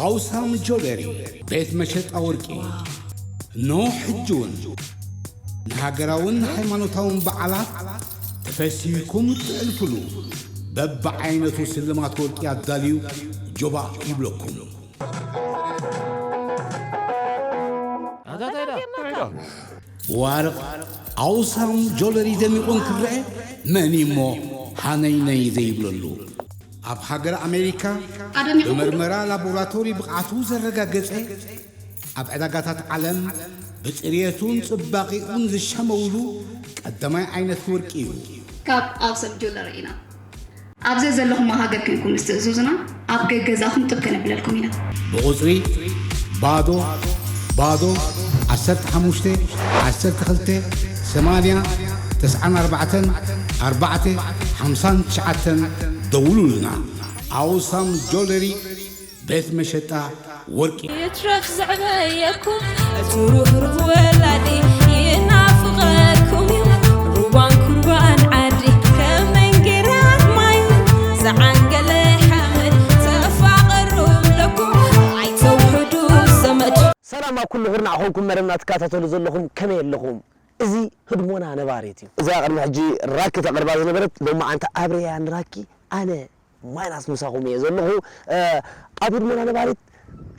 ኣውሳም ጆለሪ ቤት መሸጣ ወርቂ። እነሆ ሕጂ እውን ንሃገራውን ሃይማኖታውን በዓላት ተፈሲህኩም እትሕልፉሉ በብዓይነቱ ስልማት ወርቂ ኣዳልዩ ጆባእ ይብለኩም። ብዋርቕ ኣውሳም ጆለሪ ደሚቑ እንክረአ መን እሞ ሃነይነይ ዘይብለሉ? ኣብ ሃገር ኣሜሪካ ኣደሚቑ ብመርመራ ላቦራቶሪ ብቕዓቱ ዘረጋገጸ፣ ኣብ ዕዳጋታት ዓለም ብጽርየቱን ጽባቐኡን ዝሸመውሉ ቀዳማይ ዓይነት ወርቂ እዩ። ካብ ኣውሳም ጆለሪ ኢና። ኣብ ዘዘለኹሞ ሃገር ኮንኩም ምስ ትእዝዙና፣ ኣብ ገገዛኹም ጥብ ከነብለልኩም ኢና። ብቑጽሪ ባዶ ባዶ ዓሰርተ ሓሙሽተ ዓሰርተ ክልተ ሰማንያ ተስዓን ኣርባዕተን ኣርባዕተ ሓምሳን ትሽዓተን ደውሉልና። ኣውሳም ጆለሪ ቤት መሸጣ ወርቂ። ይትረፍ ዘዕበየኩም እቲ ርህሩህ ወላዲ ይናፍቐኩም እዩ። ሩባን ኩርባን ዓዲ ከም መንጌራን ማዩ ዝዓንገለ ሓመድ ተፋቐሩ ኣለኩም ኣይተውሕዱ ዘመድ። ሰላም ኣብ ኩሉ ኩርናዕ ኮንኩም መደብና ትከታተሉ ዘለኹም ከመይ ኣለኹም? እዚ ህድሞና ነባሪት እዩ። እዛ ቅድሚ ሕጂ ራኪ ተቕርባ ዝነበረት ሎማዓንቲ ኣብረያ ንራኪ ኣነ ማይናስ ምሳኹም እየ ዘለኹ። እ፣ ኣብ ህድሞና ነባሪት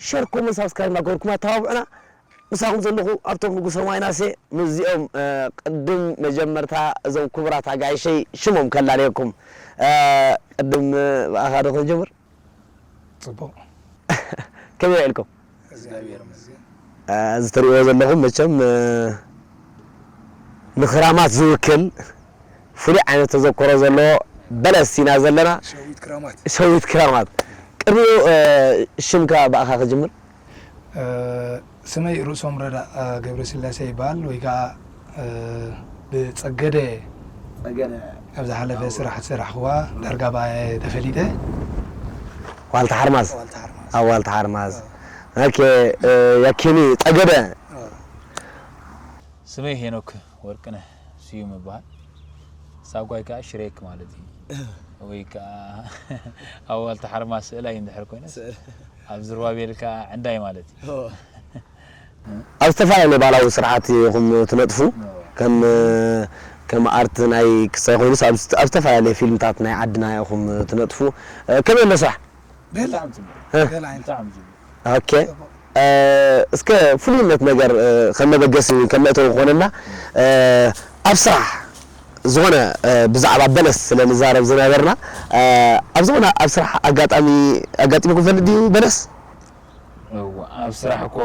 ሸር፣ ኮመንት፣ ሳብስክራይብ እናገበርኩም ኣተባብዑና። ምሳኹም ዘለኹ ኣብቶም ንጉሶ ማይናስ እየ። ምስዚኦም፣ እ፣ ቅድም መጀመርታ እዞም ክቡራት ኣጋይሸይ ሽሞም ከላልየኩም። እ፣ ቅድም ብኣኻ ዶ ክንጀምር? ጽቡቕ። ከመይ ውዒልኩም? እግዚኣብሔር ይመስገን። እ፣ እዚ ትሪእዎ ዘለኹም መቸም፣ እ፣ ንክራማት ዝውክል ፍሉይ ዓይነት ተዘክሮ ዘለዎ በለስ ኢና ዘለና። ሸዊት ክራማት። ሸዊት ክራማት። ቅድሚኡ፣ እ፣ ሽምካ ብኣኻ ክጅምር። እ፣ ስመይ ርእሶም ረዳ፣ እ፣ ገብረስላሴ ይበሃል ወይ ከዓ፣ እ፣ ብጸገደ ጸገደ። ኣብ ዝሓለፈ ስራሕ ዝሰራሕኽዋ ዳርጋ ብኣየ ተፈሊጠ። ዋልታ ሓርማዝ። ዋልታ ሓርማዝ። ኣብ ዋልታ ሓርማዝ። እ። ኦኬ፣ እ፣ ያኪኒ ጸገደ። እ። ስመይ ሄኖክ ወርቅነህ ስዩም እበሃል። ሳጓይ ከኣ ሽሬክ ማለት እዩ። ወይ ከኣ ኣብ ዋልታ ሓርማዝ ስእላይ እንድሕር ኮይነስ፣ ስእላይ። ኣብ ዝርባቤል ከኣ ዕንዳይ ማለት እዩ። ኦ። ኣብ ዝተፈላለየ ባህላዊ ስርሓት ኢኹም ትነጥፉ። ኦ። ከም፣ ከም ኣርት ናይ ክሳይ ኮይኑስ ኣብ፣ ኣብ ዝተፈላለየ ፊልምታት ናይ ዓድና ኢኹም ትነጥፉ። ከመይ ኣሎ ስራሕ? ደላ። ብጣዕሚ ጽቡቕ። እ? ደላ ዓይነት። ብጣዕሚ ጽቡቕ። ኦኬ። ጽቡቕ። እ፣ እስከ ፍሉይነት ነገር፣ እ፣ ከም መበገሲ እውን ከም መእተዊ ክኾነና፣ እ፣ ኣብ ስራሕ ዝኾነ፣ እ፣ ብዛዕባ በለስ ስለ ንዛረብ ዝነበርና፣ እ፣ ኣብ ዝኾነ ኣብ ስራሕ ኣጋጣሚ ኣጋጢሙኩም ይፈልጥ ድዩ በለስ? እዋ፣ ኣብ ስራሕ እኮ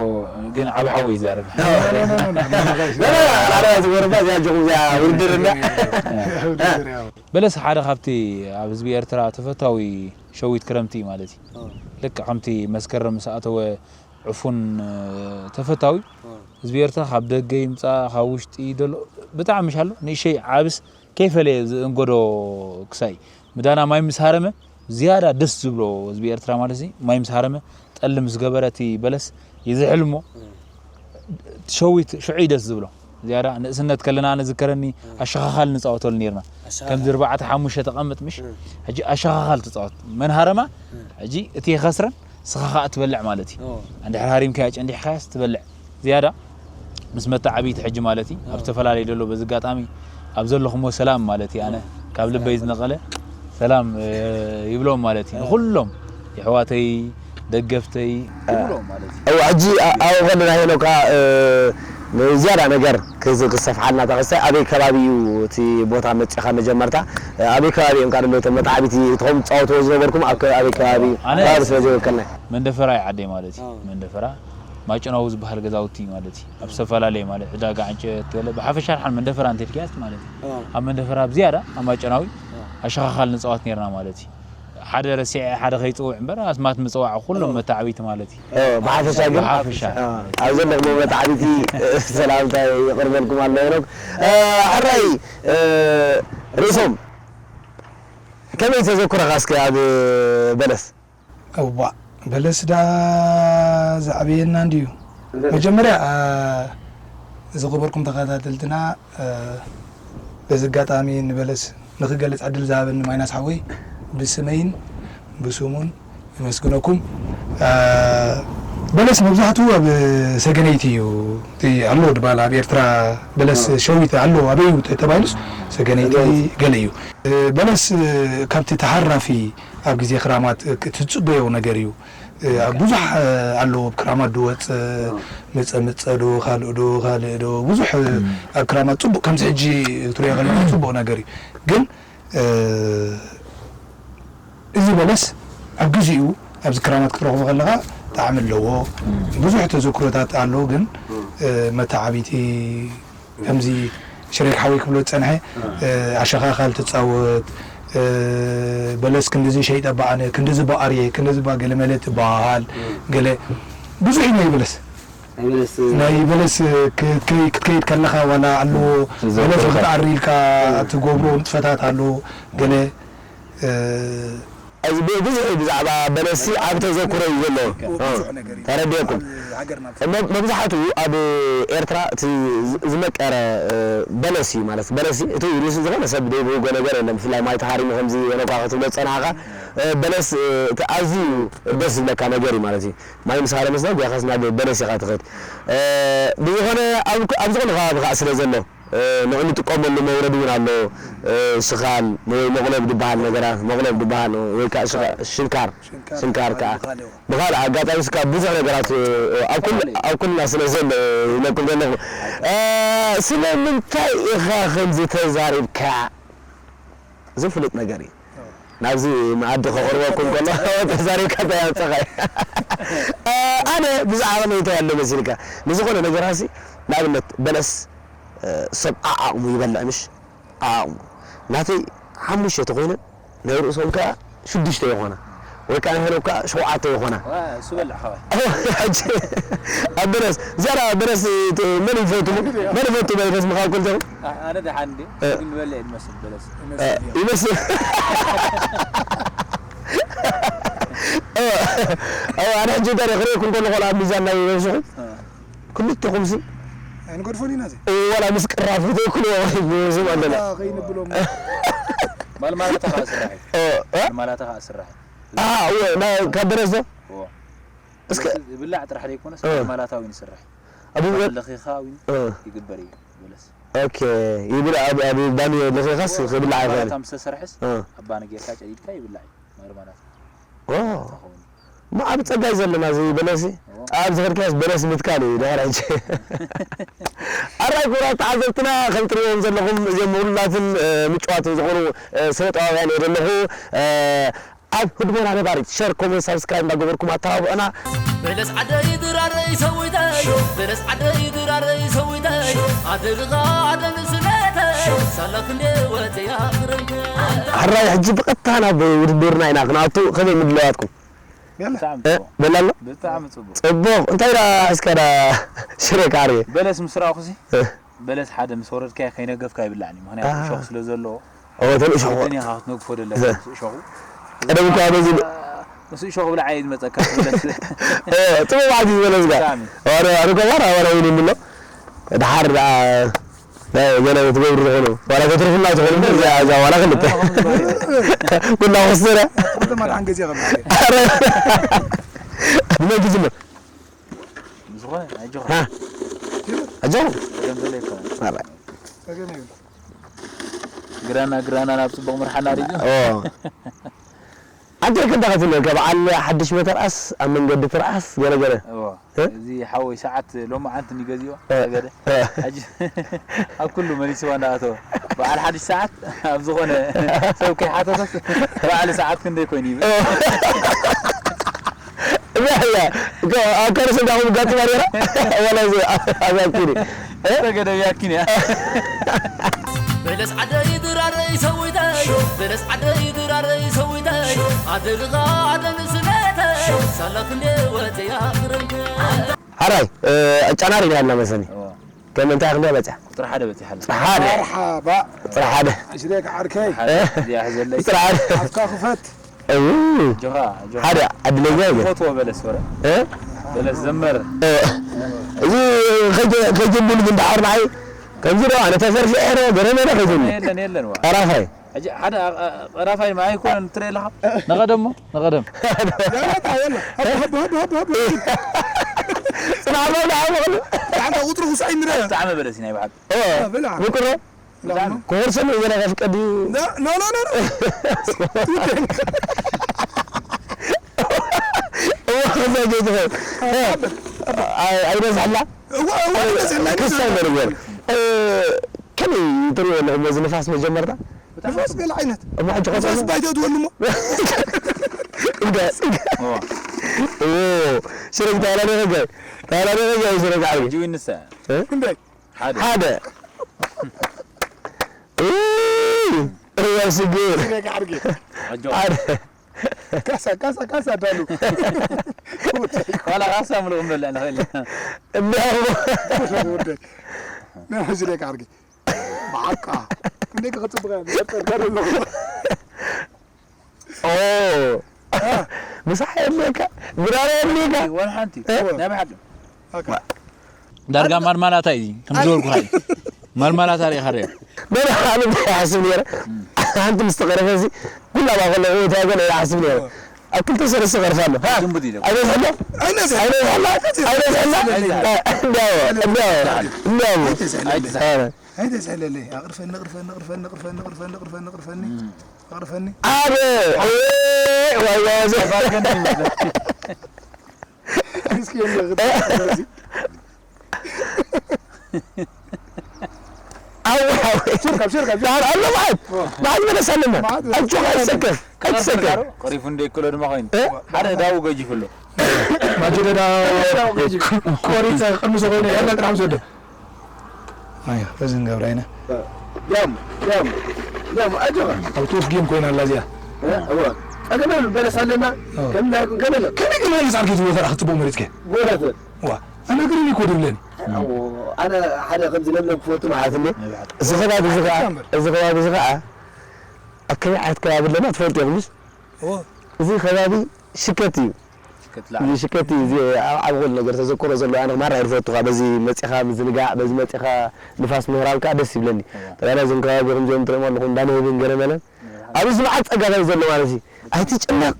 ግን ዓቢ ሓወይ ይዛረብ። ኖ፣ ኖ፣ ኖ፣ ኖ፣ ኖ፣ ኖ፣ ኖ፣ ኖ፣ ኖ፣ ዝገርማ እዚኣ ጆኹም እዚኣ ውድድር እንዳ። ውድድር፣ ያው። በለስ ሓደ ካብቲ ኣብ ህዝቢ ኤርትራ ተፈታዊ ሸዊት ክረምቲ እዩ ማለት እዩ። ኦ። ልክዕ ከምቲ መስከረም ምስ ኣተወ ዕፉን፣ እ፣ ተፈታዊ ኦ። ህዝቢ ኤርትራ ካብ ደገ ይምጻእ ካብ ውሽጢ ደሎ ብጣዕሚ ምሽ ኣሎ ንእሸይ ዓብስ ከይፈለየ ዝእንገዶ ክሳይ ምዳና ማይ ምስ ሃረመ ዝያዳ ደስ ዝብሎ ህዝቢ ኤርትራ ማለት እዚ ማይ ምስ ሃረመ ጠሊ ምስ ገበረ እቲ በለስ እዩ ዝሕልሞ። እ። ሸዊት ሽዑ እዩ ደስ ዝብሎ። ዝያዳ ንእስነት ከለና ኣነ ዝከረኒ እ። ኣሸኻኻል ንጻወተሉ ነርና። ኣሸኻኻል። ከምዚ ኣርባዕተ ሓሙሽተ ተቐምጥ ምሽ? እ። ሕጂ ኣሸኻኻል ትጻወት። መን ሃረማ? እ። ሕጂ እቲ ይኸስረን ስኻ ኸኣ ትበልዕ ማለት እዩ። ኦ። እንድሕር ሃሪምካያ ጨንዲሕካያስ ትበልዕ። ዝያዳ ምስ መተዓብይቲ ሕጂ ማለት እዩ። ኣብ ኦ። ዝተፈላለዩ ደሎ በዚ ኣጋጣሚ ኣብ ዘለኹሞ ሰላም ማለት እዩ። ኣነ ኦ። ካብ ልበይ ሰላም። ዝነቐለ ሰላም፣ እ፣ ይብሎም ማለት እዩ። ኦ። ንኹሎም የሕዋተይ፣ ደገፍተይ፣ እ፣ ይብሎም ማለት እዩ። እው፣ ሕጂ ኣ-፣ ኣብኡ ከለና ሄኖካ፣ እ፣ ንዝያዳ ነገር ክዝ-፣ ክሰፍሓልና ተኸስተ ኣበይ ከባቢ እዩ እቲ ቦታ መጺኻ መጀመርታ? እ፣ ኣበይ ከባቢ እዮም ካድሎ እቶም መተዓብይቲ እቶም ትጻወትዎ ዝነበርኩም ኣብ ከ-፣ ኣበይ ከባቢ እዩ? ኣነ ከባቢ ስለ ዘይወከልና። መንደፈራ እዩ ዓደይ ማለት እዩ። ኦ። መንደፈራ ማጨናዊ ዝበሃል ገዛውቲ ማለት እዩ። ኣብ ዝተፈላለየ ማለት ዕዳጋ ዕንጨት ገለ ብሓፈሻ ድሓን መንደፈራ እንተልክያስ ማለት እዩ። ኦ። ኣብ መንደፈራ ብዝያዳ ኣብ ማጨናዊ ኦ። ኣሸኻኻል ንጻወት ነርና ማለት እዩ። ሓደ ረሲዐ ሓደ ከይጽውዕ እምበር ኣስማት ምጽዋዕ ኩሎም ኦ። መተዓብይቲ ማለት እዩ። ኦ፣ ብሓፈሻ ግን ብሓፈሻ። ኦ፣ ኣብ ዘለኹም መተዓብይቲ ሰላምታ የቕርበልኩም ኣሎ ሄኖክ። እ፣ ሕራይ፣ እ፣ ርእሶም ከመይ ተዘክሮኻ እስከ ኣብ በለስ? እዋእ፣ በለስ ዳ ዝዓበየና እንድዩ። በለስ። መጀመርያ፣ አ፣ ዝኸበርኩም ተኸታተልትና፣ አ፣ በዚ ኣጋጣሚ ንበለስ ንኽገልጽ ዕድል ዝሃበኒ ማይናስ ሓወይ ብስመይን ብስሙን፣ የመስግነኩም። አ፣ በለስ መብዛሕትኡ ኣብ ሰገነይቲ እዩ። እቲ ኣሎ ድባል ኣብ ኤርትራ በለስ ሸዊት ኣሎ ኣበይ እዩ ተባሂሉስ ሰገነይቲ ገለ እዩ። በለስ ካብቲ ተሃራፊ ኣብ ግዜ ክራማት ትጽበዮ ነገር እዩ። ብዙሕ ኣሎ ኣብ ክራማት ዝወጽእ፣ መጸምጸ ዶ ካልእ ዶ ካልእ ዶ ብዙሕ ኣብ ክራማት ጽቡቕ ከምዚ ሕጂ ትሪኦ ዘለኻ ጽቡቕ ነገር እዩ። ግን እዚ በለስ ኣብ ግዜኡ ኣብዚ ክራማት ክትረኽቦ ከለኻ ጣዕሚ ኣለዎ። ብዙሕ ተዘክሮታት ኣሎ፣ ግን መተዓቢቲ ከምዚ ሽሬክ ሓወይ ክብሎ ዝጸንሐ ኣሸኻኻል ትጻወት፣ በለስ ክንድዚ ሸይጠ በኣነ፣ ክንድዚ በኣርየ፣ ክንድዚ ባ ገለመለ ትበሃል፣ ገለ ብዙሕ እዩ ናይ በለስ። ናይ በለስ ናይ በለስ ክትከይ-፣ ክትከይድ ከለኻ ዋላ ኣለዎ፣ ተዘክሮታት። በለስ ንክትኣሪ ኢልካ ትገብሮ ንጥፈታት ኣለዎ፣ ገለ፣ እ፣ እዚ ብ-፣ ብዙሕ እዩ ብዛዕባ በለስ ኣብ ተዘክሮ እዩ ዘሎ። ብዙሕ ነገር እዩ። ተረዲእኩም። ኣብ ሃገርና መብ-፣ መብዛሕትኡ ኣብ ኤርትራ እቲ ዝ-፣ ዝመቀረ፣ እ፣ በለስ እዩ ማለት፣ በለስ እዩ። እቲ ሩስ ዝኾነ ሰብ ዘይብህጎ ነገር የለን። ብፍላይ ማይ ተሃሪሙ ከምዚ የነኳ ክትብሎ ዝጸናሕካ፣ እ፣ በለስ፣ እ፣ እቲ ኣዝዩ ደስ ዝብለካ ነገር እዩ ማለት እዩ። ማይ ምስ ሃረመ ስለ ጓኻስ ናብ በለስ ኢኻ ትኸድ። እ፣ ብዝኾነ ኣብ፣ ኣብ ዝኾነ ከባቢ ከኣ ስለ ዘሎ፣ እ፣ ንዑ ንጥቀመሉ መውረዲ እውን ኣሎ። እ፣ ሽኻል ወይ መቑለብ ዝበሃል ነገራት፣ መቑለብ ዝበሃል ወይ ከኣ ሽኻ-፣ ሽንካር፣ ሽንካር ሽንካር ዝበሃል ከኣ ብኻልእ። ብኻልእ ኣጋጣሚ እስካ ብዙሕ ነገራት፣ እ፣ ኣብ ኩል-፣ ኣብ ኩልና ስለ ዘሎ፣ እ፣ ይነግር ዘለኹ። እ፣ ስለምንታይ ኢኻ ከምዚ ተዛሪብካ? ዝፍለጥ ነገር እዩ። ናብዚ መኣዲ ከቕርበኩም ከሎ ተዛሪብካ እንታይ ኣምጸኻዮ? ኣነ ብዛዕባ መን እንታይ ኣሎ መሲልካ? ንዝኾነ ነገራሲ፣ ንኣብነት በለስ፣ እ፣ ሰብ ዓዓቕሙ ይበልዕ ምሽ? ዓዓቕሙ። ናተይ ሓሙሽተ ተኾይነን ናይ ርእሶም ከኣ ሽዱሽተ ይኾና። ወይ ከኣ ንሕና ከኣ ሸውዓተ ይኾና። ዋ፣ እሱ በልዕ ሓወይ። ሕጂ ኣብ በለስ፣ ዝያዳ በለስ ት-፣ መን ይፈቱ? መን ይፈቱ በለስ ምኻብ ክልተኹም? ኣ-፣ ኣነ ደሓን እንድየ፣ እ። ግን ዝበልዕ ይመስል በለስ። እ፣ ይመስል። እ፣ ኣነ ሕጂ እንታይ ክርእየኩም ከለኹ ኣብ ሚዛን ናይ በለስኹም፣ እ። ክልተኹምሲ ኣይንገድፎን ኢና እዚ። ዋላ ምስ ቅራፍ ዘይክልዎ ዝም ኣለና። ኣታ ከይንብሎም። ማልማላታ ከኣ ስራሕ እዩ። እ፣ እ? ማልማላታ ከኣ ስራሕ እዩ። ኣ፣ እወ፣ ና-፣ ካብ በለስ ዶ? እወ። እስከ በለስ ዝብላዕ ጥራሕ ዘይኮነስ እ። ማልማላታ እውን ይስራሕ። ኣብ ኣብ በ-፣ ለኺኻ እውን እ። ይግበር እዩ በለስ። ኦኬ። ይብል ኣብ፣ ኣብ ባኒ ለኺኻስ ክብላዕ ኣይኽእልን። ማልማላታ ምስ ተሰርሐስ እ። ኣብ ባኒ ጌርካ ጨዲድካ ይብላዕ እዩ ማልማላታ። ኦ። ተኸውን። እሞ ዓቢ ጸጋ እዩ ዘለና እዚ በለስ። እዎ። ኣብ ዝኸድካዮስ በለስ ምትካል እዩ ድሕሪ ሕጂ። ኣራይ ክቡራት ተዓዘብትና፣ ከም ትርእይዎም ዘለኹም እዚኦም ምሁሉላትን፣ እ፣ ምጭዋትን ዝኾኑ፣ እ፣ ስነ ጥበባውያን እዮም ዘለኹ። እ፣ ኣብ ህድሞና ነባሪት ሸር፣ ኮመንት፣ ሳብስክራይብ እንዳገበርኩም ኣተባብዑና። በለስ ዓደይ ድራረይ ሰዊተይ፣ በለስ ዓደይ ድራረይ ሰዊተይ፣ ኣደግኻ ኣደን ስነተይ፣ ሳላ ክንዴ ወፅያ ክረምተ። ሕራይ ሕጂ ብቐጥታ ናብ ውድድርና ኢና ክንኣቱ፣ ከመይ ምድላዋትኩም? የለ። ብጣዕሚ እ፣ ጽቡቕ። በላ ኣሎ? ብጣዕሚ ጽቡቕ። ጽቡቕ። እንታይ ደኣ ሒዝካ ደኣ ሽሬ ካርየ? በለስ ምስ ረኣኹሲ፣ እ። በለስ ሓደ ምስ ወረድካዮ ከይነገፍካ ይብላዕኒ። ምኽንያቱ አ። እሾኽ ስለ ዘለዎ። ኦ፣ እተን እሾኽ። ግድን ኢኻ ክትነግፎ ደለካ፣ እ። ምስ እሾኹ። ቀደም እኳ በዚ ብ-፣ ምስ እሾኹ ብላዕ እየ ዝመጸካ በለስ። ኦ፣ ጽቡቕ በዓል እዩ ዝበለስካ። ብጣዕሚ። ኣረ፣ ኣረ፣ ከማን ኣባላ እውን እንብሎ። ደሓር ደኣ ናይ ገለ ትገብሩ ትኾኑ፣ ዋላ ተትርፉና ትኾኑ፣ እዛ፣ እዛ ዋላ ክልተ። ኣረ፣ ከምዚ በለ። ኩላ ወሰደ። ኣረ፣ መድሓን ገዚኣ ከም በዓል። ኣረ። ብመን ትጅምር? ዝኾነ፣ ኣጆኻ። ሃ? ኣጆኹም። ጸገም ዘሎ ኣይኮነን። ኣረ። ጸገም የብሉን። ግራና፣ ግራና ናብ ጽቡቕ ምርሓና ድዩ? ኦ። ኣንተ ክንዳ ክትብለካ፣ በዓል ሓድሽ መተርኣስ፣ ኣብ መንገዲ ትርኣስ፣ ገለ ገለ። እዎ። እ? እዚ ሓወይ ሰዓት ሎማዓንቲ እንዲዩ ገዚኦ፣ እ። ነገደ። እ። ሕጂ ኣብ ኩሉ መሊስዋ እንዳኣተወ። በዓል ሓድሽ ሰዓት ኣብ ዝኾነ ሰብ ከይሓተተስ፣ በዓል ሰዓት ክንደይ ኮይኑ ይብል? እ። እያ፣ እያ። እኮ ኣብ ካልእ ሰብ ዳኹም ጋጥማ ነይራ? ዋላ እዚ ኣብ ኣኪኒ። እ? ተገደብ ያኪን እያ። በለስ ዓደይ ድራረይ ሰዊተይ፣ በለስ ዓደይ ድራረይ ሰዊተይ፣ ኣደግኻ ኣደን ስነተይ፣ ሳላ ክንዴ ወፅያ ክረምተ። ሓራይ፣ እ፣ ጨናሪ ኢና ያልና መሰኒ። እዎ። ከም እንታይ ክንደይ በፅያ? ቁፅሪ ሓደ በፂሓ ኣላ። ቁፅሪ ሓደ። መርሓባ። ቁፅሪ ሓደ። ሽሬክ ዓርከይ። ሓደ። እ? እዚኣ ሕዘለይ። ቁፅሪ ሓደ። ኣፍካ ክፈት። እው። ጆኻ፣ ጆኻ። ሓደ ዕድለኛ እዩ። ትፈትዎ በለስ ወረ? እ? በለስ ዘመር። እ። እዚ ከጀ-፣ ከጀቡሉ ግን ደሓር ንዓይ ከምዚ ዶ ኣነ ተፈርፊ ኤረ ገረመ ዶ ከጀቡሉ? የለን፣ የለን፣ ዋ። ጠራፋይ። ሕጂ ሓደ ኣ-፣ ኣ-፣ ራፋይ ማይ ኣይኮነን ትርኢ ኣለኻ? ንቐደም እሞ፣ ንቐደም። ያላ፣ ያላ። ሀብ፣ ሀብ፣ ሀብ፣ ሀብ፣ ሀብ። ጽናሕ ኣሎ፣ ንዓ በሉ። ሓንታ ቁጽሪ ውሳይ ንረ። ብጣዕሚ በለሲ ናይ ብሓቂ። ኦ፣ ብላ። ምቁሮ? ብጣዕሚ። ክወርሰን እዩ ገና ከፍቀድ እዩ። ኖ፣ ኖ፣ ኖ፣ ኖ፣ ኖ። እዋ፣ ከዛ ጌትኸ። ኣይ፣ ኣይበዝሐላ? እዋ፣ እዋ፣ ኣይበዝሐላ። ክስታይ ነርገር። እ፣ ከመይ ትሪእዎ ኣለኹም በዚ ንፋስ መጀመርታ? ንፋስ ገለ ዓይነት። እሞ ሕጂ ንፋስ ከሰሉ? ባይቶ ትወሉ እሞ። እንደ፣ እንደ። ኦ። ኦ፣ ሽረግ ታላ ደረገ። ታላ ደረገ ሽረግ ዓርቢ። ሕጂ ይንሳ። እ? እንደ። ሓደ። ሓደ። ኡ፣ ርያ ስግር። ሽረግ ዓርቢ። ኣጆ። ሓደ። ካሳ፣ ካሳ፣ ካሳ ዳሉ። ዋላ ካሳ ምሉእ ክንበልዕ ንኽእል ኢና። እንዲያው። ወደይ። ናይ ሕዚ ደቂ ዓርጊ። ብሓቃ። ክንደይ ክጽብቕ እያ፣ ዝፈጠር ጋር ኣለኹ። ኦ። አ። ምሳሕ የድልየካ፣ ምራር የድልየካ። ዋላ ሓንቲ። እ? ናይ ብሓቂ። ኣካ። ዳርጋ ማልማላታ እዩ፣ ከም ዝበልኩኻ እዩ። ማልማላታ ርኢኻ ርኣ። በላ፣ ኣነ እንታይ ይሓስብ ነይረ? ሓንቲ ምስ ተቐረፈ እዚ፣ ኩላ ባኸሎ እንታይ ገለ ይሓስብ ነይረ? ኣብ ክልተ ሰለስተ ቀርፋ ኣሎ። ሃ? ዝንቡት ኢለ። ኣይበዝሐሎ? ኣይበዝሐሎ? ኣይበዝሐሎ? ኣይበዝሐሎ? ኣይበዝሐሎ? እ፣ እንዲያው፣ እንዲያው፣ እንዲያው። ኣይተስሕለለይ። ኣረ። ኣይተስሕለለይ። ኣቕርፈኒ፣ ኣቕርፈኒ፣ ኣቕርፈኒ። ኣቕርፈኒ። ኣረ፣ እ፣ ዋይ፣ ዋይ፣ ዋይ። ተፋርገን ይመስለኝ። እስኪ የለ፣ ኣው፣ ኣው። ሽርካብ፣ ሽርካብ፣ ሽርካብ። ዳር ኣሎ ማለት። ኦ። ማለት መለስ ኣለና። ማለት ኣጆኻ፣ ኣይትሰከፍ፣ ኣይትሰከፍ። ቀሪፉ እንደ ይክሎ ድማ ኮይኑ። እ? ሓደ ዳው ገጂፉ ኣሎ። ማጀደዳ ቆሪፀ ቅምሶ ኮይኑ፣ ያለ ጥራሕ ምስ ወደ። ኣዮ፣ በዚ ንገብራ ኢና። ያም፣ ያም፣ ያም፣ ኣጆኻ። ኣብ ቱፍ ጌም ኮይና ኣላ እዚኣ። እ፣ እወ። ጸገም የብሉን፣ በለስ ኣለና። እወ። ከም ናይ፣ ከም የለ። ከመይ ግን በለስ ዓርኪ ዝወፈራ ክትጽቡቕ መሪጽከ? ጎረተ። ዋ፣ ኣነ ግሪን እኮ ድብለኒ። እወ፣ ኣነ ሓደ ከምዚ ለምለም ክፈቱ ማለት እንዴ? እዚ ከባቢ እዚ ኸዓ፣ እዚ ከባቢ እዚ ኸዓ፣ ኣብ ከመይ ዓይነት ከባቢ ኣለና ትፈልጡ ኢኹም ድስ? እወ። እዚ ከባቢ ሽከት እዩ። ሽከት ላዕሊ። እዚ ሽከት እዩ። እዚ ኣብ ዓቢ ኩሉ ነገር ተዘክሮ ዘለዎ። ኣነ ማራ እየ ዝፈቱ። በዚ መጺኻ ምዝንጋዕ፣ በዚ መጺኻ ንፋስ ምህራም ከኣ ደስ ይብለኒ። እወ። ጠቕላላ እዞም ከባቢ ከምዚኦም ትሪኦም ኣለኹም፣ እንዳ ንህብን ገለመለን። እወ። ኣብዚ መዓት ጸጋታት እዩ ዘሎ ማለት እዩ። ኣይትጨነቕ።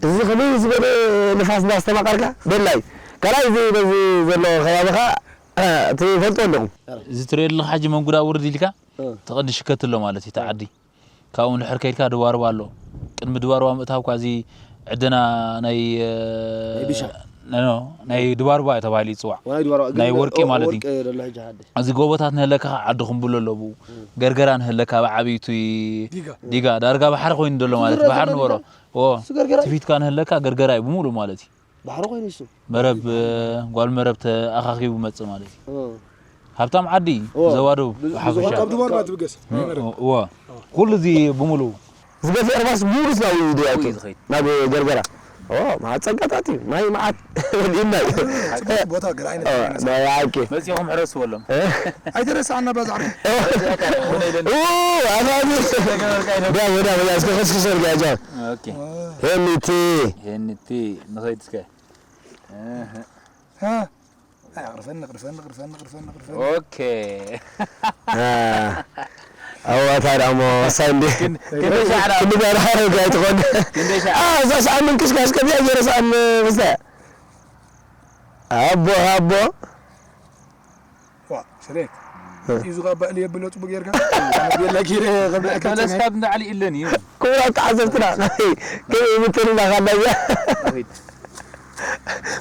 እዚ ከመይ ዝበለ ንፋስ እንዳስተማቐርካ ደላይ። ካልኣይ እዚ በዚ ዘሎ ከባቢ ከኣ፣ እ፣ ትፈልጦ ኣለኹም። እዚ ትሪኦ ዘለኻ ሕጂ መንጉዳ ውርድ ኢልካ፣ እ። እቲ ቀንዲ ሽከት ኣሎ ማለት እዩ፣ እቲ ዓዲ። ካብኡ ንድሕር ከይድካ ድባርባ ኣሎ። ቅድሚ ድባርባ ምእታውካ እዚ ዕደና ናይ፣ እ፣ ናይ ቢሻ። ኖ፣ ኖ፣ ናይ ድባርባ ተባሂሉ ይጽዋዕ። ዋይ ድባርባ፣ ግን ናይ ወርቂ ኦ-፣ ማለት እዩ። ወርቂ ደሎ ሕጂ ሓድሽ። እዚ ጎቦታት ንህለካ ዓዲ ኩምብሎ ኣሎ ብኡ። እም። ገርገራ ንህለካ ኣብ ዓብይቲ ዲጋ። ዲጋ፣ ዳርጋ ባሕሪ ኮይኑ ደሎ ማለት እዩ። ዝረዘ ባሕሪ ነበሮ። ዲጋ? ኦ፣ እሱ ገርገራ? ትፊትካ ንህለካ ገርገራ እዩ ብምሉእ ማለት እዩ። ባሕሪ ኮይኑ እሱ። መረብ፣ እ፣ ጓል መረብ ተኣኻኺቡ መጽእ ማለት እዩ። እ። ሃብታም ዓዲ፣ ኦ። ዞባ ደቡብ፣ ብዙ-፣ ብዙ-፣ ብሓፈሻ። ካብ ድባርባ ትብገስ። እ፣ እ፣ እወ። ኩሉ እዚ ብምሉኡ። ዝገፍእ ርባስ ሙሉስ ናብኡ እዩ ድያቱ። ናብኡ እዩ ዝኸይድ። ናብ ገርገራ። ኦ፣ መዓት ጸጋታት እዩ። ማይ መዓት ወዲእና እዩ። ጽቡቕ ቦታ፣ ገለ ዓይነት ኦ፣ ይመስል። ናይ ዓቂ። መጺኹም ሕረሱ በሎም። እ? ኣይተረሳዕና ባዛ ዓርኪ። ኦ፣ ኡ፣ ኣታዚ። ተገበርካ ይነብ-፣ ዳ፣ ዳ፣ ዳ፣ እስከ ከስክስ ወርጋ፣ ጃ። ኦኬ። ሄኒቲ። ሄኒቲ፣ ንኸይድ እስከ። እህ። ሃ? ኣይ፣ ኣቕርፈኒ፣ ኣቕርፈኒ፣ ኣቕርፈኒ፣ ኣቕርፈኒ፣ ኣቕርፈኒ። ኦኬ። አ፣ ኣዋታ ዳሞ፣ ሳንዲ። ክን-፣ ክንደይ ሻዕ ዳ-? ክንዲ ጋር ሃረግ ኣይትኾን። ክንደይ ሻዕ? አ፣ እዛ ሰዓት ምንቅስቃስ ከዚኣ ገይረ ሰዓት ም-፣ ምስታ። ኣቦ፣ ኣቦ። ዋ፣ ስሬት። እ። ሒዙ ካብ ባእሊ የብሎ ጽቡቅ ጌርካ። ቤላ ጌረ ከብልዐካ በለስ ጸኒሐ። ካብ እንዳዕሊ ኢለን እዩ። ክቡራት ተዓዘብትና፣ ከመይ ይምተልና ካላያ? ኣቤት።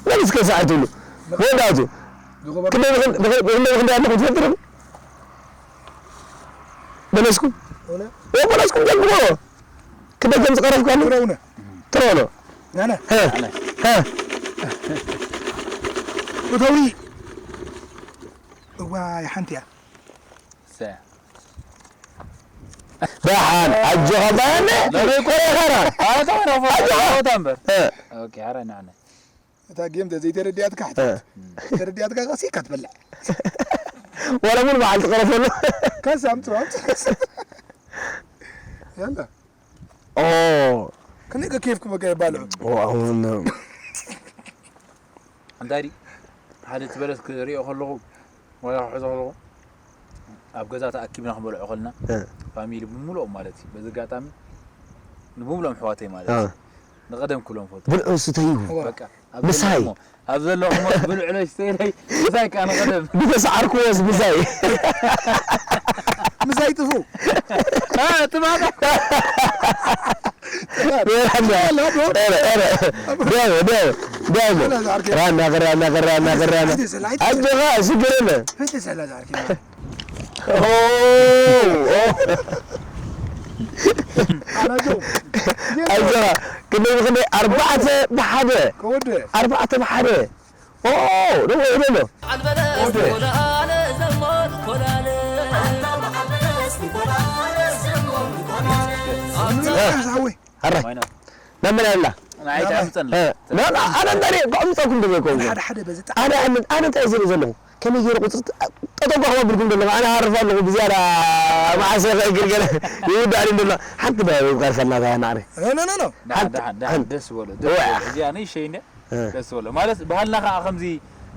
መን እስከ ሰዓት ትብሉ? ወዳቱ። ዝኸበርኩም ክንደይ ብኽን-፣ ብኽን-፣ ብኽንደይ ብኽንደይ ኣለኹም ትፈልጡ ዶ? በለስኩም? እውነት? ኦ፣ በለስኩም ጀምሮ። ክንደይ ከም ዝቐረብኩ ኣሎ? ትረውነ። ትረውነ። ናና። ሀ፣ ሀ። እተዊ። እዋይ፣ ሓንቲ እያ። ሰ-፣ ደሓን፣ ኣጆኻ ባያነ። ለበይ ኮ-፣ ኮረኸራ። ኣታ ነው ፎ-፣ ኣጆኻ። ኣታ እምበር። እ። ኦኬ፣ ኣረ ናነ። እታ ጌም ዘይተረዲኣትካ ሕታት። እ። ተረዲኣትካ ከሲካ ትበልዕ። ዋላ ሙሉ በዓል ትቐረፈሉ። ከስ ኣምጽኦ፣ ኣምጽኦ፣ ከስ። ያላ። ኦ። ከመይ ከ ኬፍ ክበቃ የባልዑ? ኦ፣ ኣሁን እንታይ ድዩ? ሓደ እቲ በለስ ክሪኦ ከለኹ፣ ወይ ክሕዞ ከለኹ፣ ኣብ ገዛ ተኣኪብና ክንበልዖ ከለና፣ እ። ፋሚሊ ብምሉኦም ማለት እዩ። በዚ ኣጋጣሚ ንብምሉኦም ኣሕዋተይ ማለት እ። እዩ። ንቐደም ክብሎም ፈቱ። ብልዑ ስተዩ። በቃ፣ ኣብ ምሳይ። ዘለኹሞ፣ ኣብ ዘለኹሞ ብልዑለይ ስተይለይ፣ ምሳይ ከኣ ንቐደም። ብተሰዓርክዎስ ምሳይ። ምሳይ ጥፉ። እ፣ ትማሊ። ራና፣ ራና፣ ራና፣ ራና፣ ራና፣ ራና። ኣጆኻ፣ ሽግር የለ። ኦ፣ ኦ። ኣጆኻ፣ ክንደይ ብክንደይ? ኣርባዕተ ብሓደ። ኣርባዕተ ብሓደ። ኦ፣ ደሞ፣ ደሞ። ኣራይ። ናብ መን ኣላ? ንዓይ ትዕምጸኒ። እ፣ ና-፣ ና-፣ ኣነ እንታይ ደየ ክዕምጸኩም ደየ ይከውን? ሓደ ሓደ በዚ ጣ-፣ ኣነ፣ ኣነ፣ ኣነ እንታይ ዝርኢ ዘለኹ? ከመይ ገይረ ቁጽሪ ጥ-፣ ጠጠው ክብለኩም ደለኹ? ኣነ ሃርፍ ኣለኹ ብዝያዳ መዓሰ ክእግር ገለ ይውዳእ ደሎ። ሓንቲ ደየ ይብቃ ፈላታ ያ ናዕሪ። ኖ፣ ኖ፣ ኖ፣ ኖ። ደሓን፣ ሓንቲ፣ ደሓን፣ ደሓን፣ ሓንቲ። ደስ በሎ፣ ደስ እዋ። በሎ። እዚኣ ንእሽተይ እንድያ፣ እ። ደስ በሎ። ማለት ባህልና ከዓ ከምዚ፣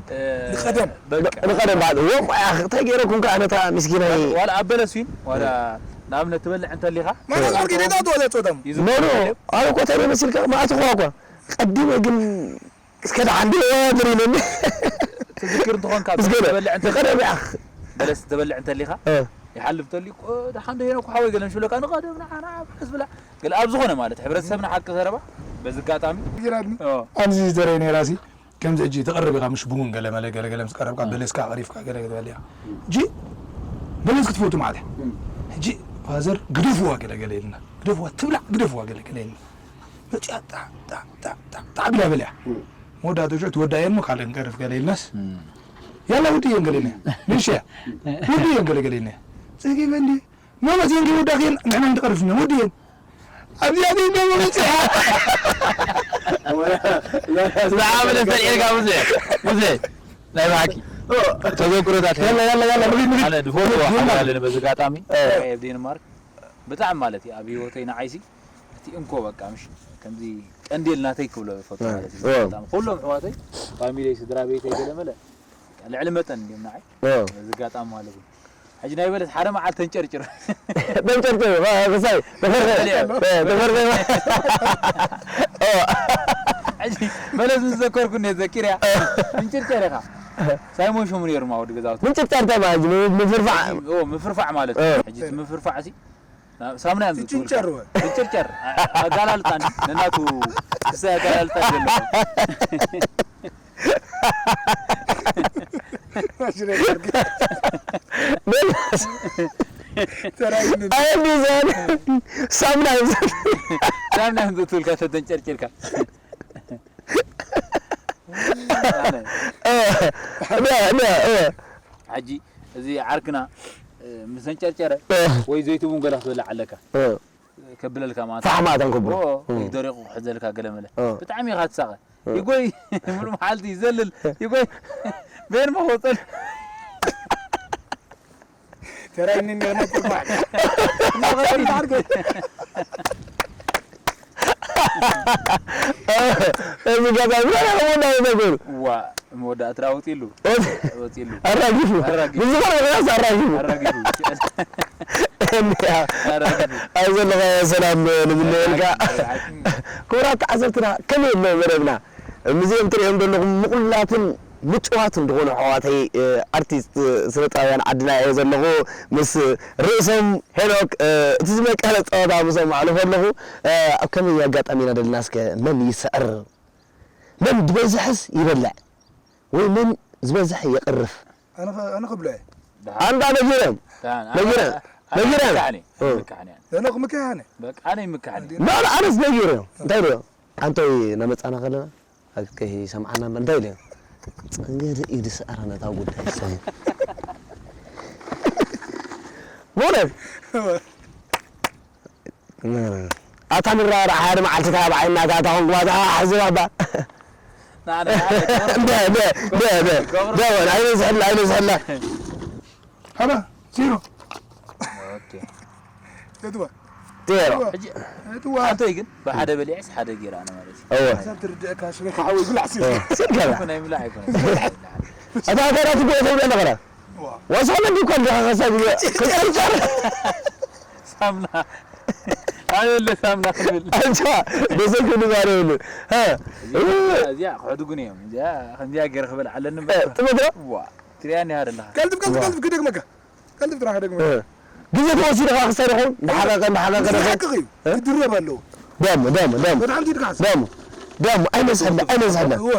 እ፣ ንቐደም። በቃ። ንቐደም ባህል። እዎም፣ ኣያ፣ እንታይ ገይረኩም ከዓ ነታ ምስኪናይ? ዋላ ኣብ በለስ ዊን፣ ዋላ ንኣብነት ትበልዕ እንተሊኻ። ማለት ኣርኪ ቤታ ትወለጾ ደም። ይዝክር ኖ፣ ኖ፣ ተልዩ? ኣነ እኮ እንታይ መሲልካ? ማእትኹዋ እኳ። ቀዲመ ግን እስከ ደሓን ድየ ወድር ኢለኒ። ትዝክር እንተኾንካ እስከ በለስ ትበልዕ እንተ-፣ ቀደም ይኣኽ። በለስ ትበልዕ እንተሊኻ፣ እ። ይሓልፍ ተልዩ፣ "ቆ-፣ ደሓን ዶ ሄኖክ ሓወይ?" ገለ ምሽ ብለካ፣ "ንቐደም ንዓ፣ ንዓ፣ በለስ ብላ." ገለ ኣብ ዝኾነ ማለት ሕብረተሰብና ሓቂ ዘረባ በዚ ኣጋጣሚ። ይራድኒ። ኦ። ኣብዚ ዘረይ ነይራሲ፣ ከምዚ ሕጂ ተቐርብ ኢኻ፣ ምሽ ቡን ገለ መለ ገለ ገለ ምስ ቀረብካ፣ እም። በለስካ ቀሪፍካ ገለ ገለ በል ኢኻ። ሕጂ በለስ ክትፈቱ ማለት። እም። ሕጂ ፋዘር ግደፍዋ ገለ ገለ ኢልና፣ ግደፍዋ ትብላዕ፣ ግደፍዋ ገለ ገለ ኢልና። መጺኣ ጣዕ፣ ጣዕ፣ ጣዕ፣ ጣዕ፣ ጣዕ ቢላ በሊዓ። እም። መወዳእታ ሽዑ ትወዳእየን እሞ ካልእ ክንቀርፍ ገለ ኢልናስ፣ እም። ያላ ውድየን ገለ ኢልና። ንእሽያ፣ ውድየን ገለ ገለ ኢልና። ጸጊበ እንዲ፣ መመጽየን ከይወዳእክየን ንሕና ንትቐርፍ ኢና፣ ውድየን። ኣብዚኣ ግን ደሞ መጺኣ። ንዓ መለስ ተልዒልካ ሙሴ፣ ሙሴ፣ ናይ ብሓቂ ተዘክሮታት። ያላ፣ ያላ፣ ያላ፣ ንኺድ፣ ንኺድ። ኣነ ዝፈትዎ ሓደ ኣለኒ በዚ ኣጋጣሚ፣ እ። ኣብ ዴንማርክ ብጣዕሚ ማለት እዩ፣ ኣብ ህይወተይ ንዓይሲ እቲ እንኮ በቃ፣ ምሽ ከምዚ ቀንዴል ናተይ ክብሎ ይፈቱ እ፣ ማለት እዩ። እ። በጣም ኩሎም ኣሕዋተይ፣ ፋሚሊየይ፣ ስድራ ቤተይ ገለ መለ ልዕሊ መጠን እንድዮም ንዓይ። እ። በዚ ኣጋጣሚ ማለት እዩ። ሕጂ ናይ በለስ ሓደ መዓልቲ ተንጨርጭር። ተንጨርጭር፣ እ፣ ክሳይ ተፈርፈ፣ ተፈርፈ። እ፣ ተፈርፈ። እ። ሕጂ በለስ ምስ ዘከርኩ እንደ ዘኪርያ፣ ምንጭርጨር ኢኻ። ሳይሞን ሽሙ ነይሩ ማ ወዲ ገዛውቲ። ምንጭርጨር እንታይ ማለት እዩ? ምፍርፋዕ። ኦ፣ ምፍርፋዕ ማለት እዩ። እ። ሕጂ እቲ ምፍርፋዕ ሲ፣ ና-፣ ሳሙና እዮም ዘእትውልካ። ትጭንጨር ወይ? ትጭርጨር። ኣ-፣ ኣጋላልጣ እንዲ፣ ነናቱ ክሳይ ኣጋላልጣ ዘሎ። ተራይኒ። ኣየዲ ዘን ሳሙና እዮም ዘን። ሳሙና እዮም ዘእትውልካ ተተንጨርጭርካ። እ፣ እ፣ እ፣ እ። ሕጂ እዚ ዓርክና፣ እ፣ ምስ ተንጨርጨረ እ። ወይ ዘይቲ እውን ገለ ክትበልዕ ኣለካ። እ። ከብለልካ ማለት ፋሕማ ኣተን ከብሎ። ኦ፣ እ። ደሪቑ ክሕዘልካ ገለ መለ። እ። ብጣዕሚ ኢኻ ትሳቐ። እ። ይጎይ፣ ሙሉ መዓልቲ ይዘልል፣ ይጎይ። በየን መኸውፀል። ተራይኒ እንደ ነበር ማለት። እናኸድኩ ይዛርገ። እዚ ገዛ ብላ ከመና ይነገሩ። ዋ፣ መወዳእታ ወፂሉ። ወፂ-፣ ወፂሉ። ኣራጊፉ። ኣራጊፉ። ብዝኾነ ምኽንያት ኣራጊፉ። ኣራጊፉ። እንዲያ። ኣራጊፉ። ኣብ ዘለኻዮ ሰላም ንምነየልካ። ኣራጊፉ። ክቡራት ተዓዘብትና፣ ከመይ ኣሎ መደብና? እምዚኦም ትሪኦም ዘለኹም ምቑላትን ምጭዋትን ዝኾኑ ኣሕዋተይ፣ እ፣ ኣርቲስት ስነ ጥበባውያን ዓድና እየ ዘለኹ። ምስ ርእሶም ሄኖክ፣ እ፣ እቲ ዝመቀለ ጸወታ ምስኦም ኣሕልፎ ኣለኹ። እ፣ ኣብ ከመይ ኣጋጣሚ ኢና ደለና እስከ መን ይስዕር? መን ዝበዝሕስ ይበልዕ? ወይ መን ዝበዝሕ የቕርፍ? ኣነ ኸ-፣ ኣነ ክብሎ እየ። ኣንታ ነጊረም። ደሓን፣ ኣነ፣ ነጊረም። ኣነ ነጊረም። ይምካሕኒ፣ እ። ይምካሕኒ ኣነ። ኣነ ክምክሕ ኣነ። በቃ፣ ኣነ ይምካሕኒ። ላ፣ ላ፣ ኣነስ ነጊረም። እንታይ ድዮ? ኣንቶይ ነመጻና ከለና፣ ኣብ ከይሰምዓና እምበር እንታይ ኢለ? ጽንገል እዩ ዝስዕራ ነታ ጉዳይ ሰብ። ሞረድ። ኣታ ንራዳዕ ሓደ መዓልቲ ካብ ዓይና እታ ታኹን ግባታ ሓዝባ እባ። ንዓና፣ ንዓና፣ እንደ፣ እንደ፣ እንደ፣ እንደ። ገብሩ። ገብሩ፣ ኣይበዝሐላ፣ ኣይበዝሐላ። ሃባ፣ ዜሮ። ኦኬ። እትዋ። ዜሮ። እትዋ። ሕጂ፣ እትዋ። ኣንቶይ ግን ብሓደ በሊዕስ ሓደ ጌራ ኣነ ማለት እዩ። እወ። ሰብ ትርድእካ ሽበካ ሓወይ ብላዕ ሲ። እወ። ስልከላ። ኣይኮነ፣ ኣይብላዕ ኣይኮነ። እታ ከራ ትጎ ተብለ ነገራ። ወሳነ ዲኳ እንደኻ ከሳግ ክጨርጨር። ሳምና ኣበለ ሳምና ክንብል ኣንቻ ደሰ ክብሉ ጋር ይብሉ። ሀ እዚኣ ክሕድጉን እዮም። እዚኣ ከምዚኣ ገይረ ክበል ኣለኒ እምበር። ትመድረ ዋ ትሪኣኒ ሃደለኻ ቀልጥፍ ቀልጥፍ ቀልጥፍ ክደግመካ ቀልጥፍ ጥራሕ ክደግመካ ግዜ ተወሲድኻ ክሳይ ደኹም እንዳሓቀቀ እንዳሓቀቀ ደኹም ዝሓቅቕ እዩ ክድረብ ኣለዎ ደሞ ደሞ ደሞ ወደ ሓንቲ ኢድካ ሓስ ደሞ ደሞ ኣይነስሕለ ኣይነስሕለ እወ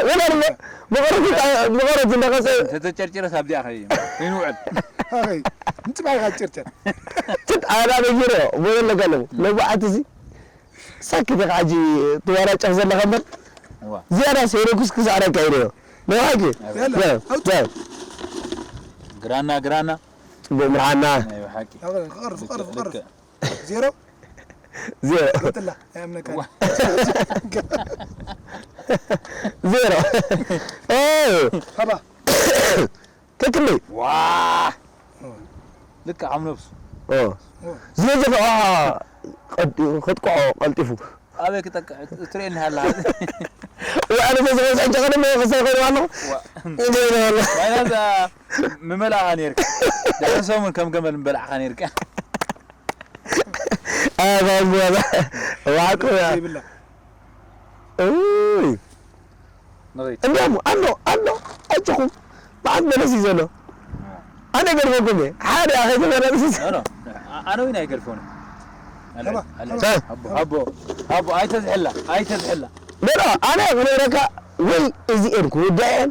ወላ ድማ ብቐረቱ እንዳቐፀ ተተጨርጭረስ ኣብዚኣ ከይኑ ይንውዕል ኣኸይ ምፅባይኻ ጨርጨር ትት ኣላ በጊረ ወለለካ ኣለዎ ለባዓት እዚ ሳኪት ኢኻ ሕጂ ትዋራጨፍ ዘለኻ እምበር እዋ ዝያዳ ሰይረኩስ ክሳዕረካ ኢለ ናይ ሓቂ ያላ፣ ያ፣ ኣውጡ። ያ። ግራና ግራና ፅቡቅ ምርሓና ናይ ሓቂ ክቐርፍ ክቐርፍ ክቐርፍ ልክዕ። ዜሮ ዜሮ ቀጥላ ኣያምነካ ዜሮ ኦ፣ ሃባ ከክንደይ ዋ ልክዕ ኣብ ነብሱ ኦ። ስለዚ ከዓ ቀዲ- ከጥቅዖ ቀልጢፉ ኣበይ ክጠቅዕ ትርእየኒ ሃላ ወዓለ ተዝኾን ዕጨ ቀደም ክሳይ ኮይኑ ኣለኹ ዋ ይገይረ ኣሎ ዋይናዛ ምመላእኻ ነርካ ድሕሪ ሰሙን ከም ገመል ምበላዕኻ ነርካ ኣባጓዛ ዋዕቆ ይብላ እይ ንኸይድ እንዲያም ኣሎ ኣሎ ኣጆኹም መዓት መለስ እዩ ዘሎ ኣነ ገርመኩም እየ ሓደ ኣኸይ ተመላለስ ኖ ኖ ኣነ ወይ ናይ ገልፎን ተባ ኣቦ ኣቦ ኣቦ ኣይተዝሕላ ኣይተዝሕላ ኖ ኣነ ክነግረካ ወይ እዚኤን ክውዳእየን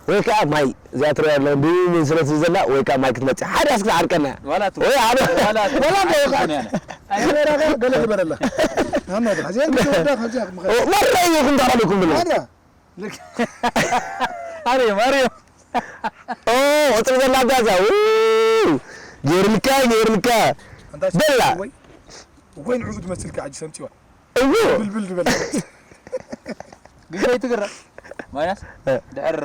ወይ ከዓ ማይ እዚኣ ትሪኣ ኣለኹ ብምን ስለ ትብል ዘላ ወይ ከዓ ማይ ክትመፅእ ሓደ ኣስክ ዓርቀና ዋላ ወይ ሓደ ዋላ ዋላ እንተ ወቃዕት ኣይበራኻ ገለ ዝበረላ ኣማ ሓዚያ ክተወዳ ከዚያ ክምኸ መራ ኢኹም ተባልኩም ብሎ ኣዳ ኣርዮም ኣርዮም ኦ ወጥር ዘላ ዳዛ ው ገይርልካ ገይርልካ ኣንታ በላ ወይ ወይ ንዕኡ ትመስልካ ሕጂ ሰምፂዋ እዎ ብልብል ዝበለ ግን ከይትግረ ማይናስ ድሕር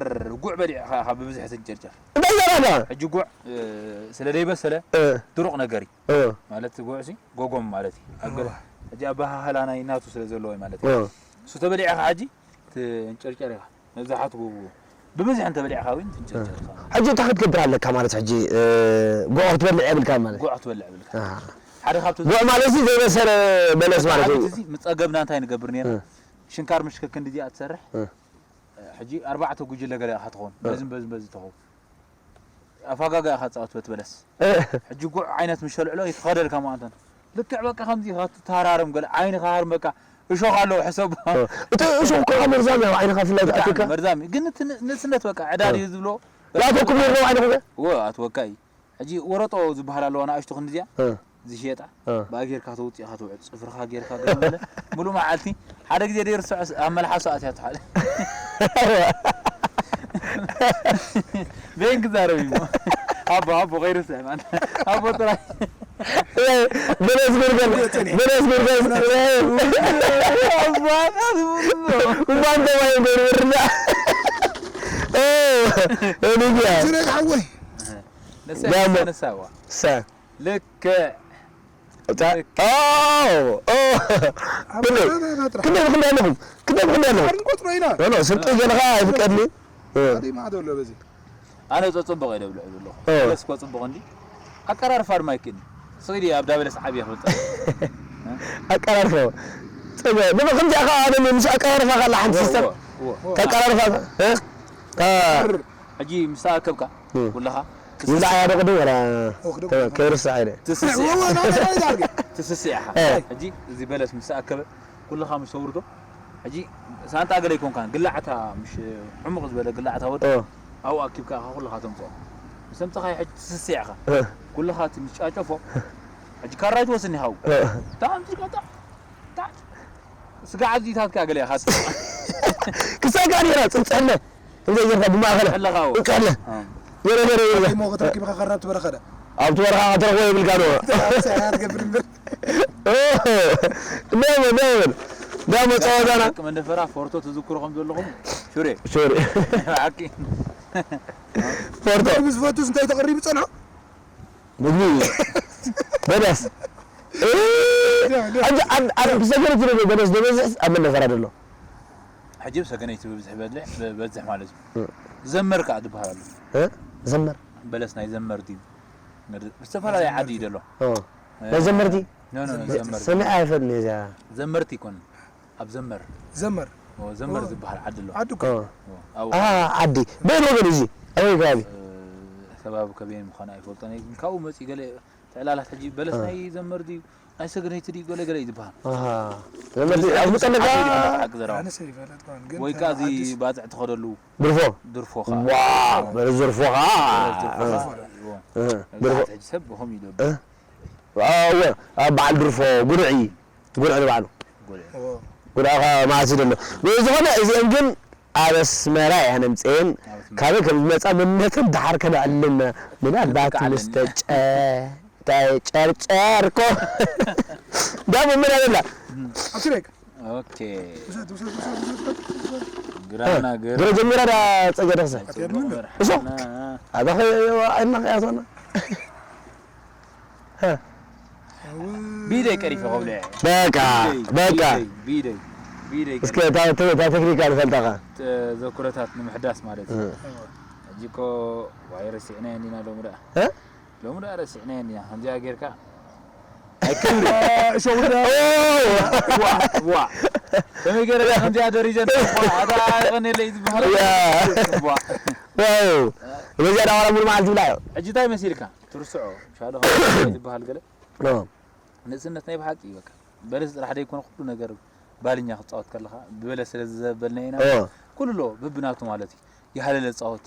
ጉዕ በሊዕኻ ካብ ብብዝሒ ትንጨርጨር እንታይ ዘራዳ ሕጂ ጉዕ እ፣ ስለ ዘይበሰለ ድሩቕ ነገር እዩ ማለት ጉዕ ሲ ጎጎም ማለት እዩ ኣብ ገለ ሕጂ ኣበሃህላ ናይ ናቱ ስለ ዘለዎ እዩ ማለት እዩ እሱ ተበሊዕኻ ሕጂ ትንጨርጨር ኢኻ መብዛሕትኡ ብብዝሒ እንተበሊዕኻ እውን ትንጨርጨር ኢኻ ሕጂ እንታይ ክትገብር ኣለካ ማለት ሕጂ ጉዕ ክትበልዕ የብልካ ማለት ጉዕ ክትበልዕ ብልካ ሓደ ካብቲ ጉዕ ማለት ሲ ዘይበሰለ በለስ ማለት እዩ እዚ ምፀገብና እንታይ ንገብር ነርና ሽንካር ምሽ ከክንዲ እዚኣ ትሰርሕ ሕጂ ኣርባዕተ ጉጅለ ገለ ኢኻ ትኸውን በዝን በዝን በዚ ትኸውን ኣፋጋጋ ኢኻ ፃወት በት በለስ ሕጂ ጉዕ ዓይነት ምሸልዕሎ ይትኸደልካ ማእንተን ልክዕ በቃ ከምዚ ኢኻ ትተሃራረም ገለ ዓይንኻ ሃርም በቃ እሾኽ ኣለዎ ሕሰብ እቲ እሾኽ እኮ ከዓ መርዛም ያው ዓይንኻ ፍላይ ተኣትካ መርዛም ግን እቲ ን- ንእስነት በቃ ዕዳ ድዩ ዝብሎ ላተኩም ይረው ዓይንኹም ወ ኣትወካ እዩ ሕጂ ወረጦ ዝበሃል ኣለዋ ንኣሽቱ ክንዲዚኣ ዝሽየጣ ብኣ ጌርካ ተውፅእኻ ትውዕል ፅፍርኻ ጌርካ ገለ ሙሉእ መዓልቲ ሓደ ግዜ ደይርስዖ ኣብ መልሓሱ ኣትያ ትሓል በይን ክዛረብ እዩ ኣቦ ኣቦ ከይርስዕ ማለት ኣቦ ጥራይ በለስ ጉርገል በለስ ጉርገል እባን ተባይ ጎርብርና ኦሊቪያ ዝረግ ሓወይ ዳሞ። ነሳዋ ሰ ልክዕ እታ ኦ ኦ ክንደይ ክንደይ ክንደይ ኣለኹም ክንደይ ክንደይ ኣለኹም ንቆፅሮ ኢና ኖ ኖ ስርቂ ገለኻ ኣይፍቀድኒ ማዕዶ ኣሎ በዚ ኣነ ጸጽብቕ እየ ደብልዕ ዘለኹ በለስ እኮ ጽቡቕ እንዲ ኣቀራርፋ ድማ ይክእልኒ ስኺዲ ኣብ ዳበለስ ዓብየ ክብል ኣቀራርፋ ጽበ ንብ ከምዚኣ ከዓ ኣነ ምስ ኣቀራርፋ ካላ ሓንቲ ሲስተር ተቀራርፋ ሕጂ ምስ ኣከብካ ኩለኻ ይብላ ያደ ቅድም ወላ ከይርሳ ዓይነ ትስስያ ኢኻ ሕጂ እዚ በለስ ምስ ኣከበ ኩልኻ ምስ ተውርዶ ሕጂ ሳንጣ ገለ ይኮንካ ግላዕታ ምሽ ሕሙቕ ዝበለ ግላዕታ ወዲ ኣብኡ ኣኪብካ ኢኻ ኩልኻ ተምፅኦ ምስ ኣምፅኻዮ ሕጂ ትስስያ ኢኻ ኩልኻ እቲ ምስ ጫጨፎ ሕጂ ካራይ ትወስኒ ሃው ታምፅካ ስጋ ዓዚታት ካ ገለ ኢኻ ክሳይ ጋር ይራ ፅንፅሕለ እንደ ጌርካ ብማእኸለ ኣለኻ እንፅሕለ ገረ ገረ ገረ ሞ ከተረኪብካ ከራ ትበረኸደ ኣብቲ በረኻ ክትረኽቦ የብልካ ዶ ትገብር እምበር ደመ ደመ ዳሞ ጸወታና መንደፈራ ፎርቶ ትዝክሩ ከም ዘለኹም ሹሬ ሹሬ ሓቂ ፎርቶ ምስ ፈቱስ እንታይ ተቐሪቡ ጸንሖ ምግቢ በዳስ ኣንተ ኣንተ ብሰገር ዝረገ በዳስ ደበዝሕስ ኣብ መንደፈራ ደሎ ሕጂ ብሰገነይቲ ብብዝሒ በልሕ በዝሕ ማለት እዩ። ዘመር ከዓ ዝበሃል ኣሎ። ዘመር በለስ ናይ ዘመርቲ እዩ። ዝተፈላለየ ዓዲ እዩ ዘሎ። ናይ ዘመርቲ ሰሚዐ ኣይፈልጥን እየ እዚኣ። ዘመርቲ ይኮን ኣብ ዘመር ዘመር ዘመር ዝበሃል ዓዲ ኣሎ። ዓዲ እኮ ዓዲ በየን ወገን እዚ ኣበይ ከባቢ? ከባቢ ከበየን ምዃኑ ኣይፈልጦን እየ፣ ግን ካብኡ መፂኡ ገለ ትዕላላት ሕጂ በለስ ናይ ዘመር ድዩ ናይ ሰገነይቲ ድዩ ገለ ገለ እዩ ዝበሃል። ዘመርቲ ኣብ ምጠለጋ ሓቂ ዘረባ ኣነስ ይፈለጥኳን ግን ወይ ከዓ እዚ ባፅዕ ትኸደሉ ድርፎ ድርፎ ከዓ ዋ በለስ ድርፎ ከዓ ድርፎ ድርፎ ሕጂ ሰብ ከምኡ ይገብር። እወ ኣብ በዓል ድርፎ ጉርዒ ጉርዒ ንባዕሉ ጎለ ጉርዒ ከዓ መዓስ እዩ ዘሎ። ብዝኾነ እዚአን ግን ኣብ ኣስመራ እያ ነምፅኤን። ካበይ ከም ዝመፃ መንነተን ደሓር ከነዕልም ምናልባት ከዓልም። ምስ ተጨ እንታይ ጨርጨርኮ ዳሞ ምን ኣበላ ኣብቲ ደቂ ኦኬ ውሰድ ውሰድ ውሰድ ውሰድ ውሰድ ግራና ገር ገረ ጀሚራ ዳ ፀገ ደኽሰ ኣትሄድን እንዶ እሾ ኣባኸ ኣይናኸያቶና ቢደይ ቀሪፈ ከብለ በቃ በቃ ቢደይ ቢደይ እስከ እታ ቴክኒካ ንፈልጣኻ ተዘክሮታት ንምሕዳስ ማለት እዩ። ሕጂ እኮ ዋይ ረሲዕናዮ እንዲና ሎሚ ደኣ እ? ሎሚ ደኣ ረሲዕናዮ እንዲና ከምዚኣ ጌርካ እሸውዳ ዋ ዋ ከመይ ገይረ ከምዚኣ ደሪጀ ኣታ ቀኔለይ ዝበሃል ያ። ዋ ዋው በዚኣ ዳዋራ ሙሉ መዓልቲ ብላዮ ሕጂ እንታይ መሲልካ ትርስዖ ሻሎ ዝበሃል ገለ ንእስነት ናይ ብሓቂ እዩ በቃ በለስ ጥራሕ ደይኮነ ኩሉ ነገር ባልኛ ክፃወት ከለኻ ብበለስ ስለ ዝዘበልና ኢና ኩሉ ኣሎ ብብናቱ ማለት እዩ ይሃለለ ፃወት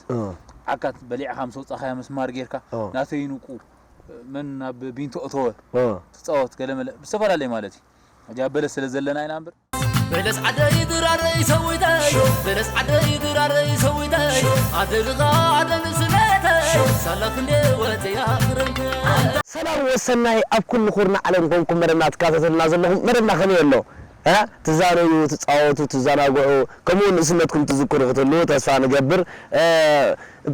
ዓካት በሊዕኻ ምስ ወፃኻያ መስማር ጌርካ ናተይ ንቁ መን ናብ ቢንቶ እተወ ትፃወት ገለመለ ብዝተፈላለየ ማለት እዩ እዚኣ በለስ ስለ ዘለና ኢና እምበር በለስ ዓደይ ድራረይ ሰዊተይ በለስ ዓደይ ድራረይ ሰዊተይ ኣደልኻ ኣደል ስለተይ ሳላ ክንደ ወፅያ ክረምተ ሰላም ወሰናይ ኣብ ኩሉ ኩርና ዓለም ኮንኩም መደብና ትካታተሉና ዘለኹም መደብና ከመይ ኣሎ ትዛነዩ ትፃወቱ ትዘናግዑ ከምኡ ንእስነትኩም ትዝክሩ ክትህልዉ ተስፋ ንገብር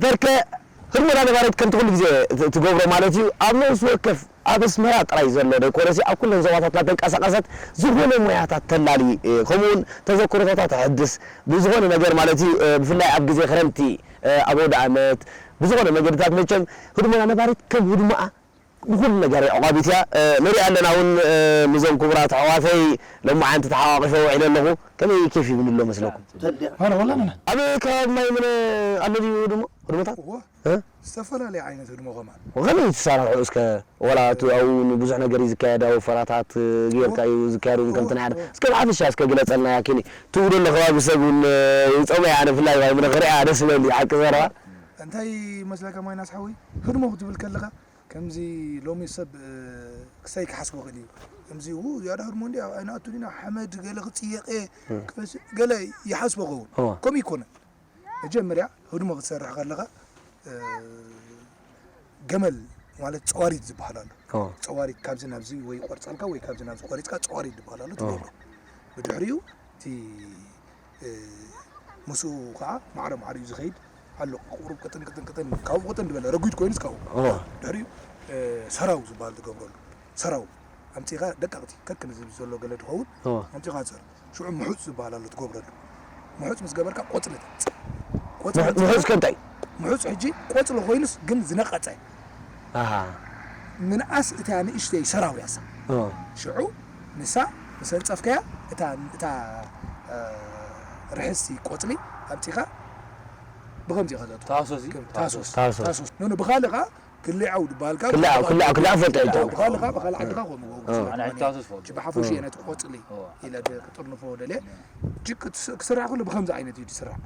በርከ ህድሞና ነባሪት ከምቲ ኩሉ ግዜ ትገብሮ ማለት እዩ ኣብ ነብሲ ወከፍ ኣብ ኣስመራ ጥራይ ዘሎ ደይኮነሲ ኣብ ኩለን ዞባታትና ተንቀሳቐሰት ዝኾነ ሞያታት ተላሊ ከምኡውን ተዘክሮታታ ተሕድስ ብዝኾነ ነገር ማለት እዩ ብፍላይ ኣብ ግዜ ክረምቲ ኣብ ወደ ዓመት ብዝኾነ መገድታት መቸም ህድሞና ነባሪት ከም ህድሞኣ ንኹሉ ነገር ኣዕቋቢት እያ ንሪኣ ኣለና እውን ምዞም ክቡራት ኣሕዋተይ ሎማዓንቲ ተሓቋቂፈ ውዒለ ኣለኹ ከመይ ኬፍ ይብል ኣሎ መስለኩም ኣረ ወላ ምና ኣብ ከባቢ ማይ ምነ ኣሎ ድዩ ድሞ ህድሞታት እዎ እ? ዝተፈላለየ ዓይነት ህድሞ ከማን ከመይ ትሰራርሑ እስከ ወላ እቲ ኣብኡ ንብዙሕ ነገር እዩ ዝካየድ ኣብ ፈራታት ጌርካ እዩ ዝካየድ እውን ከምቲ ናይ ዓደ እስከ ብሓፈሻ እስከ ግለፀልና ያኪኒ ትውዶ ኣሎ ከባቢ ሰብ እውን ይፀመ ኣነ ፍላይ ማይ ምነ ክሪኣ ደስ ይበል ሓቂ ዘረባ እንታይ መስለካ ማይናስ ሓወይ ህድሞ ክትብል ከለኻ ከምዚ ሎሚ ሰብ ክሳይ ክሓስቦ ክእል እዩ ከምዚ ው ዝያዳ ህድሞ እንዲ ኣይንኣቱን ኢና ሓመድ ገለ ክፅየቀ ክፈስ ገለ ይሓስቦ ከውን እወ። ከምኡ ይኮነ መጀመርያ ህድሞ ክትሰርሕ ከለኻ ገመል ማለት ፀዋሪት ዝበሃል ኣሎ እወ። ፀዋሪት ካብዚ ናብዚ ወይ ቆርፀልካ ወይ ካብዚ ናብዚ ቆሪፅካ ፀዋሪት ዝበሃል ኣሎ ትገብሮ ብድሕሪኡ እቲ ምስኡ ከዓ ማዕረ ማዕረ እዩ ዝኸይድ ኣሎ ቁሩብ ቅጥን ቅጥን ቅጥን ካብኡ ቅጥን ዝበለ ረጒድ ኮይኑስ ካብኡ እወ። ድሕሪኡ ሰራው ዝበሃል ትገብረሉ ሰራው ኣምፂኻ ደቀቕቲ ከክን ዝብል ዘሎ ገለ ትኸውን እወ። ኣምፂኻ ትሰር ሽዑ ምሑፅ ዝበሃል ኣሎ ትገብረሉ ምሑፅ ምስ ገበርካ ቆፅሊ ምሑፅ ከ እንታይ ምሑፅ ሕጂ ቆፅሊ ኮይኑስ ግን ዝነቐፀ ኣሃ ምንኣስ እታ ንእሽተይ ሰራው ያሳ እወ። ሽዑ ንሳ ምስ ኣንፀፍካያ እታ እታ ርሕስቲ ቆፅሊ ኣምፂኻ ብኸምዚ ኢኻ ዘእትዎ ታህሶስ እዩ? ታሶስ ታህሶስ። ታሶስ ኖኖ ብኻልእ ከዓ ክልዓው ዝበሃል ካብ ክልዓው ክልዓው ክልዓው ፈልጠ እዩ ብኻልእ ከዓ ብኻልእ ዓዲ ከዓ ከምኡ ኣነ ሕጂ ታህሶስ ፈልጦ ብሓፈሽ ነቲ ቆፅሊ ኢለ ክጥርንፎ ደልየ ጅቅ ክስራሕ ከሎ ብከምዚ ዓይነት እዩ ዝስራሕ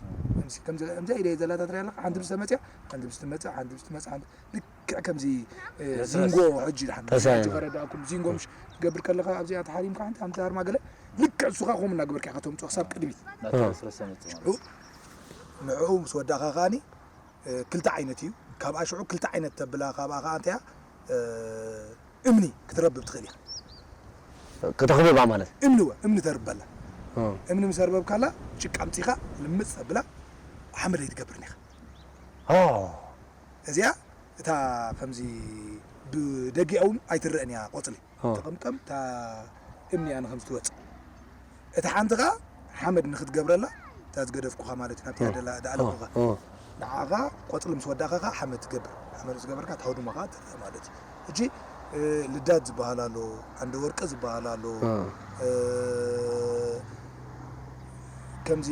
ከምዚ ኢለ ዘለታ ትሪኣ ኣለካ ሓንቲ ምስ ተመፅያ ሓንቲ ምስ ትመፅእ ሓንቲ ምስ ትመፅእ ሓንቲ ልክዕ ከምዚ ዚንጎ ሕጂ ድሓን ተሳኢኑ። ሕጂ ከረዳእኩም ዚንጎ ምሽ ትገብር ከለካ ኣብዚኣ ተሓሪምካ ሓንቲ ሓንቲ ኣርማ ገለ ልክዕ እሱኻ ከምኡ እናገበርካ ኢኻ ተምፅኦ ክሳብ ቅድሚት ናተረስረሰ መፅእ ማለት እዩ። ንዕኡ ምስ ወዳእካ ከኣኒ ክልተ ዓይነት እዩ ካብኣ ሽዑ ክልተ ዓይነት ተብላ ካብኣ ከዓ እንተያ እምኒ ክትረብብ ትኽእል ኢኻ ከተኽብባ ማለት እምኒ ወ እምኒ ተርበላ እ። እምኒ ምስ ኣርበብካላ ጭቃ ኣምፂኻ ልምፅ ተብላ ሓመድ ኣይትገብርን ኢኻ ኦ፣ እዚኣ እታ ከምዚ ብደጊኣ እውን ኣይትረአን እያ ቆፅሊ ኦ። ተቐምቀም እታ እምኒ እያ ንከምዚ ትወፅእ እታ ሓንቲ ከዓ ሓመድ ንክትገብረላ እታ ዝገደፍኩኻ ማለት እዩ፣ ናብቲ እ፣ ደላ-፣ እ፣ ደኣለኹኻ። እ። ንዓኻ ቆጽሊ ምስ ወዳእኻ ከኣ ሓመድ ትገብር። ሓመድ ምስ ገበርካ፣ እቲ ሃውድማ ከኣ ትርእ ማለት እዩ። ሕጂ፣ እ፣ ልዳት ዝበሃል ኣሎ፣ ዓንደ ወርቂ ዝበሃል ኣሎ። እ። እ፣ ከምዚ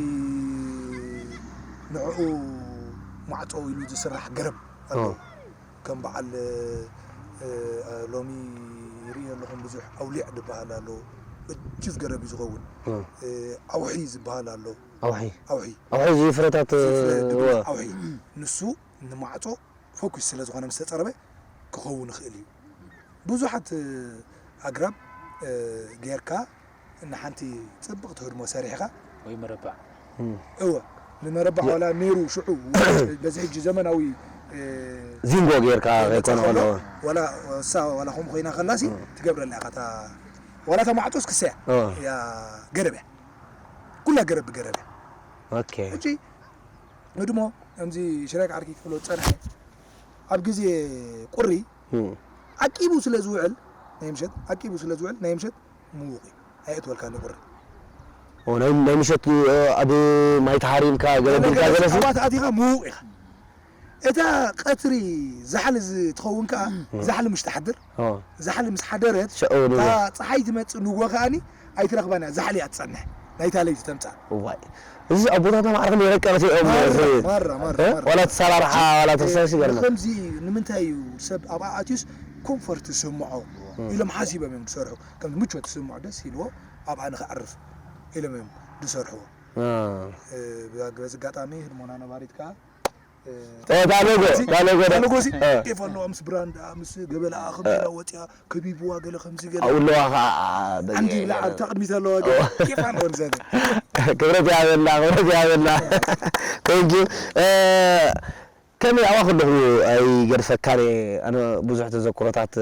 ንዕኡ ማዕጾ ኢሉ ዝስራሕ ገረብ ኣሎ። እ። ከም በዓል፣ እ፣ ሎሚ ይርኢ ኣለኹም ብዙሕ ኣውሊዕ ዝበሃል ኣሎ። እጅፍ ገረብ እዩ ዝኸውን። እ። እ፣ ኣውሒ ዝበሃል ኣሎ። ኣውሒ። ኣውሒ። ኣውሒ እዚ ፍረታት፣ እዚ ፍረ ድብለ እወ። ኣውሒ። ንሱ ንማዕጾ ፎኩስ ስለ ዝኾነ ምስ ተጸረበ ክኸውን ይኽእል እዩ። ብዙሓት፣ እ፣ ኣግራብ፣ እ፣ ጌርካ ንሓንቲ ጽብቕቲ ህድሞ ሰሪሕኻ ወይ መረባዕ። እም። እወ፣ ንመረባዕ የ- ዋላ ነይሩ ሽዑ፣ በዚ ሕጂ ዘመናዊ፣ እ፣ ዚንጎ ጌርካ እ፣ ከይኮነ መጽሓፎ ከሎ። ዋላ እሳ ዋላ ከምኡ ኮይና ከላሲ እም። ትገብረላ ኢኻ። እታ ዋላ እታ ማዕጾስ ክሰያ እወ። እያ ገረብ እያ። ኩላ ገረብ ብገረብ እያ። ኦኬ። ሕጂ ህድሞ ከምዚ ሽራይ ዓርኪ ክብሎ ዝጸንሐ ኣብ ግዜ ቁሪ እም። ዓቂቡ ስለ ዝውዕል ናይ ምሸት፣ ዓቂቡ ስለ ዝውዕል ናይ ምሸት ምዉቕ እዩ። ኣየእትወልካን ቁሪ። ኦ፣ ናይ፣ ናይ ምሸት፣ እ፣ ኣብ ማይ ተሓሪምካ ገለ ገለ ቢልካ ገለ ገለሲ? ሰባት ኣቲኻ ምዉቕ ኢኻ። እታ ቀትሪ ዛሕሊ ዝ-፣ ትኸውን ከኣ፣ እም። ዛሕሊ ምሽ ትሓድር። ኦ። ዛሕሊ ምስ ሓደረት፣ ሸ-፣ ኦ፣ እታ ንግሆ። ጸሓይ ትመጽእ ንግሆ ከኣኒ ኣይትረኽባን እያ። ዛሕሊ እያ ትጸንሕ። ናይታ ለይቲ ተምጽኣ። እዋይ። እዚ ኣቦታትና ማዕረ ክንደይ ረቀቕቲ እዮም፣ ማራ፣ እዚ፣ ማራ፣ ማራ፣ እ? ማራ። ዋላ እቲ ሰራርሓ፣ ሕጂ፣ ዋላ እቲ እ፣ ሰስ ይገርም። ንኸምዚ ንምንታይ እዩ ሰብ ኣብኣ ኣትዩስ ኮምፎርት ዝስምዖ እም። ኢሎም ሓሲቦም እዮም ዝሰርሑ። ከም ምቾት ዝስምዖ ደስ ኢልዎ ኣብኣ ንኸዕርፍ ኢሎም እዮም ዝሰርሕዎ። እ። እ፣ በዚ ኣጋጣሚ ህድሞና ነባሪት ከኣ እ፣ ኦ፣ እታ ሎጎ፣ እዚ፣ እታ ሎጎ እታ ዶ? ሎጎ እዚ እ። ኬፍ ኣለዋ ምስ ብራንዳ፣ ምስ ገበላ፣ ከምዚ እ። ኢላ ወፂኣ፣ ከቢብዋ ገለ ከምዚ ገለ። ኣብኡ ኣለዋ ኸዓ፣ ዓ-፣ ዓ-፣ በጊዕ ዓንዲ ይብላ፣ ገለ። ኣብታ ቅድሚት ኣለዋ ገለ። ኦ። ኬፍ ኣለወን ዘን። ክብረት ይሃበልና፣ ክብረት ይሃበልና። Thank you። እ፣ ከመይ ኣብኣ ከለኹ ኣይገድፈካን እየ። ኣነ ብዙሕ ተዘክሮታት፣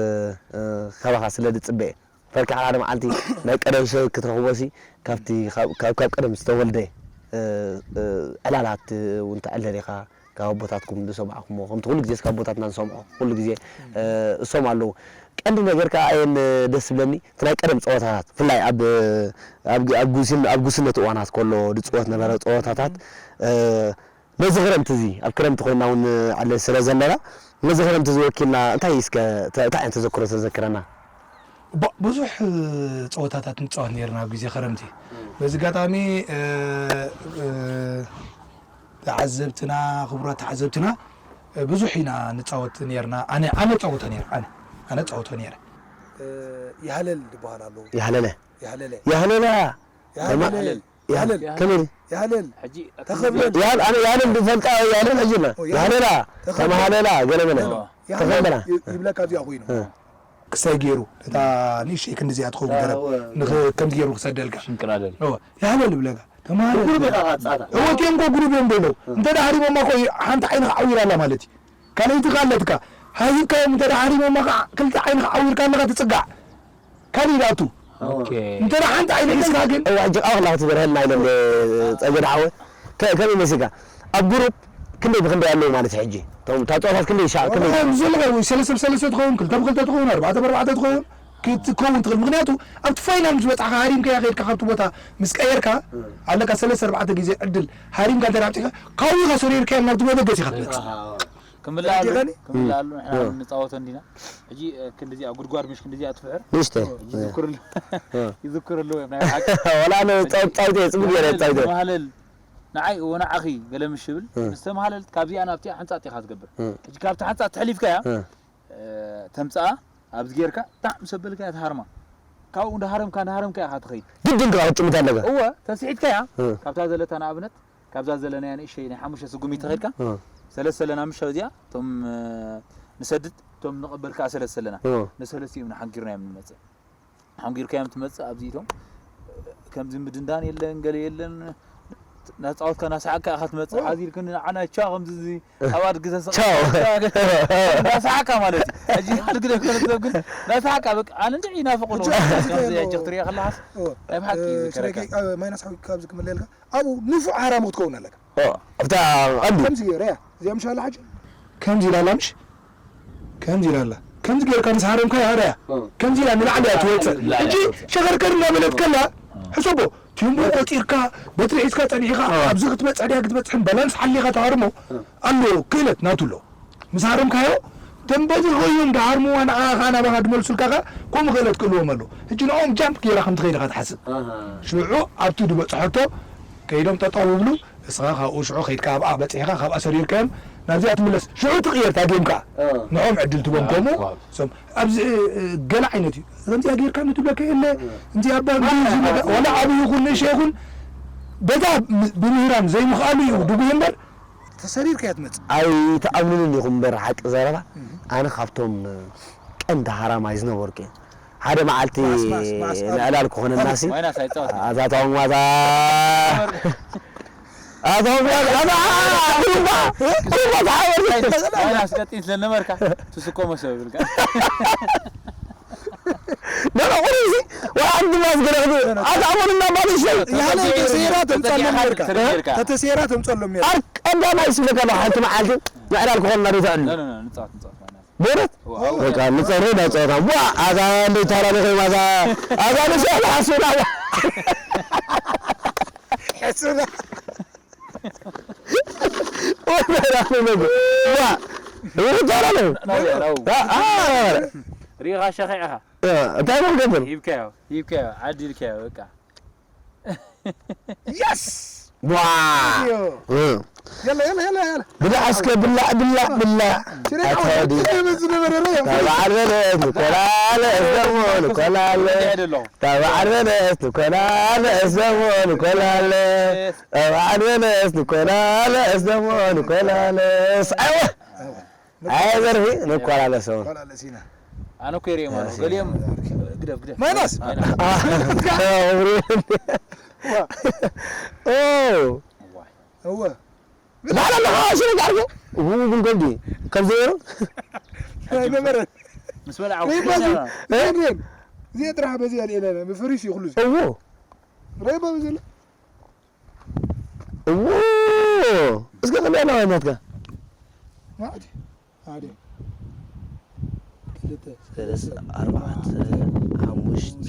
እ፣ ካባኻ ስለ ዝጽበ እየ። ፈርቂ ሓደ መዓልቲ ናይ ቀደም ሰብ ክትረኽቦ ሲ፣ ካብቲ፣ ካብ፣ ካብ፣ ካብ ቀደም ዝተወልደ፣ እ፣ እ፣ ዕላላት እውን ተዕልል ኢኻ፣ ካብ ኣቦታትኩም ዝሰማዕኩሞ፣ ከምቲ ኩሉ ግዜስ ካብ ኣቦታትና ንሰምዖ፣ ኩሉ ግዜ፣ እ፣ እሶም ኣለዉ። ቀንዲ ነገር ከኣ ኣየን ደስ ዝብለኒ፣ እቲ ናይ ቀደም ጸወታታት፣ ብፍላይ ኣብ፣ ኣብ፣ ኣብ ጉስን-፣ ኣብ ጉስነት እዋናት ከሎ ዝጽወት ነበረ ጸወታታት፣ እ፣ ነዚ ክረምቲ እዚ፣ ኣብ ክረምቲ ኮይና እውን ንዕለል ስለ ዘለና፣ ነዚ ክረምቲ እዚ ወኪልና እንታይ እስከ፣ ተ-፣ እንታይ ዓይነት ተዘክሮ ተዘክረና? ባ-፣ ብዙሕ፣ እ፣ ጸወታታት ንጻወት ነይርና ኣብ ግዜ ክረምቲ። እም። በዚ ኣጋጣሚ፣ እ፣ እ፣ ተዓዘብትና፣ ክቡራት ተዓዘብትና፣ እ፣ ብዙሕ ኢና ንጻወት ነይርና። ኣነ፣ ኣነ ጻወቶ ነይረ፣ ኣነ፣ ኣነ ጻወቶ ነይረ። እ፣ ያህለል ዝበሃል ኣሎ። ያህለለ። ያህለለ። ያህለላ። ያህለለ። ከመ-፣ ያህለል። ያህለል። ከመይ? ያህለል። ሕጂ ተኸብለል። ያህል-፣ ኣነ ያህለል ዝፈልጣ ያህለል ሕጂ ና። ኦ፣ ያህለል። ያህለላ፣ ተኸብለል። ተማሃለላ፣ ገለ መለ። ኦ። ያህለል ተኸብለላ። ይ-፣ ይብለካ እዚኣ ኮይኑ። እ። ክሳይ ገይሩ፣ እታ ንእሽተይ ክንዲ እዚኣ ትኸውን ገረብ። እወ። ንኽ-፣ ከምዚ ገይሩ ክሰደልካ። ሽንቅራለል። እወ። ያህለል ይብለካ። ተማሃለል። ጉሩብ ኢኻ ኻትጻታ። እወ፣ እቲኦም እኮ ጉሩብ እዮም ደለዉ። እ። እንተ ደኣ ሃሪሞማ እኮ ሓንቲ ዓይንኻ ዓዊራ ኣላ ማለት እዩ። ካልኣይቲ ከ ኣለትካ። ሃይብካዮም እንተ ደኣ ሃሪሞማ ኸዓ ክልተ ዓይንኻ ዓዊርካ ኣለኻ ትጽጋዕ። ካልእ ይኣቱ። ኦኬ። እንተ ደኣ ሓንቲ ዓይኒ ሒዝካ ግን እዋ፣ ሕጂ ቃል ከላ ክትበርሀልና ኢለ እንደ ጸገ ደሓወ። ከ-፣ ከመይ መሲልካ? ኣብ ግሩፕ ክንደይ ብክንደይ ኣለዉ ማለት እዩ ሕጂ? እቶም ታጽዋታት ክንደይ ሻ-፣ ክንደይ? ኣብ ዘለኻ ወይ ሰለስተ ብሰለስተ ትኸውን፣ ክልተ ብክልተ ትኸውን፣ ኣርባዕተ ብኣርባዕተ ትኸውን፣ ክትከውን ትኽእል። ምኽንያቱ ኣብቲ ፋይናል ምስ በጻሕካ ሃሪምካያ ከይድካ ካብቲ ቦታ ምስ ቀየርካ፣ ኣለካ ሰለስተ ኣርባዕተ ግዜ ዕድል ሃሪምካ እንተ ደኣ ኣብጺሕካ፣ ካብኡ ኢኻ ሰሪርካያ ናብቲ መበገሲ ኢኻ ትመጽእ። ኣሃ። ክምልኣሉ፣ ይገርም። ክምልኣሉ፣ ንሕና እ። ንጻወቶ እንዲና። ሕጂ፣ እ፣ ክንድዚኣ ጉድጓድ ምሽ ክንድዚኣ ትፍሕር። ንእሽተይ። ሕጂ እ። ይዝክርሉ። እ። ይዝክርሉ እዮም ናይ ብሓቂ። ወላ ኣነ ጻው-፣ ጻውቴ፣ ጽቡቅ ገይረ ጻውቴ። ተማህለል፣ ንዓይ ወናዓኺ ገለ ምሽ ይብል። እ። ምስ ተማህለልት ካብዚኣ ናብቲኣ ሓንጻት ኢኻ ትገብር። እ። ሕጂ ካብቲ ሓንጻት ተሕሊፍካያ፣ እ። እ፣ ተምጽኣ፣ ኣብዚ ጌርካ፣ ጣዕ ምስ ኣበልካያ ትሃርማ። ካብኡ እንዳሃረምካ፣ እንዳሃረምካ ኢኻ ትኸይድ። ግድን ከኣ ክትጭምት ኣለካ። እወ፣ ተስሒትካያ፣ እ። ካብታ ዘለታ ንኣብነት፣ ካብዛ ዘለናያ ንእሸይ ናይ ሓሙሽተ ስጉሚት ተኸድካ፣ እ። ሰለስተ ኣለና ምሽ ኣብዚኣ፣ እቶም፣ እ፣ ንሰድድ፣ እቶም ንቐበል ከኣ ሰለስተ ኣለና። እ። ንሰለስቲኦም ንሓንጊርናዮም ንመጽእ። ሓንጊርካዮም ትመጽእ፣ ኣብዚኢቶም፣ እ፣ ከምዚ ምድንዳን የለን፣ ገለ የለን። ናጻወትካ ናሰሓቅካ ኢኻ ትመጽእ። እ። ሓዚርክኒ ንዓና ቻ ከምዚ እዚ ኣብ ኣድጊ ተሰቒልካ ቻው። ቻ ገለ ናሰሓቅካ ማለት እዩ። ሕጂ ኣድጊ ዘይኮነ ሰብ ግን ናሰሓቅካ በቃ ኣነ እንድዒ ይናፍቕ ኣለኹ። ሕጂ ከምዚ ከምዚ ሕጂ ክትሪኦ ከለኻስ እ፣ ናይ ብሓቂ እ፣ ይዝከረካ። ስለዚ፣ እ፣ ማይናስ ሓዊካ ኣብዚ ክምለየልካ ኣብኡ ንፉዕ ሃራሚ ክትከውን ኣለካ። ኦ፣ ኣብታ ቀንዲ። ከምዚ ገይረ እያ። እዚኣ ምሽ ኣላ ሕጂ? ከምዚ ኢላ ኣላ ምሽ? ከምዚ ኢላ ኣላ። ከምዚ ጌርካ ምስ ሃረምካ እያ ሃረያ። እ። ከምዚ ኢላ ንላዕሊ እያ ትወጽእ። ንላዕሊ ሕጂ እያ ትወጽእ። ሸኸርከር እናበለት ከላ፣ ሕሰቦ፣ እቲ ቴምቦ ቆጺርካ፣ በትሪ ሒዝካ ጸኒሕካ፣ ኣብዚ ክትበጽሕ ድያ ክትበጽሕን ባላንስ ሓሊኻ ትሃርሞ ኣሎ፣ ክእለት ናቱ ኣሎ። ምስ ሃረምካዮ፣ እቶም በዚ ኮይኖም ድሃርምዋ ንዓኻ ኸኣ ናባኻ ድመልሱልካ ኸኣ፣ ከምኡ ክእለት ክእልዎም ኣሎ። ሕጂ ንዕኦም ጃምፕ ጌራ ከም ትኸይድ ኢኻ ትሓስብ። ኣሃ። ሽዑ ኣብቲ ድበጽሐቶ ከይዶም ጠጠው ይብሉ፣ እስኻ ካብኡ ሽዑ ከይድካ ኣብኣ በጺሕካ፣ ካብኣ ሰሪርካዮም፣ ናብዚኣ ትምለስ። ሽዑ ትቕየር እታ ጌም ከኣ። እ። ንዕኦም ዕድል ትቦም እ፣ ከምኡ። እ። ሶም ኣብዚ፣ እ፣ እ፣ ገለ ዓይነት እዩ። ከምዚኣ ጌርካ ንትብለካ የለ፣ እ። እንዚኣ እባ፣ እንዲ፣ እዚ ነገር፣ ዋላ ዓብዪ ይኹን ንእሽቶ ይኹን፣ በዛ ም-፣ ብምህራም ዘይምኽኣሉ እዩ ድጉህ እምበር፣ ተሰሪርካ እያ ትመጽእ። ኣይትኣምኑንን ኢኹም እምበር፣ ሓቂ ዘረባ፣ እህ። ኣነ ካብቶም ቀንዲ ሃራማይ ዝነበርኩ እየ። ሓደ መዓልቲ ማስ፣ ማስ፣ ማስ፣ ኣብ ምዕላል ክኾነናሲ፣ ማይናስ ኣይጻወትን። ኣታ ተዋን ዋዛ፣ ኣታ ተዋን ዋዛ፣ ኣታ፣ ሩምባ፣ ሩምባ ተሓወር። ማይናስ ቀጢን ስለነበርካ፣ ትስከሞ ሰብ ይብልካ። ኖ፣ ኖ፣ ቁሩብ ሲ፣ ወላ ሓንቲ ማስ ገለ ክብ-፣ ኣታ ኣሞን እና ባል ይሽለይ። ያለ ተሰይራ ተምጸሎም ተጸጊዕካ ነርካ። ተሰይርካ። ተተሰይራ ተምጸሎም ነርካ። ኣብ ቀዳማይ ስለ ከሎ ሓንቲ መዓልቲ ምዕላል ክኾንና ዶ ተዕሉ? ኖ፣ ኖ፣ ኖ፣ ንጻወት፣ ንጻወት፣ ማይናስ። በእውነት? ዋው። በቃ፣ ንጸርይ ዳ ጸወታ። ዋ፣ ኣዛ እንደ ተራለ ኸይ ማዛ። ኣዛ ንሰ ሓሱና። ሕሱና። ዋ፣ ይተራለ። ናው፣ ናው። አ፣ አ። ሪኻ ሸኺዕኻ። እ፣ እንታይ ነው ገብል? ሂብካዮ፣ ሂብካዮ፣ ዓዲልካዮ፣ በቃ። የስ! ዋ! ዮ። እ። የላ፣ የላ፣ የላ፣ የላ። ብላዕ እስከ ብላዕ፣ ብላዕ፣ ብላዕ። ሽሬ ኣታ ዓወት። ወዲ። ሽሬ በዝ ነበረ፣ ረ፣ ያ። ተባዓል በለስ ንኮላለ፣ እስደሞ ንኮላለ። ወዲ ኣይደለኹም። ተባዓል በለስ ንኮላለ፣ እስደሞ ንኮላለ። ተባዓል በለስ ንኮላለ፣ እስደሞ ንኮላለ። ኣይወ! ኣይ ዘርፊ ንኮላለሶም። ኮላለሲና። ኣነ እኮ የርእዮም ኣለኹ። ገሊኦም ግደፍ፣ ግደፍ። ማይናስ! ማይናስ። አ፣ ኦ። ዋይ። እወ። ባለ ለኻ ሽነ ጋርገ። ው፣ ግን ገብዲ። ከም ዘይሩ? ኣይነበረን። ምስ በልዓ ሪባ ኩሉ እዚ፣ ነበረ። ሪባ እዚ። እዚኣ ጥራሕ በዚ ኣልኤለ፣ ብፍሪስ እዩ ኩሉ እዚ። እዎ። ሪባ በዚ ኣለ። እዎ፣ እስከ ክልተ ኣለዋ ናትካ። ማዕድ፣ ሓደ፣ ክልተ፣ ሰለስተ፣ ኣርባዕተ፣ ሓሙሽተ፣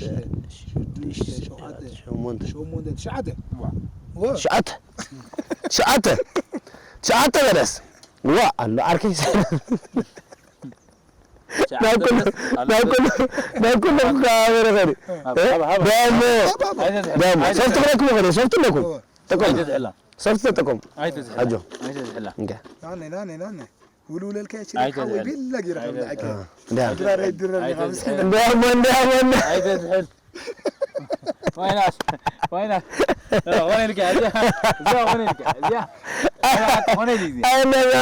ሽዱሽተ፣ ሸውዓተ፣ ሸሞንተ። ሸሞንተ፣ ትሽዓተ። ዋ። ዋ። ትሽዓተ። ትሽዓተ። ትሽዓተ በለስ። ዋ፣ ኣሎ ዓርከይ። ናብ ኩሉ፣ ናብ ኩሉ፣ ናብ ኩሉ ክከባበር ይኽእል እዩ። ሃባ፣ ሃባ፣ ሃባ። እ? ደሞ፣ ኣይተዝሕል፣ ደሞ። ኣይተዝሕል። ሶፍት ክለኩም ይኽእል እዩ፣ ሶፍት ኣለኩም። እወ። ጠቀሙ። ኣይተዝሕላ። ሶፍት ተጠቀሙ። ኣይተዝሕላ። ኣጆ። ኣይተዝሕላ። እንካ። ናነ፣ ናነ፣ ናነ። ውልውለልካ ይችላል። ኣይተዝሕል። ሓወይ ቤላ ጌራ ከም ኣይተዝሕል። ዝኣኪ። እ፣ እንዳ። ድራር ኣይድረር ኢኻ ኣይተዝሕል። ምስኪን። እንዳ፣ እሞ፣ እንዳ፣ እሞ፣ እንዳ። ኣይተዝሕል። ዋይናስ፣ ዋይናስ። እ፣ ኾነ ኢልካ፣ እዚኣ፣ እዚኣ ኾነ ኢልካ፣ እዚኣ። እዚኣ ሓቂ ኾነ ኢሉ፣ እዚኣ። ኣይ፣ እንዳ፣ እንዳ፣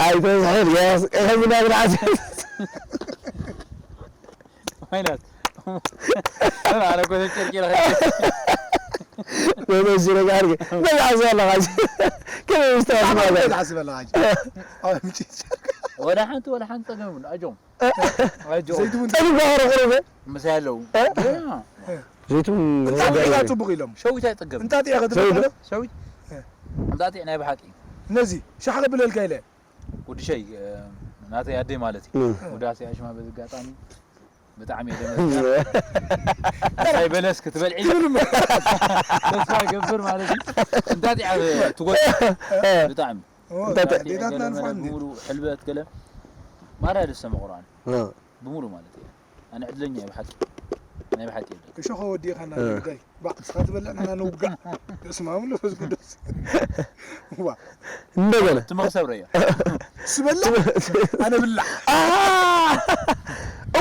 ኣይተዝሕል፣ የስ፣ ከምዚ እንዳ፣ እንዳ፣ ዋይናስ። ኣነ እኮ ተጨርቂረ ኸይደ። በበዚ ረጋ ኣድርገ። በዛ ዓዚ ኣለኻ። ከመይ ምስ ተዋስማ ኣነ ዘላ? ዝሓስብ ኣለኻ ሕጂ። ኣይ፣ ምጭጭ። ወላ ሓንቲ፣ ወላ ሓንቲ ጸገም የብሉን። ኣጆም። ኣጆም። ዘይትውን ጸሊም ባህሪ ቁሩብ። ምሳይ ኣለዉ። እ? ያ። ዘይትውን እንታይ ጸሊም ጌጋ ጌጋ። ጽቡቕ ኢሎም። ሸዊት ኣይጸገብን። እንጣጢዕ ኸትብል ሸዊት? ከሎ? ሸዊት? እ። እንጣጢዕ ናይ ብሓቂ። ነዚ ሻሕ ከብለልካ ኢለ። ወዲ ሸይ፣ እ፣ ናተይ ኣደይ ማለት እዩ። እ። ውዳሴ ኣሽማ በዚ ኣጋጣሚ ብጣዕሚ እየ ደመዝያ። ምሳይ በለስ ክትበልዒ ትብል እሞ። ተስፋ ይገብር ማለት እዩ። እንጣጢዕ ትጎድእ። እ። ብጣዕሚ። ኦ፣ እንጣጢዕ። ኣዴታትና እንጣጢዕ ኣልፋ እንዴ? ብምሉ ሕልበት ገለ ማራ ደሰ መቑራን። እ። ብምሉ ማለት እዩ። ኣነ ዕድለኛ እየ ብሓቂ። ናይ ብሓቂ እየ። እሾኸ ወዲእኻና እ። ጉዳይ። ባዕ፣ ንስኻ ትበልዕ፣ ንሕና ንውጋዕ። በስመ ኣብ ወመንፈስ ቅዱስ። ዋ። እንደገና። እቲ መኽሰብ ረእዮ። ስበልዕ፣ ኣነ ብላዕ። አ! ኦ!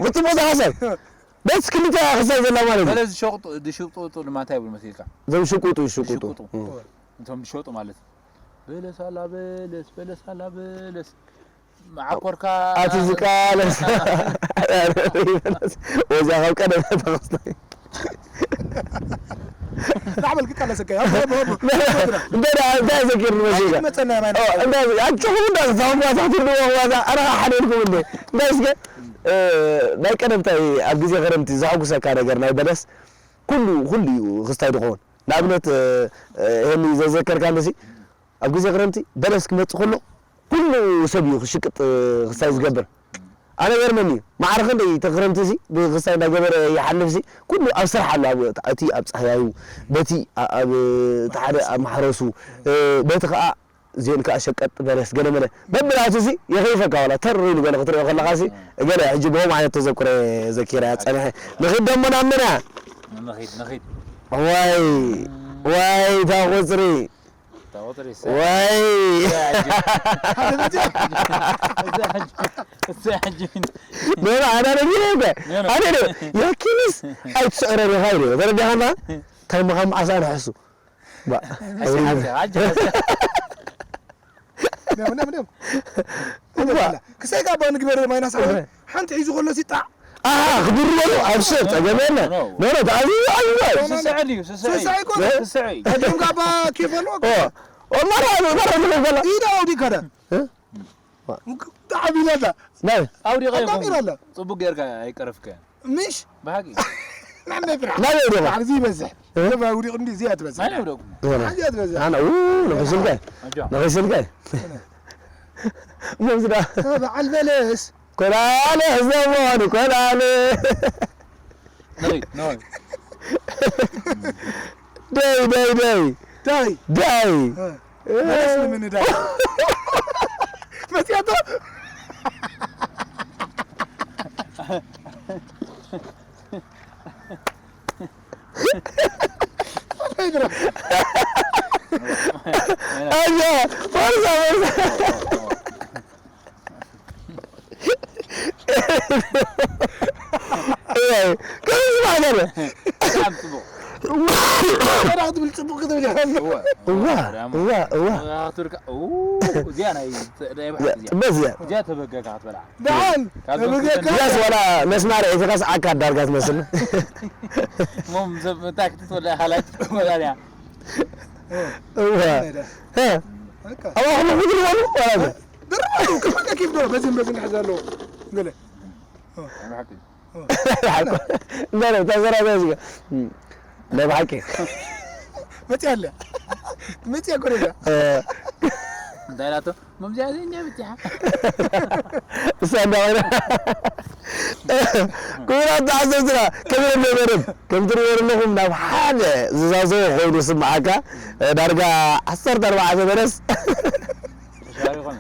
ብጽቡቕ ዝሓሰብ። በስ ክልተ ክሳብ ዘላ ማለት እዩ። በለ ዝሸቕጡ፣ ዝሽቅጡጡ ድማ እንታይ ይብሉ መሲልካ? እዞም ሽቁጡ፣ ሽቁጡ። ዝሽቅጡ። እ። እቶም ዝሸጡ ማለት እዩ። በለስ ኣላ በለስ፣ በለስ ኣላ በለስ። መዓኮርካ ኣቲ ዝቃለስ። ወዚኣ ካብ ቀደም ተኸስተ። ላዕበል ክቃለሰካ፣ ኣብ፣ ኣብ፣ ኣብ፣ እንደ ዳ-፣ እንታይ ዘኪር መሲልካ? መጸና ማን? ኦ፣ እንታይ ዘ-፣ ኣጆኹም እንዳ ተዛወሩ ዋዛ ክትብሉ ዋዛ፣ ኣረ ሓደልኩም እንደ። እንታይ እስከ፣ እ፣ ናይ ቀደም እንታይ ኣብ ግዜ ክረምቲ ዘሐጉሰካ ነገር ናይ በለስ? ኩሉ፣ ኩሉ እዩ ክስታይ ዝኸውን። ንኣብነት፣ እ፣ እ፣ ይሄን ዘዘከርካ እንደሲ፣ ኣብ ግዜ ክረምቲ በለስ ክመጽእ ከሎ፣ ኩሉ ሰብ እዩ ክሽቅጥ፣ ክሳይ ዝገብር። ኣነ ገርመኒ፣ ማዕረ ክንደይ እቲ ክረምቲ እዚ ብክስታይ እንዳገበረ ይሓልፍ ሲ፣ ኩሉ ኣብ ስራሕ ኣሎ፣ ኣብ እቲ ኣብ ጻህያዩ፣ በቲ ኣ-፣ ኣብ እቲ ሓደ ኣብ ማሕረሱ፣ እ፣ በቲ ከኣ እዚኤን ከኣ ሸቀጥ በለስ ገለ መለ በብላቱ ሲ የኸይፈካ ዋላ ተር ኢሉ ገለ ክትሪኦ ከለኻ ሲ፣ ገለ ሕጂ ብኦም ዓይነት ተዘክሮ ዘኪረ ጸኒሐ። ንኺድ ደሞ ናብ መን እያ? ንኺድ፣ ንኺድ። ዋይ፣ ዋይ፣ እታ ቁጽሪ። እታ ቁጽሪ እሳ። ዋይ። እዛ ሕጂ። እዛ ሕጂ። እዛ ሕጂ። ኖኖ፣ ኣነ ነጊረ እኮ። ኖኖ። ኣነ ዶ፣ ያኪንስ ኣይትስዕረን ኢኻ ኢሉ። ተረዲኻና? እንታይ ምዃኑ መዓስ ኣነ ሕሱ። ባ። ሕጂ፣ ሕጂ፣ ሕጂ። ደም፣ ደም፣ ደም። እዋ። ክሳይ ጋባ ንግበር ማይናስ ዓወት። እዋ። ሓንቲ ሒዙ ከሎ ሲጣዕ። ኣሃ፣ ክድርበሉ ኣብሽር፣ ጸገም የለን። ኖ፣ ኖ። ኖ፣ ኖ፣ ተኣዝዩ፣ ኣዝዩ፣ ኣዝዩ። ስስዐ ድዩ? ስስዐ እዩ። ስስዐ ይኮነ። እ? ስስዐ እዩ። ኣጆም ጋባ ኬፍ ኣለዎ። ኦ፣ ኦ፣ ማራ፣ ማራ፣ ማራ፣ ማራ። ኢዳ ኣውዲካ ዳ። እ? ብጣዕሚ ኢላ ዳ። ናይ። ኣውዲቐ ኣዳም ይኹን። ኢላ ኣላ። ጽቡቅ ጌርካ ኣይቀረፍካዮን። ምሽ? ብሓቂ። ናመይ ብራ። ናበይ ደማ? ኣብዚ ይበዝሕ። እ? ደማ ውዲቕ እንዲ እዚኣ ትበዝሕ። ናበይ ውዲቕ? ዞና። እዚኣ ትበዝሕ። ኣነ፣ ኡ፣ ንኽስልከ። ኣጆ። ንኽስልከ። እሞ ምስዳ። በዓል በለስ። ኮላለ፣ ዘመኑ ኮላለ። ንኺድ፣ ንኺድ። ደይ፣ ደይ፣ ደይ። ዳይ። ዳይ። እ። መለስ ንምንዳይ። መጽያቶ። ኣያ፣ ወርዛ፣ ወርዛ። እዋይ፣ ከምዚ ማለት ነው። በጣም ጽቡቅ። እዋ፣ ክትብል ጽቡቅ ክትብል ኢኻ። እዋ፣ እዋ፣ ማርያም። እዋ፣ እዋ። ክትብልካ፣ ኡ፣ እዚኣ ናይ፣ ናይ ብሓቂ እዚኣ። በዚኣ። እዚኣ ተበገካ ክትበልዓ። ደሓን፣ ካብዞም ተበገካ። ክልተ እዚኣስ ዋላ መስማር ዒትኻስ ዓካ ዳርጋ ትመስል። እሞ ምስ፣ እንታይ ክትትበላ ኢኻ ላይክ ትበላ እያ። እዋ። ሀ። በቃ። ኣብ ኣኽሊ ምድሪ በሉ፣ ዋላ በ-፣ ድርበሉ፣ ክመቀ ኪፍ ዶ፣ በዚህም በዚህም ክሕዝ ኣለዎ። ገለ። ናይ ብሓቂ። ገለ፣ ተዘራዘር እዚጋ። ናይ ብሓቂ። መጽያ ኣለ። መጽያ እኮ ደጋ። እ። እንታይ ኢላቶ? መምዝያ ዘይኛ ብትያ። እሳ እንዳበለ። ክቡራት ተዓዘብትና፣ ከመይ ነበርም? ከም ትርእይዎ ዘለኹም ናብ ሓደ ዝዛዘወ ኮይኑ ስምዓካ፣ ዳርጋ ዓሰርተ ኣርባዕተ በለስ። ተሻሪ ኾነ።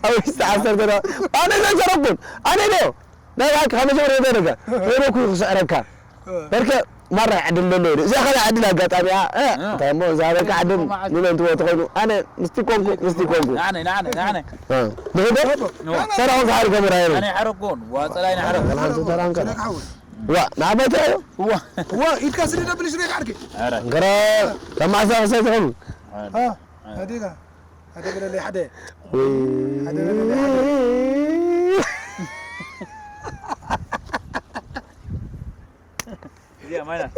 ኣብ ውሽጢ ዓሰርተ ኣርባዕተ። ኣነ ዘይሰረኩን፣ ኣነ ዶ? ናይ ብሓቂ ካብ መጀመርያ ይደረጋ። ወይረኩ ክስዕረካ። በርከ ማራ ዕድል ደሎ ኢሉ። እዚኣ ኸላ ዕድል ኣጋጣሚ እያ። እ፣ እ። እንታይ እሞ እዛ በቃ ዕድል ንመን ትቦ ተኾይኑ? ኣነ ምስቲ ኮንኩ፣ ምስቲ ኮንኩ። ንዓነ፣ ንዓነ፣ ንዓነ። እ። ንኽዶ? እ። ሰራኹም ዝሓሪ ገመራ ይሩ። ኣነ ይሓረጎን፣ ዋ፣ ጸላይ ንሓረግ። ዋ፣ ንዓባይ ትራዮ? ዋ። ዋ፣ ኢድካ ስደደ ብልሽ ሬክ ዓርኪ። ኧረ። ገረ፣ ከማዕዛ ኸሳይ ትኾኑ? ኧረ። እ፣ ኣዴጋ። ሓደ በለለይ ሓደ። ወይ። ሓደ በለለይ ሓደ። እዚኣ ማይናስ፣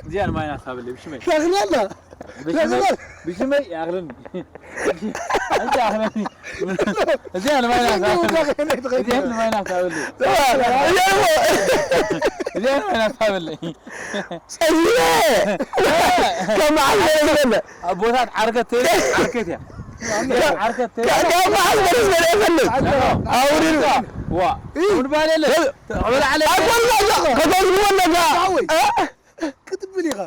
እዚኣ ንማይናስ ሃበለይ፣ ብሽመይ። ሻኽለላ። ብሽመይ፣ ሻኽለላ። ብሽመይ ይኣኽለኒ። እዚኣ ይኣኽለኒ። እዚኣ ንማይናስ ሃበለይ። እዚኣ ንማይናስ ሃበለይ። እዚኣ ንማይናስ ሃበለይ። ጸይረ! ከም መዓስ ገለ ዝበለ? ኣቦታት ዓርከት ተይለ፣ ዓርከት እያ። ዓርከት ተይለ። ካብ መዓስ ገለ ዝበለ የፈልጥ? ኣውሪድ። ዋ፣ እውን ባል የለ። ተቕበል ዓለ። ኣቦል ባጆ፣ ከተዝግቦ ኣለካ። እ? ክትብል ኢኻ።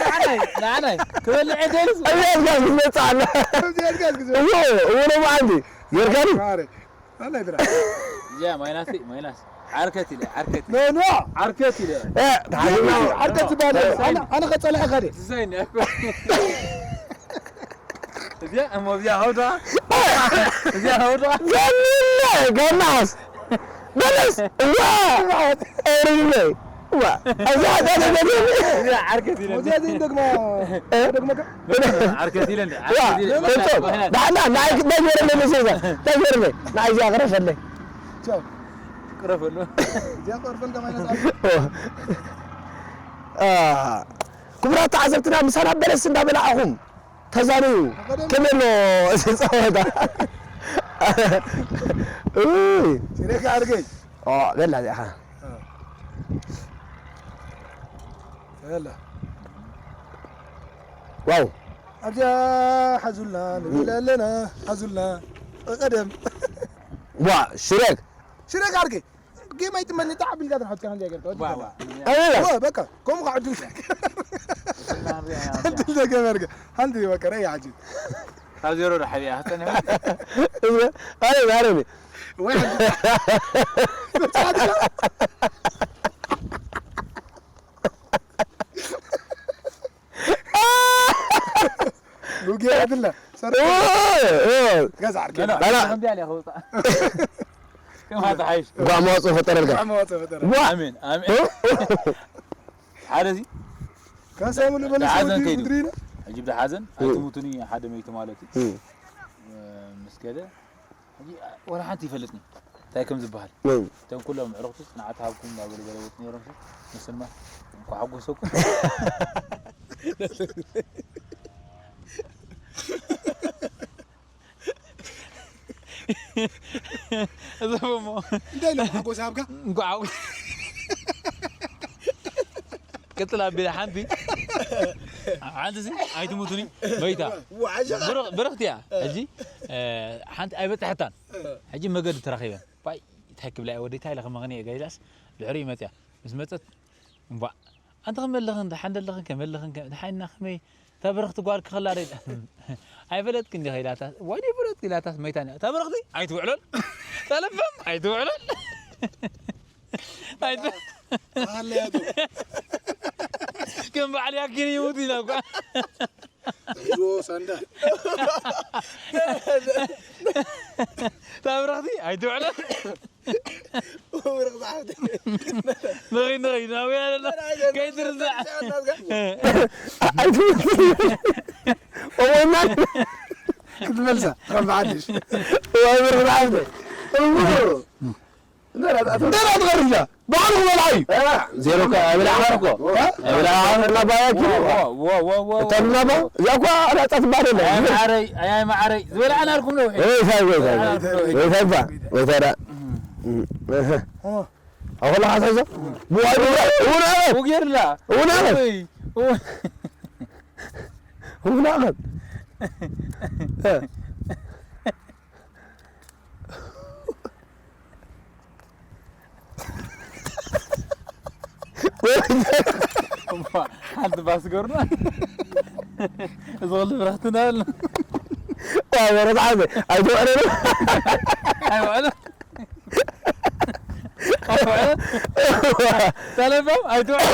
ንዓናይ፣ ንዓናይ። ክበልዕ የደልስ? ኣብያት ጋር ክትመጽእ ኣለ። ኣብያት ጋር ክትመጽእ። እዎ፣ እዎ ነው መዓልቲ። ጌርካኒ? ማረ። ኣላይ ድራ። እዚኣ ማይናስ፣ ማይናስ። ዓርከት ኢለ፣ ዓርከት ኢለ። ኖ፣ ኖ። ዓርከት ኢለ። እ፣ ተሓሊና። ዓርከት ዝበሃል የለን። ኣነ፣ ኣነ ከጸልዐካ ድየ? ትሳይኒ፣ ኣኮ። እዚኣ፣ እሞ እዚኣ ሃውዳ። እዚኣ ሃውዳ። ገኒነ፣ ገናስ። በለስ፣ እዋ። ኤሪነ፣ እዋ። እዚኣ ሃውዳ ገኒነ። እዚኣ ዓርከት ኢለ። እዚኣ ዘይደግማ፣ እ? ደግመካ? ዓርከት ኢለ እንደ፣ ዋ፣ ዓርከት ኢለ። ፍጹም። ዳሕና፣ ንዓይ ክዳይ ገይረለይ መሲልካ። እንታይ ገይረለይ? ንዓይ እዚኣ ቅረፈለይ። ቻው። ቅረፈሉ። እዚኣ ቅረፈልካ ማይነስ ኣልባ። ኦ። አ፣ ክቡራት ተዓዘብትና፣ ምሳና በለስ እንዳበላዕኹም ተዛረዩ። ከመይ ኣሎ እዚ ጸወታ? ኡይ። ሲሬካ ኣድገይ። ኦ፣ በላ እዚኣ ኸ። አ። በላ። ዋው። ኣብዚኣ ሓዙልና ንብል ኣለና፣ ሓዙልና። ቀደም። ዋ፣ ሽሬክ። ሽሬክ ኣድገይ። ጌም ኣይትመኒ፣ ጣዕ ኣቢልካ ትርሓት ከ፣ ከምዚኣ ጌርካ፣ ወዲ ዋ፣ ከላ። ዋ። ኣበላ ወ፣ በቃ፣ ከምኡ ከዓ ዕድል ተገበርካ። ዕድል ተገበርካ። ሓንቲ በቃ፣ ረይ ሓጂ። ካብ ዜሮ ርሓብ እያ፣ ክተንሕ። እዝረ፣ ኣረ፣ ኣረ፣ ወይ ሓጂ። ሉጌ ኣድላ። ሰር ገዛ ዓርኬ። ኖ፣ ኖ፣ ኣላ። ከምዚ ኣለ ከውፃ። ከማ ተሓይሽ። እንኳዕ መዋፅኦ ፈጠረልካ። መዋፅኦ ፈጠረ። ዋ! ኣሜን፣ ኣሜን። ሓደ እዚ ካሳይ ሙሉ በለስ ሓዘን ወዲ ከይዱ። ምድሪና። ሕጂ ብሓዘን ኣይትሙቱኒ፣ ሓደ መይቱ ማለት እዩ። እም። ምስ ከደ ሕጂ ወላ ሓንቲ ይፈልጥኒ እንታይ ከም ዝበሃል። እም። እቶም ኩሎም ዕርኽቱ ፅንዓት ሃብኩም እንዳበሉ ገለ ወፁ ነይሮም። ንስማ እንኳ ሓጎሰኩም። እዞም እሞ እንታይ ኢሎም ሓጎስ ሃብካ? እንኳዕ ሓጎ-፣ ቅፅል ኣቢለ ሓንቲ ሓንቲ ሲ ኣይትሙቱኒ መይታ ብርኽ- ብርኽቲ እያ። ሕጂ እ፣ ሓንቲ ኣይበፅሐታን። ሕጂ መገዲ ተራኺበን ባይ እንታይ ክብላ እየ ወደይ እንታይ ኢለ ከመኽንየ ገይዛስ ድሕሪኡ መፅያ ምስ መፀት እምቧዕ ኣንቲ ከመለኽን ደሓን ደለኽን ከመለኽን ከ- ደሓንና ከመይ እታ ብርኽቲ ጓል ክኸላ ደ ኣይፈለጥክን ዲኻ ኢላታ ዋይ ደይ ፈለጥክ ኢላታስ መይታ እታ ብርኽቲ ኣይትውዕሎን ተለፈም ኣይትውዕሎን ኣይት- ኣለያቱ ከም በዓል ያኪን ይሙት ኢና እኳ ዶ ሳንዳ እታ ብርኽቲ ኣይትውዕሎን ንኺድ ንኺድ ናብያ ኣለና ከይትርሳዕ ኣይትመስል። እወና ክትመልሳ ከም ብዓድሽ እዋይ ብርኽቲ ዓብደ። እዎ። እንደራ ትቐርብ እያ። ባዕሉ ክበልዓ እዩ። ዜሮ እኮ ኣይበልዓኻን እኮ። ኣይበልዓኻን እና ባያኪ። እታ እና ባ-፣ እዚኣ እኳ ላጻ ትበሃል የለን። ኣይ መዓረይ ኣይ መዓረይ ዝበልዓና ኣልኩም ነውሒ ወይ ሳይ፣ ወይ ሳይ፣ ወይ ሳይ ባ፣ ወይ ሳይ ዳ። እህ። ኣኹላ ሓሳይዞ? ብዋይ ብዋይ፣ እውን ኣበ፣ ውጌርላ እውን ኣበ፣ ወይ እውን ኣበ። ሓንቲ ባስ ገሩና እዚ ኹሉ ብረኽትና ኣሎ ወረድ ዓበ፣ ኣይትውዕለሉ። ኣይውዕሉ ኣይውዕሉ ተለፎም ኣይትውዕሉ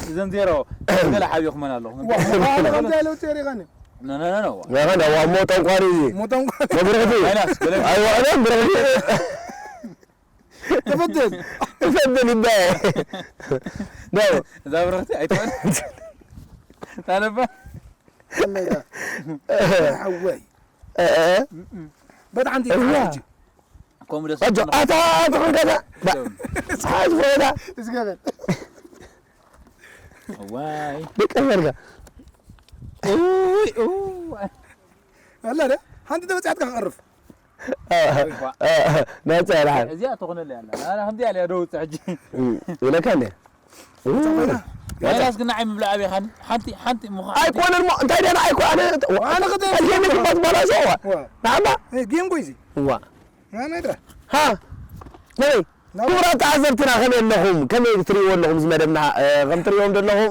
እዘን ዜሮ ገለ ሓቢኹመን ኣለኹም ከምዚ ያለው ቴሪኻኒ ኖ ኖ ኖ ኖ ገና ዋ፣ እሞ ጠንቋሪ እዩ። ሞተንኳ መብረኽቲ። ኣይናስ ገለ ኣይውዕለን ብረኽቲ። ተፈትን ትፈትን ይባየ። ነው። እዛ ብረኽቲ ኣይትውዕል ታለባ ኣለዳ ሓወይ እ፣ እ፣ በጣም እዋ። እንጂ ከምኡ ደስ ኣጆ፣ ኣታ፣ ኣታ፣ ከዛ። ባ፣ ሓዝ ፈዳ። እስገበል ዋይ ደቀ ዘርጋ። ኡይ ኡይ ኣላ ደ ሓንቲ ተበጻሕትካ ክቐርፍ ናጻ ይልሓል። እዚኣ ትኾነለይ ኣላ ኣላ ከምዚኣ ኢለ ዶ ውፅእ ሕጂ ኢለካ እንደ ናይናስ ግን ንዓይ ምብላዕ ኣበይኻኒ ሓንቲ ሓንቲ ምዃ ኣይኮነን ሞ፣ እንታይ ደና ኣይኮ፣ ኣነ ኣነ ክደ- ኣየመ ክባት ባላ ሰዋ። ናማ ጌም ጎይዚ ዋ። ናናይድራ ሃ። ነይ። ክቡራት ተዓዘብትና ከመይ ኣለኹም? ከመይ ትርእይዎ ኣለኹም? እዚ መደብና፣ እ፣ ከም ትርእይዎም ዘለኹም።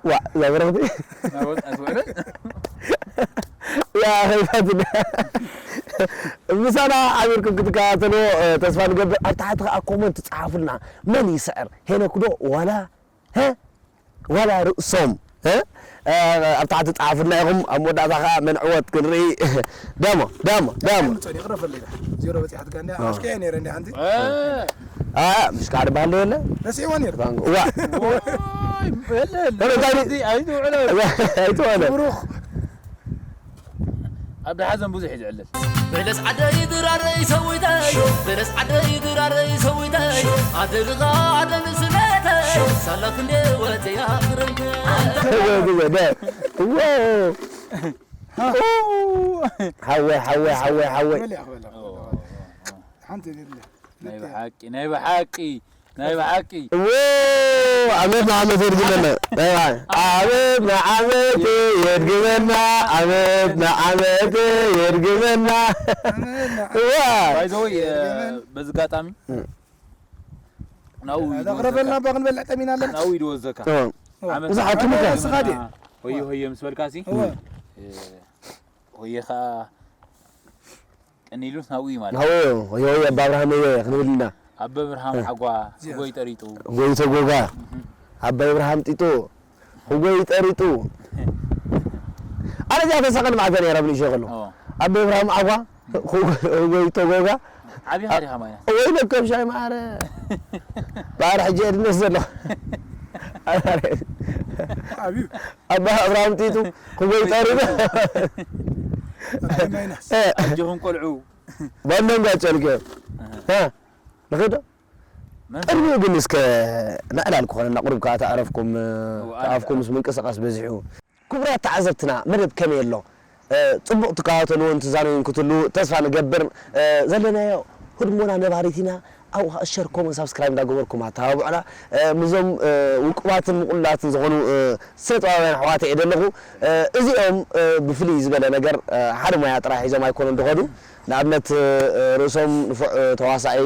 ዋ፣ እዛ በረኽቲ። ያ፣ ኸይፋትና። ምሳና ዓቢርኩም ክትከታተልዎ፣ እ፣ ተስፋ ንገብር። ኣብ ታሕቲ ኸዓ ኮመንት ጸሓፉልና። መን ይስዕር? ሄኖክ ዶ ዋላ፣ ሀ? ዋላ ርእሶም፣ እ? እ፣ ኣብ ታሕቲ ጸሓፉልና ኢኹም። ኣብ መወዳእታ ኸዓ መን ዕወት ክንርኢ። ዳሞ፣ ዳሞ፣ ዳሞ። ጸኒ ቅረፈለይ ዜሮ በጺሓት ጋር እንዲያ ኣሽከያ ነይረ እንዲያ ሓንቲ አ፣ ምሽ ካዕድ ባህል የለ? ረሲዕዋ ነይሩ ዋ። ኦይ በለል ኧረ፣ ታዲያ- እዚ ኣይትውዕሎ ኣይትዋለ። ብሩኽ ኣብ ደሓዘን ብዙሕ እዩ ዝዕለል በለስ ዓደይ ድራረይ ሰዊተይ በለስ ዓደይ ድራረይ ሰዊተይ ኣደግኻ ኣደን ስነተይ ሳላ ክንደ ወፅያ ክረምተ ዋ። ሓወይ፣ ሓወይ፣ ሓወይ፣ ሓወይ። በል ያኽበላ ሓንቲ የለ ናይ ብሓቂ ናይ ብሓቂ ናይ ብሓቂ ዎ። ዓመት ንዓመት የድግመና። ኣይ፣ ኣይ። ዓመት ንዓመት የድግመና፣ ዓመት ንዓመት የድግመና። እዋ። By the way፣ እ፣ በዚ ኣጋጣሚ እም። ናብኡ ኢዱ ኣቕረበልና ወዘካ። እባ ክንበልዕ ጠሚና ኣለና። ናብኡ ኢዱ ወዘካ። እዋ። ዓመት ብዙሓት ዓመት ትምካ። ንስኻ ድየ? ሆየ ሆየ ምስ በልካሲ፣ እዋ። እ፣ ሆየ ኸኣ ቀኒሉስ ናብኡ እዩ ማለት። ናብኡ እዩ። ሆየ ሆየ ኣባ ኣብርሃም ሆየ ክንብል ኢና። ኣበ ብርሃም እ። ዓጓ፣ እዚኣ። ጎይ ጠሪጡ። ጎይቶ ጎጋ። እህ። ኣባ ኣብርሃም ጢጡ። ህጎይ ጠሪጡ። ኣነ እዚኣ ተሰቐል መዓልቲ ነይራ ብንእሽቶ ከሎ። ኦ። ኣባ ኣብርሃም ዓጓ፣ ህጎይ ተጎጋ። ዓቢኻ ዲኻ ማይናስ? ወይ ለከም ሻይ ማረ። ባር ሕጂ እየ ድነስ ዘለኹ። ዓብዩ። ኣባ ኣብርሃም ጢጡ፣ ህጎይ ጠሪጡ። ኣባይ ማይናስ። እ። ኣጆኹም ቆልዑ። ባንዶም ጋጨልከ። እህ። እ። ንኸዶ? መን? ቅድሚኡ ግን እስከ ንዕላል ክኾነና፣ ቁሩብ ከኣ ተኣረፍኩም፣ እወ፣ ኣነ ተኣፍኩምስ ምንቅስቓስ በዚሑ። ክቡራት ተዓዘብትና፣ መደብ ከመይ ኣሎ? እ፣ ጽቡቕ ትከታተልዎን ትዛነዩን ክትህልዉ ተስፋ ንገብር። እ፣ ዘለናዮ ህድሞና ነባሪት ኢና። ኣብኡ ኸኣ ሸር፣ ኮመንት፣ ሳብስክራይብ እንዳገበርኩም ኣተባብዑና። እ፣ ምስዞም፣ እ፣ ውቁባትን ምቑሉላትን ዝኾኑ፣ እ፣ ስነ ጥበባውያን ኣሕዋተይ እየ ዘለኹ። እ፣ እዚኦም፣ እ፣ ብፍልይ ዝበለ ነገር፣ እ፣ ሓደ ሞያ ጥራይ ሒዞም ኣይኮኑን ዝኸዱ። ንኣብነት፣ እ፣ ርእሶም ንፉዕ፣ እ፣ ተዋሳኢ፣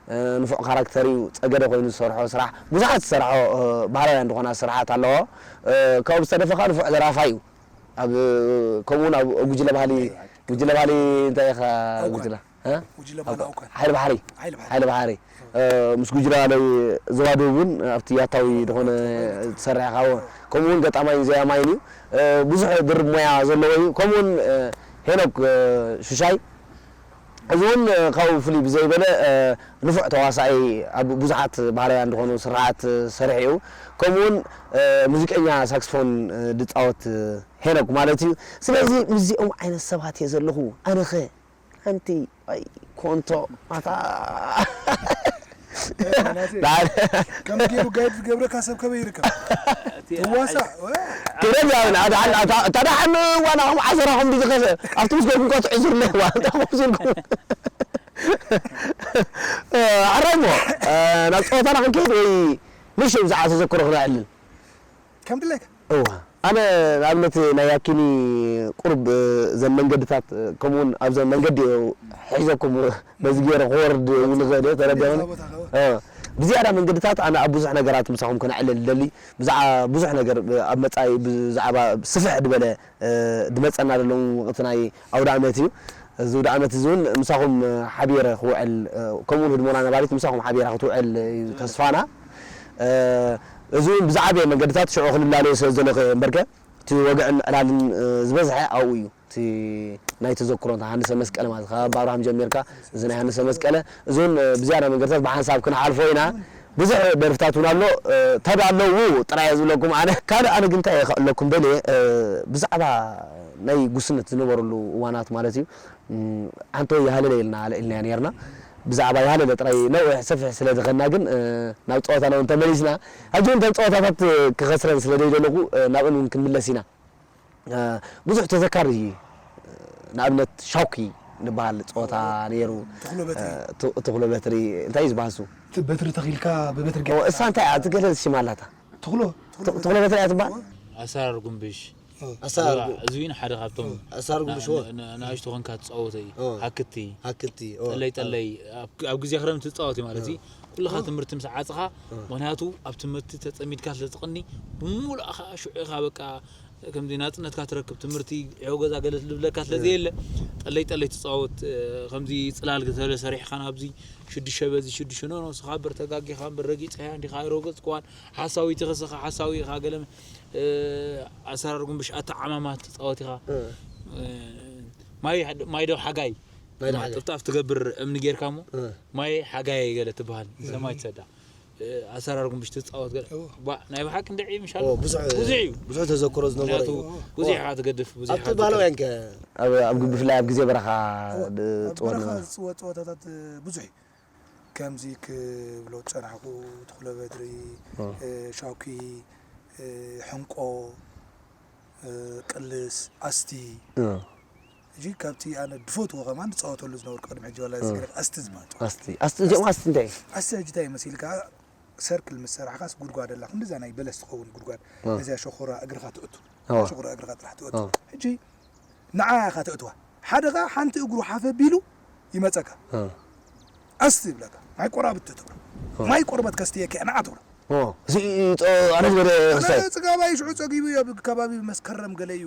እ፣ ንፉዕ ካራክተር እዩ፣ ጸገደ ኮይኑ ዝሰርሖ ስራሕ፣ ብዙሓት ዝሰርሖ፣ እ፣ ባህላውያን ዝኾና ስራሓት ኣለዎ። እ፣ ካብኡ ብዝተረፈ ከኣ ንፉዕ ደራፋይ እዩ። ኣብ፣ ከምኡውን ኣብ ጉጅለ ባህሊ፣ ጉጅለ ባህሊ እንታይ ኢኻ ኣውካን። ጉጅለ? እ? ጉጅለ ባህሊ ኣውካን። ኣውካን። ሓይሊ ባሕሪ። ሓይሊ ባሕሪ። ሓይሊ ባሕሪ። እ፣ ምስ ጉጅለ ባህሊ ዞባ ደቡብ እውን ኣብቲ ያታዊ ዝኾነ ዝሰርሕ ኢኻ። ከምኡውን ገጣማይን ዘያማይን እዩ። እ፣ ብዙሕ ድርብ ሞያ ዘለዎ እዩ። ከምኡውን፣ እ፣ ሄኖክ፣ እ፣ ሽሻይ፣ እዚ እውን፣ እ፣ ካብኡ ፍልይ ብዘይበለ፣ እ፣ ንፉዕ ተዋሳኢ፣ ኣብ ብዙሓት ባህላውያን ዝኾኑ ስርሓት፣ እ፣ ሰሪሑ እዩ። ከምኡውን፣ እ፣ ሙዚቀኛ ሳክስፎን፣ እ፣ ዝጻወት፣ እ፣ ሄኖክ ማለት እዩ። ስለዚ ምስዚኦም ዓይነት ሰባት እየ ዘለኹ። ኣነኸ ሓንቲ፣ ኣይ፣ ኮንቶ፣ ኣታ። እ፣ ናቲ፣ ዳር። ከምዚ ገይሩ ጋይድ ዝገብረካ ሰብ ከመይ ይርከብ? እቲ ትዋሳእ፣ ኣይ፣ ወ-፣ ክረድ ያብን፣ ኣድሓን፣ ኣታ፣ ኣታ ደሓን ዋና ኹም ዓሰራኹም ድዩ ዝኸሰ? ኣብቲ ምስ ገርኩም እኳ ትዕዙር ኣለኹ፣ ኣታ ኹም ዝርኩም። እ፣ ኣራይ እሞ፣ እ፣ ናብ ጸወታና ክንከይድ ወይ ንእሽተይ ብዛዕባ ተዘክሮ ክነዕልል? ከም ድሌት። እዋ። ኣነ ንኣብነት ናይ ያኪኒ ቁሩብ፣ እ፣ ዘን መንገድታት፣ እ፣ ከምኡውን ኣብ ዘን መንገዲ ሒዘኩም በዚ ገይረ ክወርድ እውን ይኽእል እየ፣ ተረዲኹም? ቤዛ ቦታ ኸ? እ፣ ብዝያዳ መንገድታት ኣነ ኣብ ብዙሕ ነገራት ምሳኹም ክነዕልል እደሊ። ብዛዕባ ብዙሕ ነገር፣ እ፣ ኣብ መጻኢ ብዛዕባ ስፍሕ ዝበለ፣ እ፣ ዝመጸና ዘሎ እውን ወቕቲ ናይ ኣውደ ዓመት እዩ። እዚ ኣውደ ዓመት እዚ እውን ምሳኹም፣ እ፣ ሓቢረ ክውዕል፣ እ፣ ከምኡውን ህድሞና ነባሪት ምሳኹም ሓቢራ ክትውዕል እዩ ተስፋና። እ፣ እዚ እውን ብዝዓበየ መንገድታት ሽዑ ክንላለዮ ስለ ዝደለኹ እየ እምበርከ፣ እቲ ወግዕን ምዕላልን፣ እ፣ ዝበዝሐ ኣብኡ እዩ። እቲ ናይ ተዘክሮ፣ እንተ ሃንሰ መስቀለ ማለት፣ ካብ ኣባ ኣብርሃም ጀሚርካ፣ እዚ ናይ ሃንሰ መስቀለ፣ እዚ እውን፣ እ፣ ብዝያዳ መንገድታት ብሓንሳብ ክንሓልፎ ኢና። ብዙሕ ደርፍታት እውን ኣሎ፣ እ፣ ተዳለዉ ጥራይ እየ ዝብለኩም ኣነ። ካልእ ኣነ ግን እንታይ እየ ከዕለኩም ደልየ፣ እ፣ ብዛዕባ ናይ ጉስነት ዝነበረሉ እዋናት ማለት እዩ። እም፣ ዓንቶ ይሃለለ ኢልና ኣልዒልናዮ ነይርና። ብዛዕባ ይሃለለ ጥራይ ነዊሕ ሰፊሕ ስለ ዝኸድና ግን፣ እ፣ ናብ ጸወታና እውን ተመሊስና። ሕጂ እውን እተን ጸወታታት ክኸስረን ስለ ዘይደለኹ፣ እ፣ ናብአን እውን ክንምለስ ኢና። እ፣ ብዙሕ ተዘካሪ፣ ንኣብነት ሻውኪ ዝበሃል ጸወታ ነይሩ። ተኽሎ በትሪ። እ፣ ት-፣ ተኽሎ በትሪ፣ እንታይ እዩ ዝበሃል እሱ? እቲ በትሪ ተኺልካ ብበትሪ ኦ፣ ገይርካ እሳ እንታይ እያ? እቲ ገለ ሽም ኣላታ። ተኽሎ፣ ተኽሎ ተ-፣ ተኽሎ በትሪ እያ ትበሃል? ኣሰራር ጉንብሽ። ኦ። ኣሰራር እዋ፣ ጉ- እዚ እውን ሓደ ካብቶም ኣሰራር ጉንብሽ፣ ና-፣ ኦ። ን-፣ ን-፣ ንኣሽቱ ኮንካ ትጻወቶ እዩ። ኦ። ሃክቲ። ሃክቲ፣ ኦ። ጠለይ፣ ኦ። ጠለይ፣ ኣብ፣ ኣብ ግዜ ክረምቲ ትጻወት እዩ ማለት እዩ። ኦ። ኩልኻ ኦ። ትምህርቲ ምስ ዓጽኻ፣ ኦ። ምኽንያቱ ኣብ ትምህርቲ ተጸሚድካ ስለ ትቕኒ፣ ብምሉእ ኸኣ ሽዑ ኢኻ በቃ ከምዚ ናጽነትካ ትረክብ፣ ትምህርቲ፣ ዒሆ ገዛ ገለ ዝብለካ ስለ እ። ዘየለ፣ ጠለይ ጠለይ ትጻወት፣ እ፣ ከምዚ ጽላል ገለ ሰሪሕካ ናብዚ ሽዱሽተ በዚ ሽዱሽተ፣ ኖ፣ ኖ፣ ንስኻ እምበር ተጋጊኻ እምበር ረጊጽካያ እንዲኻ ኣይረገጽክዋን፣ ሓሳዊት ኢኻ ንስኻ፣ ሓሳዊ ኢኻ፣ ገለ፣ እ፣ ኣሰራር ጉንብሽ ኣተዓማማ ትጻወት ኢኻ። እ። እ፣ ማይ፣ ማይ ዶ ሓጋይ? ማይ ዶ ሓጋይ? ጥፍጣፍ ትገብር እምኒ ጌርካ እሞ፣ እ። ማይ ሓጋይ ገለ ትበሃል፣ ሰማይ ትሰዳ። እ፣ ኣሰራር ጉንብሽ ትጻወት ገለ። እዎ። ባ-፣ ናይ ብሓቂ እንድዒ ምሻል? እዎ፣ ብዙሕ፣ ብዙሕ እዩ። ብዙሕ ተዘክሮ ዝነበሮ ምኽንያቱ እዩ። ብዙሕ እዎ። ኢኻ ትገድፍ፣ ብዙሕ ኣብቲ ኢኻ ትገድፍ። ባህላውያን ከ? ኣብ፣ ኣብ፣ ብፍላይ ኣብ ግዜ በረኻ እዎ፣ ድ-፣ ኣብ ጽወት በረኻ ነበረ። ዝጽወት ጸወታታት፣ እ፣ ብዙሕ እዩ። ከምዚ ክብሎ ዝጸናሕኩ፣ ትኹለ በትሪ፣ እዎ። እ፣ ሻውኪ፣ እ፣ ሕንቆ፣ እ፣ ቅልስ፣ ኣስቲ። እዎ። ሕጂ ካብቲ ኣነ ድፈትዎ ከማን ዝጻወተሉ ዝነበርኩ ቅድሚ ሕጂ ዋላ እ። ዝገርም ኣስቲ ዝበሃል ጸወታ። ኣስቲ፣ ኣስቲ፣ እዚኦም ኣስቲ እንታይ እዩ? ኣስቲ ሕጂ እንታይ እዩ መሲልካ? ሰርክል ምስ ሰራሕኻስ ጉድጓድ ኣላ፣ ክንዲዛ ናይ በለስ ትኸውን ጉድጓድ፣ እ። ነዚኣ ሸኾራ እግርኻ ትእቱ። እ። ሸኾራ እግርኻ ጥራሕ ትእቱ። እ። ሕጂ ንዓ ኢኻ ተእትዋ። ሓደ ኸኣ ሓንቲ እግሩ ሓፍ ኣቢሉ ይመጸካ። እ። ኣስቲ ይብለካ። ማይ ቆራብት ትብሎ። እ። ማይ ቆርበት ከስትየካ እየ፣ ንዓ ትብሎ። ኦ፣ እዚ ጦ-፣ ኣነ ዝበለ ክስታይ። ኣነ ጽጋባይ ሽዑ ጸጊቡ እዩ፣ ኣብ ከባቢ መስከረም ገለ እዩ፣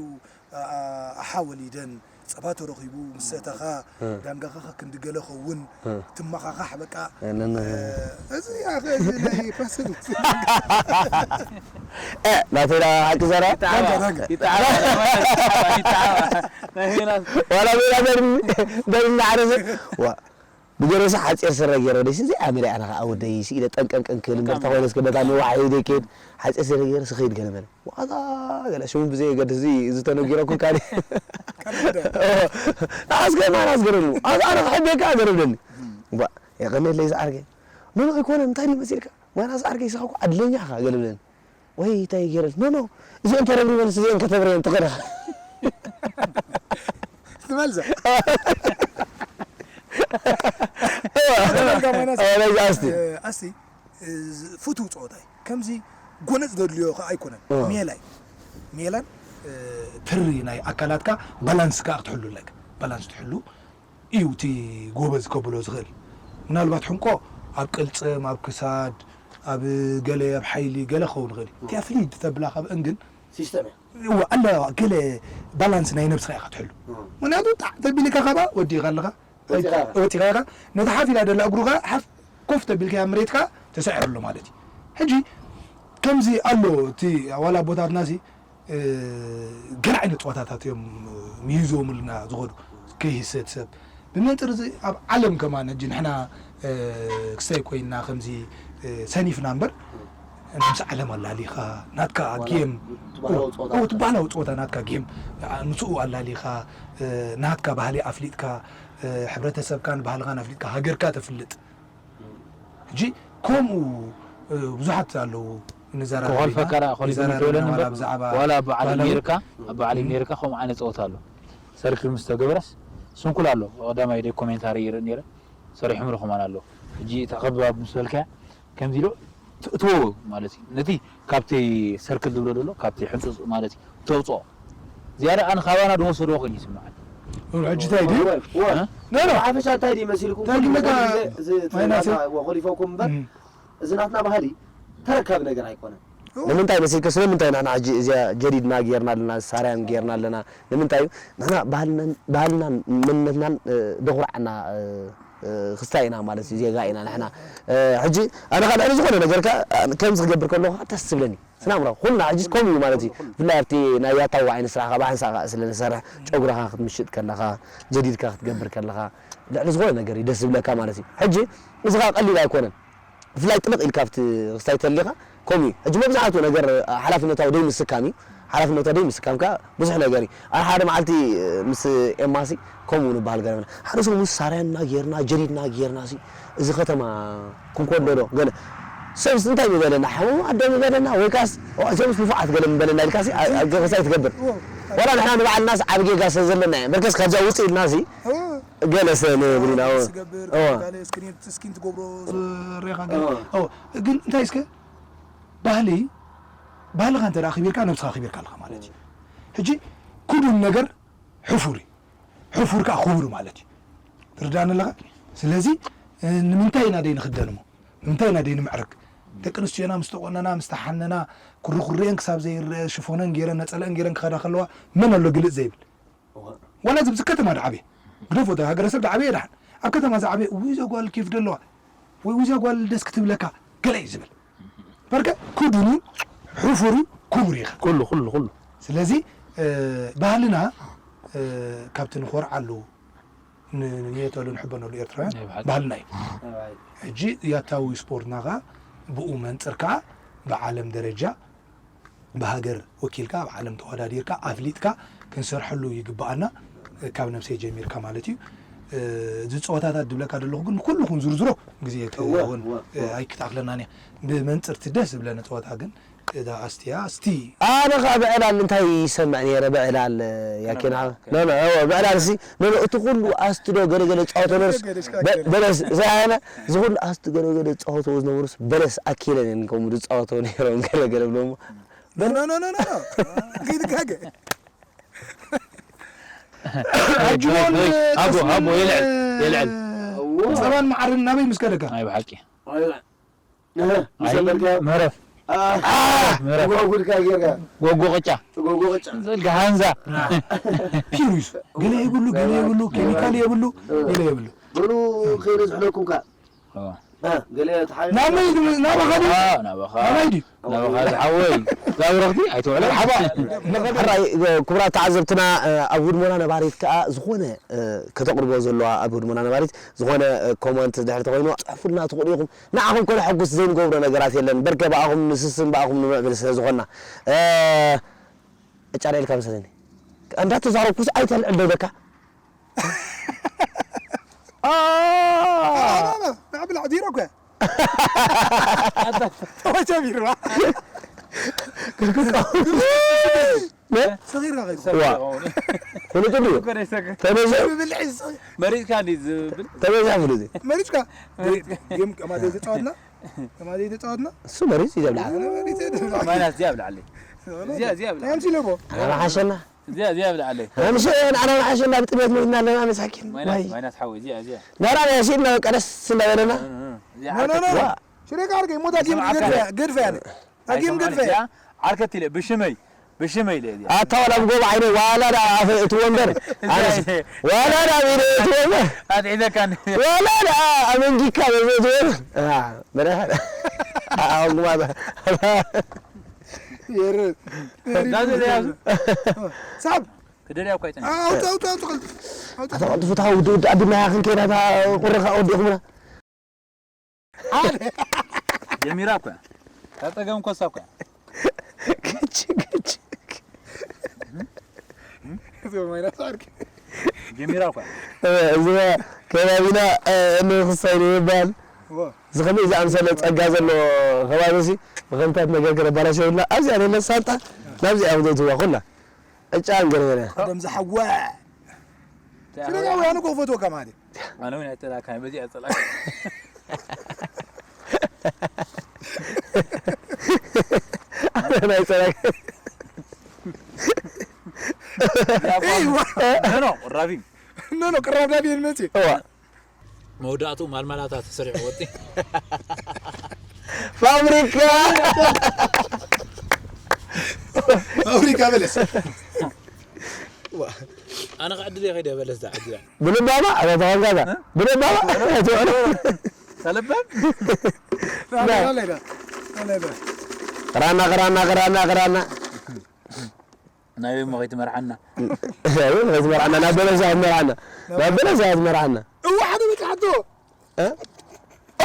ኣ-፣ ኣ-፣ ኣሓ ወሊደን፣ ጸባ ተረኺቡ፣ ምስ ሰተኻ፣ እ። ዳንጋኻ ክንዲ ገለ ኸውን፣ እ። ትመኻኻሕ በቃ። እ፣ ነ-፣ ነ-፣ እ፣ እዚ፣ ኣኸ፣ እዚ ናይ ፋስል። እ፣ ናተይ ደኣ ሓቂ ዘራ? ይተዓባ፣ ዳንጋ፣ ዳንጋ። ይተዓባ፣ ይተዓባ። ናይ ሄናስ። ዋላ ሜላ ደርኒ፣ ደርኒ ዓረሰ። ዋ፣ ብገረሳ ሓጺር ስረ ገይረ ደስ እዚ ኣመሪያ ኣነ ከዓ ወደይ ስኢለ ጠንቀንቀን ክብል እምበር ተኾይነ እስከ በታ ነዋሕ ኢደ ከይድ ሓጺር ስረ ገይረ ስኸይድ ገለ በለ። ዋዛ ገለ ሽሙ ብዘይ ገድስ እዚ ዝተነጊረኩም ካሊ። ኣስገ ማን ኣስገረሉ? ኣዛ ኣነ ክሕቤካ ገረብለኒ። ባ የቐነለይ ዝዓርገ። ኖ ኖ ኣይኮነን፣ እንታይ ድዩ መሲልካ? ማና ዝዓርገ ይስኻ እኮ ዓድለኛ ኢኻ ገለብለኒ። ወይ እንታይ ገይረን? ኖ ኖ እዚኦም ተረብሪበንስ እዚኦም ከተብርየን ትኽእል ኢኻ። ትመልሰ። ተመልካ ማይናስ። ኣዎ፣ ናይዚ ኣስቲ። እ፣ ኣስቲ፣ እ፣ ዝ-፣ ፍቱው ጸወታ እዩ። ከምዚ ጎነጽ ዘድልዮ ከኣ ኣይኮነን። እ። ሜላ እዩ። ሜላን፣ እ፣ ትሪ ናይ ኣካላትካ ባላንስ ከኣ ክትሕሉ ኣለካ። ባላንስ ትሕሉ እዩ እቲ ጎበዝ ከብሎ ዝኽእል። ምናልባት ሕንቆ ኣብ ቅልጽም፣ ኣብ ክሳድ፣ ኣብ ገለ፣ ኣብ ሓይሊ ገለ ክኸውን ይኽእል እዩ። እቲኣ ፍልይ ተብላ ካብ እንግን ሲስተም እያ። እወ፣ ኣለዋ ገለ ባላንስ ናይ ነብስኻ ኢኻ ትሕሉ። እም። ምኽንያቱ ጣዕ ተቢልካ ካባ ወዲኻ ኣለኻ፣ ወዲኻ ኢኻ። ወዲኻ ኢኻ። ነቲ ሓፍ ኢላ ደላ እግሩኻ ሓፍ ኮፍ ተቢልካ ኣብ መሬትካ ተሳዒሩ ኣሎ ማለት እዩ። ሕጂ ከምዚ ኣሎ እቲ ዋላ ኣቦታትና እዚ፣ እ፣ ገለ ዓይነት ጸዋታታት እዮም ምሂዞምልና ዝኸዱ። ከይህሰድ ሰብ። ብመንጽር እዚ ኣብ ዓለም ከማን ሕጂ ንሕና፣ እ፣ ክስታይ ኮይንና ከምዚ፣ እ፣ ሰኒፍና እምበር፣ ምስ ዓለም ኣላሊኻ፣ ናትካ ዋላ ጌም፣ እቲ ባህላዊ ጸወታ ኦ፣ እቲ ባህላዊ ጸወታ ናትካ ጌም፣ ኣ፣ ምስኡ ኣላሊኻ፣ እ፣ ናትካ ባህሊ ኣፍሊጥካ፣ እ፣ ሕብረተሰብካን ባህልኻን ኣፍሊጥካ ሃገርካ ተፍልጥ። ሕጂ ከምኡ፣ እ፣ ብዙሓት ኣለዉ ንዘራረብ ኢና፣ ክኾልፈካ ደኣ ኮሊፉ ንዘራረብ ኢና፣ ይትበለኒ ዋላ እምበር፣ ብዛዕባ ዋላ ኣብ ዓለም ባህላዊ ሜርካ፣ ኣብ ዓለም ሜርካ ከምኡ ዓይነት ጸወታ ኣሎ። ሰርክል ምስ ተገበረስ ስንኩል ኣሎ። ቀዳማይ ደ ኮሜንታሪ ይርኢ ነይረ፣ ሰሪሖምሉ ከማን ኣሎ። ሕጂ እታ ከብባብ ምስ በልካያ፣ ከምዚ ኢሎ ት-፣ እትወው ማለት እዩ። ነቲ ካብቲ ሰርክል ዝብሎ ዘሎ፣ ካብቲ ሕንጹጽ ማለት እዩ፣ ተውጽኦ። ዝያዳ ኣነ ካባና ዝወሰድዎ ኮይኑ ይስምዓኒ። እው፣ ሕጂ እንታይ ድዩ? እወ፣ እወ። እ? ኖ፣ ኖ። ብሓፈሻ እንታይ ድዩ መሲልኩም? እንታይ ኩሉ ግለካ? ግዜ እዚ ማይናስ ናትና ወኮሊፈኩም እምበር፣ እም። እዚ ናትና ባህሊ ተረካቢ ነገር ኣይኮነን። እው። ንምንታይ መሲልከ? ስለምንታይ ንሕና ሕጂ እዚኣ ጀዲድና ጌርና ኣለና፣ ሳርያን ጌርና ኣለና? ንምንታይ እዩ? ንሕና ባህልናን፣ ባህልናን መንነትናን፣ እ፣ ደኹርዓና፣ እ፣ እ፣ ክስታይ ኢና ማለት እዩ፣ ዜጋ ኢና ንሕና። እ፣ ሕጂ ኣነ ኸኣ ልዕሊ ዝኾነ ነገር ከኣ፣ እ፣ ከምዚ ክገብር ከለኹ ከኣ ደስ ዝብለኒ። ስነ ኣእምሮ፣ ኩልና ሕጂስ ከምኡ እዩ ማለት እዩ። ብፍላይ ኣብቲ ናይ ያታዊ ዓይነት ስራሕ ካብ ሓንሳእ ከኣ ስለ ንሰርሕ፣ ጨጉርኻ ክትምሽጥ ከለኻ፣ ጀዲድካ ክትገብር ከለኻ፣ ልዕሊ ዝኾነ ነገር እዩ ደስ ዝብለካ ማለት እዩ። ሕጂ እዚ ከኣ ቀሊል ኣይኮነን። ብፍላይ ጥልቕ ኢልካ ኣብቲ ክስታይ ተሊኻ፣ ከምኡ እዩ። ሕጂ መብዛሕትኡ ነገር ሓላፍነታዊ ደይምስካም እዩ። ሓላፍነታዊ ደይምስካም ከኣ ብዙሕ ነገር እዩ። ኣነ ሓደ መዓልቲ ምስ ኤማሲ ከምኡ ንበሃል ገረመና። ሓደ ሰሙን ሳርያና ጌርና፣ ጀዲድና ጌርና ሲ፣ እዚ ከተማ ክንኮለሎ ገለ። ሰብስ እንታይ ምበለና? ሓመሙ ኣደ ምበለና? ወይ ካስ፣ ኦ፣ እዚኦምስ ንፉዓት ገለ ምበለና ኢልካ ሲ፣ ኣ-፣ ኣ-፣ ገዛ ኣይትገብር። ዋላ ንሕና ንባዕልናስ ዓቢ ጌጋ ስለ ዘለና እየ። በርከስ ካብዚኣ ውጽእ ኢልና ሲ፣ ገለ ሰ ንብል ኢና። ስገብር፣ ኦ። ጋለ ስክሪን፣ ስኪን ትገብሮ፣ ሬኻ ገለ። ኦ። ኦ፣ ግን እንታይ እስከ? ባህሊ፣ ባህልኻ እንተ ደኣ ኣኽቢርካ፣ ነብስኻ ኣኽቢርካ ኣለኻ ማለት እዩ። ሕጂ፣ ኩሉ ነገር ሕፉር እዩ። ሕፉር ከኣ ክቡር ማለት እዩ። ትርዳእኒ ኣለኻ? ስለዚ፣ እ፣ ንምንታይ ኢና ደይ ንኽደን እሞ? ንምንታይ ኢና ደይ ንምዕርግ? ደቂ ኣንስትዮና ምስ ተቖነና፣ ምስ ተሓነና፣ ኩርኩርየን ክሳብ ዘይረአ፣ ሽፎነን ገይረን፣ ነጸለአን ገይረን ክኸዳ ከለዋ፣ መን ኣሎ ግልጽ ዘይብል? እወ። ዋላ እዚ ብዚ ከተማ ደዓብየ። ግደፎ፣ እቲ ሃገረሰብ ደዓብየ ደሓን። ኣብ ከተማ ዝዓበየ፣ "ውይ፣ እዛ ጓል ኬፍ ደለዋ፣ ወይ፣ ውይ፣ እዛ ጓል ደስ ክትብለካ" ገለ እዩ ዝብል። በርከ ክዱን እዩ፣ ሕፉር እዩ፣ ክቡር እዩ። ኩሉ፣ ኩሉ፣ ኩሉ። ስለዚ፣ እ፣ ባህልና፣ እ፣ ካብቲ ንኾርዓሉ፣ ን-፣ ንንየተሉ፣ ንሕበነሉ ኤርትራውያን ናይ ብሓቂ። ባህልና እዩ። ሕጂ ያታዊ ስፖርትና ኸኣ ብኡ መንጽር ከኣ ብዓለም ደረጃ ብሃገር ወኪልካ ኣብ ዓለም ተወዳዲርካ ኣፍሊጥካ ክንሰርሐሉ ይግብኣና፣ ካብ ነብሰይ ጀሚርካ ማለት እዩ። እዚ ጸወታታት ድብለካ ዘለኹ ግን ንኩሉ ክንዝርዝሮ ግዜ እወ፣ ክኸውን እወ፣ እወ። ኣይክተኣኽለናን እያ። ብመንጽርቲ ደስ ዝብለኒ ጸወታ ግን እዛ ኣስቲ ኣስቲ ኣነ ኸዓ ብዕላል እንታይ ይሰምዕ ነይረ? ብዕላል ያኬና ኖ ኖ እወ ብዕላል ሲ ኖ ኖ እቲ ኩሉ ኣስቲ ዶ ገለ ገለ ዝጻወቶ ነርስ በለስ ሳያና እዚ ኩሉ ኣስቲ ገለ ገለ ዝጻወቶ ዝነበሩስ በለስ ኣኪለን እየን ከምኡ ዝጻወቶ ነይሮም ገለ ገለ ብሎሞ ኖ ኖ ኖ ኖ ኖ ጊድ ጋገ ኣጅቦን ኣቦ ኣቦ የልዕል የልዕል ጸባን መዓርን ናበይ ምስ ከደካ ናይ ብሓቂ ምህረፍ ምህረፍ ጎጎ ቅጫ ዘልጋ ሃንዛ ፒሩስ ገለ የብሉ ገለ የብሉ ኬሚካል የብሉ ገለ የብሉ ብሉ ከይነዝሕለኩም ከ ናበይ ናባኻ ድዩ ናባኻ ድዩ ናባኻ ዝሓወይ ዛብረኽቲ ኣይትውዕለን ሓባ ሕራይ ክቡራት ተዓዘብትና ኣብ ውድሞና ነባሪት ከዓ ዝኾነ ከተቕርቦ ዘለዋ ኣብ ውድሞና ነባሪት ዝኾነ ኮመንት ድሕር ተኮይኑ ፅሕፉልና ትኽእሉ ኢኹም ንዓኹም ከነሐጉስ ዘይንገብሮ ነገራት የለን በርከ ብኣኹም ንስስን ብኣኹም ንምዕብል ስለ ዝኾንና ዕጫ ዳ ኢልካ መሰለኒ እንዳተዛረብኩስ ኣይተልዕል ዶ ኢለካ ብላዕ ዜሮ እኮ ተወጀቢርዋ ሰኺርካ ከይዱ ፍሉጥ ድዩ ተበዚሑ መሪፅካ እንዲ ዝብል ተበዚሑ ፍሉጥ መሪፅካ ጌም ከማደ ተጫወትና ከማደ ተጫወትና እሱ መሪፅ ይደብልዓ ማይናስ እዚኣ ብልዓለይ እዚኣ እዚኣ ብልዓለይ ኣምሲለቦ ኣናሓሸና እዚኣ እዚኣ ብልዓለይ ኣምሸ ኣናሓሸና ብጥሜት ሞትና ኣለና መሳኪን ማይናስ ማይናስ ሓወይ እዚኣ እዚኣ ናራ መሲልና ቀደስ እንዳበለና እዚኣ ዓርከት ሽሬካ ዓርከይ ሞታ ጌም ገድፈ ያለ ኣጊም ግድፈ ዓርከት ኢለ ብሽመይ ብሽመይ ኢለ እዚኣ ኣታ ዋላ ብጎብ ዓይነይ ዋላ ዳ ኣፈ እቲ ወንበር ኣነስ ዋላ ዳ ቢደ እቲ ወንበር ኣትዒዘካ ዋላ ዳ ኣመንጊካ በዚ እቲ ወንበር መድሓን ኣወንጉማታ ሳብ ክደልያ እኳ ይጠን ኣውጣ ኣውጣ ኣውጣ ኣውጣ ኣታ ቅልጥፉ ታውድ ውድ ኣቢልና ክንከይና ቁርኻ ወዲኹምና ጀሚራ እኮ ካብ ጸገም ኮሳ እኮ ግጭ ግጭ ጀሚራ እኮ እዚ ከባቢና ንክሳይ ይባል እዚ ከመይ ዝኣምሰለ ጸጋ ዘሎ ከባቢ ሲ ብከምታት ነገር ገረ ባላሸውና ኣብዚኣ ነለ ሳንጣ ናብዚኣ ዘእትዋ ኩላ ዕጫ ገረገረ ደም ዝሓወ ስለዚ ኣነ እኮ ክፈትወካ ማለት እዩ ኣነ እውን ኣይፀላእካን በዚኣ ፀላእካ ናይ ፀላእካ ኖ ቅራቢ ኖ ኖ ቅራብ ዳብየን መፅእ መወዳእትኡ ማልማላታ ተሰሪሑ ወፂ ፋብሪካ ፋብሪካ በለስ ኣነ ክዕድል እየ ከይደ በለስ ዛ ዕድላ ብልባማ ኣታ ተዋጋዛ ብልባማ ትውዕሎ ተለበም ቅራና ቅራና ቅራና ቅራና ናበይ እሞ ከይትመርሓና ከይትመርሓና ናብ በለሳ ክትመርሓና ናብ በለሳ ክትመርሓና እዋ ሓደ በፅሓቶ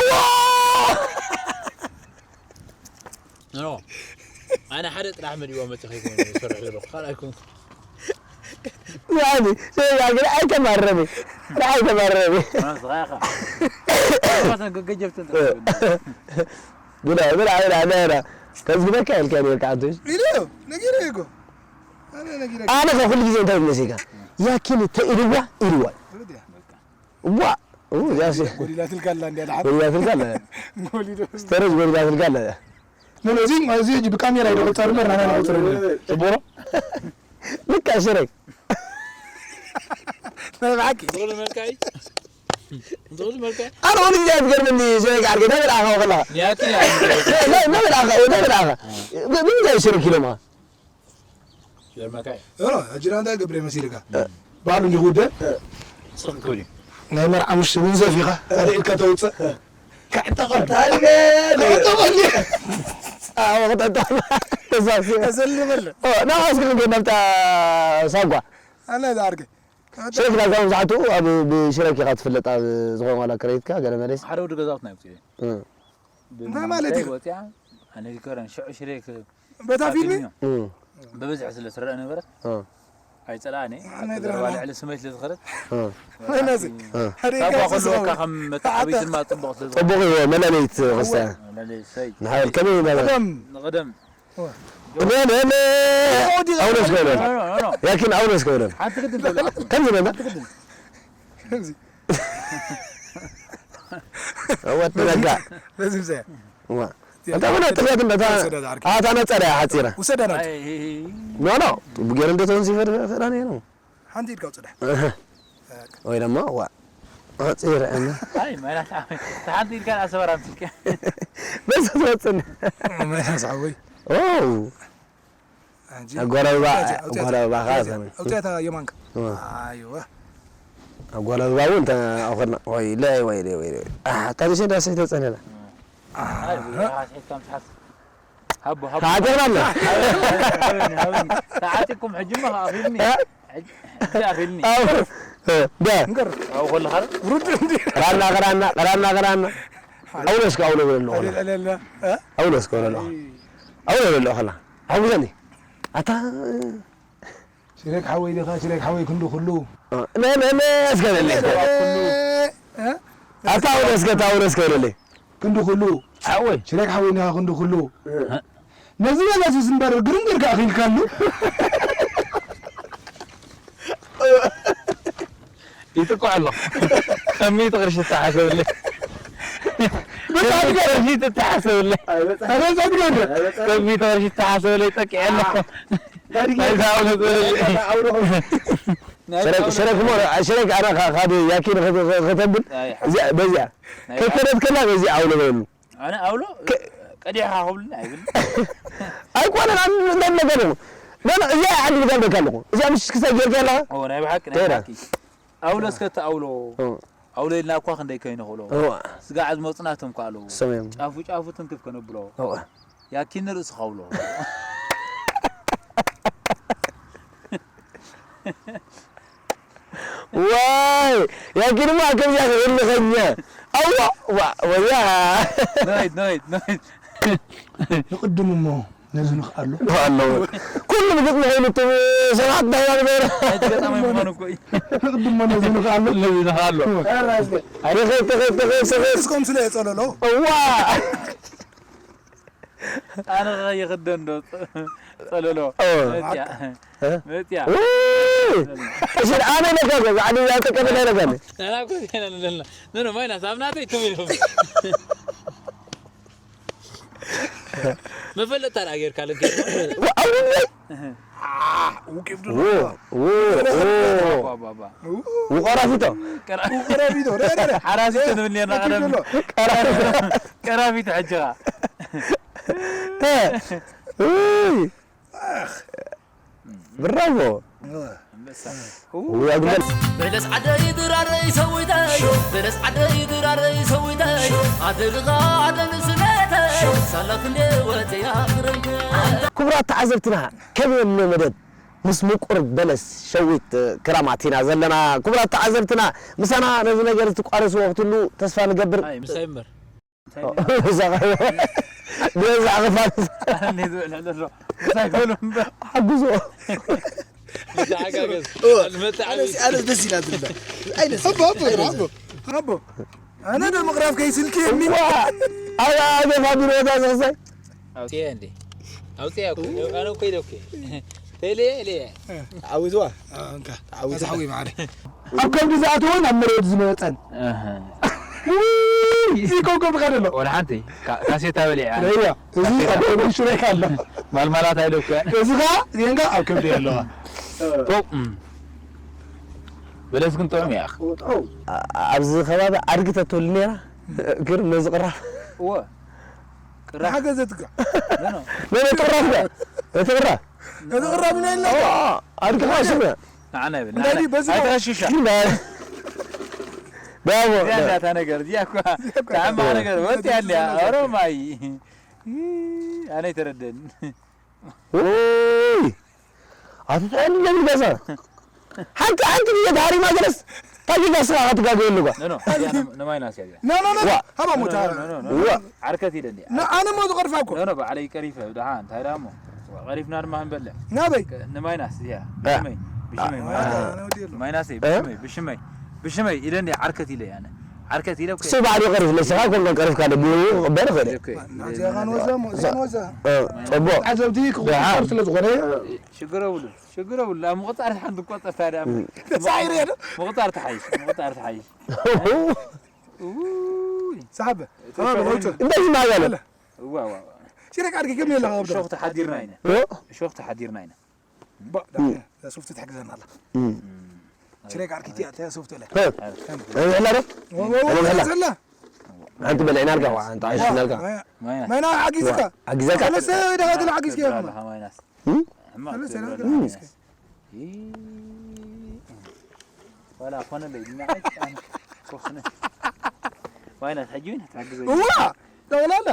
እዋ ኖ ኣነ ሓደ ጥራሕ መዲቦ መፅእ ከይኮነ ዝሰርሕ ዘለኹ ካልኣይኩም ያኒ ሸጋ ግን ኣይተማረበ ኣይተማረበ ገጀብትን ብላ ብላ ብላ ብላ ብላ ተዝግበካ ኢልካ ነርካ ዓንቶሽ ኢሉ ነጊረ እኮ ኣነ ነጊረ ኣነ ከ ኩሉ ግዜ እንታይ ይመስልካ ያኪን ተኢልዋ ኢልዋ ዋ ያሲ ጎዲላትልካ ኣላ እንዲያ ደሓር ጎዲላትልካ ኣላ ጎዲዶ ስተረጅ ጎዲላትልካ ኣላ ኖ እዚ እዚ ሕጂ ብካሜራ ይደቁጸር እምበር ናና ንቁጽር ጽቡሮ ልካ ሽረክ ናይ ብሓቂ ዝኽእል መልካ እዩ ዝኽእል መልካ ኣነ ወዲ እንታይ ትገርምኒ ሽረክ ዓርከይ ነብር ኣኻ ወኸላ ያኪ ነብር ኣኻ ነብር ኣኻ ብምንታይ ሽረክ ኢሎማ ይገርመካ እዩ። ኖ፣ ኖ፣ ሕጂ ደኣ እንታይ ገብረ መሲልካ? ባዕሉ እንዲኹ ውደ? ስቕ ክብል እዩ። ናይ መርዓ ምሽ ምንዘፍ ኢኻ፣ ካልእ ኢድካ ተውፅእ። ከዕጠቐልካ። ከዕጠቐልካ። ኣዎ፣ ክጠጣ። ተዛብሲ። ተዘልመለ። ኦ፣ ናብ ዓስኪ ክንከይድ ናብታ ሳጓ። ኣነ ዝዓርከይ። ሽረክ ዳርጋ መብዛሕትኡ ኣብ ብሽረክ ኢኻ ትፍለጥ፣ ኣብ ዝኾነ ዋላ ክረይትካ፣ ገለ መለስ። ሓደ ወዲ ገዛውትና እዩ ውፅእ። እ። እንታይ ማለት እዩ? ወፂኣ፣ ኣነ ይከረን፣ ሽዑ ሽረክ በታ ፊልሚ? ፊልም እዩ። እም። ብብዝሒ ስለ ትረአ ነበረት፣ እም። ኣይጸላእን እየ። ኣነ ኣቲ ዘረባ ድራማ። ልዕሊ ስመይ ስለ ዝኸደት፣ እም። መነዚ? እም። ሓደ ሳጓ ኢልካ ከለወካ ዝኸውን። ከም መተዓቢት ድማ ጽቡቕ ስለ ዝኾነ። ጽቡቕ እዩ፣ መለለይት ክስተ። መለለይ ሰይ። ንሓይል ከመይ ይነበረ? ቀደም። ንቐደም። ነ ነ ነ ኣውሎስ ከውለል ያኪን ኣውሎስ ከውለል ከምዚ ነና ከምዚ ወጥነጋ በዚ ምሳያ ዋ እንታ ሆነ ጥያት እንደታ ኣታ ነጸረ ሓጺረ ውሰደናት ኖ ኖ ብገር እንደተውን ሲፈር ፈራኔ ነው ሓንቲ ኢድካ ውፅዳ ወይ ድማ ዋ ሓጺረ እና ኣይ ማይናስ ሓንቲ ኢድካ ኣሰበራ ምስልከ በዛ ትወጽን ማይናስ ሓወይ ኦ ኣንጂ ጎረባ ጎረባ ካዘን ኣውፅያታ የማንካ ዋ ኣይወ ጎረባ እውን ተኣኸና ወይ ለይ ወይ ለይ ወይ ለይ ኣታ ዲሽ እንዳሰይ ተጸነላ ኣይ ራስሒት ከም ትሓስ ሃቦ ሃቦ ታጀራለ ተዓጢኩም ሕጂ ማ ኣኺልኒ ሕጂ ኣኺልኒ ዳ ንገር ኣብኡ ከለኻ ውርድ እንዲ ራና ራና ራና ራና ኣውለስ ከ ኣውሎ ብለሉ ለለ ኣውለስ ከ ብለሉ ኣውሎ ብለሉ ከላ ሓጉዘኒ ኣታ ሽሬክ ሓወይ ዲኻ ሽሬክ ሓወይ ክንዲ ኩሉ ነነነ እስከ ለለ ኣታ ኣውሎ እስከ ኣውሎ እስከ ለለ ክንዲ ኩሉ ሓወይ ሽሬክ ሓወይ ዲኻ ክንዲ ኩሉ ነዚ በለስ እምበር ግርም ጌርካ ኣኺልካሉ ይጥቅዖ ኣሎ ከሚት ቅርሺ ተሓሰብለይ ከሚት ቅርሺ ተሓሰብለይ ኣበዛት ገደ ከሚት ቅርሺ ተሓሰብለይ ጠቂዐ ኣሎ ናይዛ ኣውሎ ዝበለለይ شريك شريك مو شريك انا خ- خذ ياكين خذ- خذ- خذ- بزيا بزيا كيف كانت كلها بزيا عاوله بينه ኣነ ኣውሎ ቀዲሕኻ ክብሉኒ ኣይብል ኣይኮነን ኣን- እንዳልነገርኩ ኖ ኖ እዚኣ ዓዲ ልጋልበካ ኣለኹ እዚኣ ምስ ክሳይ ጌርካ ኣለኻ ኦ ናይ ብሓቂ ናይ ተራ። ብሓቂ ኣውሎ እስከ እቲ ኣውሎ ኦ፣ ኣውሎ ኢልና እኳ ክንደይ ከይንኽእሎ ኦ፣ ስጋ ዓዝሞ ፅናቶም ከኣለዉ ሰሜን። ጫፉ ጫፉ ትንክፍ ከነብሎ ኦ። ያኪን ርእሲ ከውሎ ዋይ ያኪንማ ከምዚኣ ክህልኸኛ ኣዋ ዋ ወያ ነይድ ነይድ ነይድ ንቕድም እሞ ነዚ ንኽኣሉ ኣለዎ ኩሉ ብግጥሚ ኮይኑ እቶም ሰባት እንታይ ኢና ንገብር ገጣሚ ምዃኑ እኮ እዩ ንቕድም እሞ ነዚ ንኽኣሉ ነዚ ንኽኣሉ ተኸድ ተኸድ ተኸድ ተኸድ እስኮም ስለ የጸለሎ እዋ ኣነ ይኽደን ዶ ጸለሎ ኦ። መጽያ መጽያ እሺ ኣነ ለካ ዓዲ ያተቀበለ ለካ ናና እኮ ዜና ንለና ኖ ኖ ማይናስ ኣብ ናተይ ትም ኢሎም መፈለጥታ ደኣ ጌርካ ልክ ውቂብ ባባ ውቆራፊቶ ውቅረቢቶ ሓራሲቶ ንብል ኔርና ቀደም ቀራፊት ሕጅኻ ብራቮ ኣንበሳ ወግበል በለስ ዓደይ ድራረይ ሰዊተይ በለስ ዓደይ ድራረይ ሰዊተይ ኣደልኻ ኣደንስነተይ ሳላ ክንደ ወፅያ ክረምተ ክቡራት ተዓዘብትና ከመየኖ መደብ ምስ ምቁር በለስ ሸዊት ክራማት ኢና ዘለና ክቡራት ተዓዘብትና ምሳና ነዚ ነገር ትቋረስዎ ክትሉ ተስፋ ንገብር ኣይ ምሳይ እምበር ብዛዕባ ክፋል እንዴት ብዕል ኣሎ ምሳይ በሉ እምበር ሓጉዞ ተሓጋገዝ መተዓበይ ኣነስ ደስ ኢላትልና ኣይደስ ኣቦ ኣቦ ኣቦ ኣቦ ኣነ ዶ ምቕራብ ከይስልኪ የኒ ኣገፋ ቢሮታ ዘኽሳይ ኣውፅየ እንዴ ኣውፅየ እኮ ኣነ እኮ ኢለ እኮ ተይለየ ኢለየ ዓዊትዋ እንካ ዓዊትዋ ኣዝሓዊ ማዕረ ኣብ ከብዲ ዝኣተወን ኣብ መሬት ዝመፀን ይከውከብ ከደሎ ወላ ሓንቲ ካ- ካሴታ በሊዓ ረያ እዚ ኣብ ከብዲ ሽሬክ ኣሎ ማልማላት ኣይለኩ እዚ ኸዓ ዜንጋ ኣብ ከብዲ ኣለዋ ጦ በለስ ግን ጥዑም እያ ኣብዚ ከባቢ ኣድጊ ተትብል ነራ ግርም ነዚ ቅራፍ እወ ሓገዘትካ ነዚ ቅራፍ ዳ እቲ ቅራፍ እዚ ቅራብ ኢና ኢልና ኣድጊ ሓስብ ንዓና ይብል እንታይ ድዩ በዚ ነው? ኣይተኸሽሻ ዳቦ እዚኣ እንዳታ ነገር እዚኣ እኳ ተዓማ ነገር ወጥ ያለ ኦሮማይ ኣነ ይተረደን ውይ ኣቲ ጥዕና ለምን ገዛ ሓንቲ ሓንቲ ብየት ሃሪማ ገለስ ታጊጋ ስራ ክትጋገ የለጓ ኖ ኖ እዚኣ ንማይናስ እያ እዚኣ ኖ ኖ ኖ ዋ። ሃባ ሞታ ኖ ኖ ኖ ዓርከት ኢለ እንዲያ ና ኣነ ሞ ዝቐርፋ እኮ ኖ ኖ ባዕለይ ቀሪፈ ደሓ እንታይ ደኣ እሞ ቀሪፍና ድማ ክንበልዕ ናበይ ንማይናስ እዚኣ ብሽመይ ብሽመይ ማይናስ ማይናስ ብሽመይ ብሽመይ ብሽመይ ኢለ እንዲያ ዓርከት ኢለ ኣነ ዓርከት ኢለ እኮ እሱ ባዕሉ ይቐርፍ፣ ንስኻ ኮንካ ቀሪፍካ ደጊሙ ክቕበል ይኽእል እዩ። እኮ እዚኣ ኻን ወዛ እሞ እዛን ወዛ እ፣ ጽቡቕ። ዓዘብቲ ክቑጸር ስለ ዝኾነ ሽግር የብሉን፣ ሽግር የብሉን። ኣብ ምቕጻር ሓንቲ ትቆጸር ታዲያ። ተሳዒሩ እየ ዶ ምቕጻር ትሓይሽ፣ ምቕጻር ትሓይሽ። ውይ፣ ሰሓበ ከባቢ ወልፁ እንታይ ዝማጋለ እዋ፣ እዋ፣ እዋ። ሽረክ ዓርኪ ከመይ ኣለኻ ወዲ እሾኽ ተሓዲርና ኢና፣ እሾኽ ተሓዲርና ኢና። ሶፍት ትሕግዘና ኣላ ሽረክ ዓርኪ እቲኣ እቲኣ ሶፍት እለ ይሕላ ዶ ዘላ ሓንቲ በልዕናልካ ዋ ሓንቲ ዓሽናልካ ማይናስ መና ሓጊዝካ ሓጊዘካ ሰለስተ ደጋግል ሓጊዝካ ትብላ ኢኹም ኣለኻ ማይናስ። እም? ሕማቕ ሰለስተ ትብላ ደጋግል ኣለኻ ሓጊዝካ ማይናስ። ዋላ ኮነለይ ድኛ ኣይጣን ኮነ። ማይናስ ሕጂ ዊን ትሓግዘኒ እዋ ጠቕላላ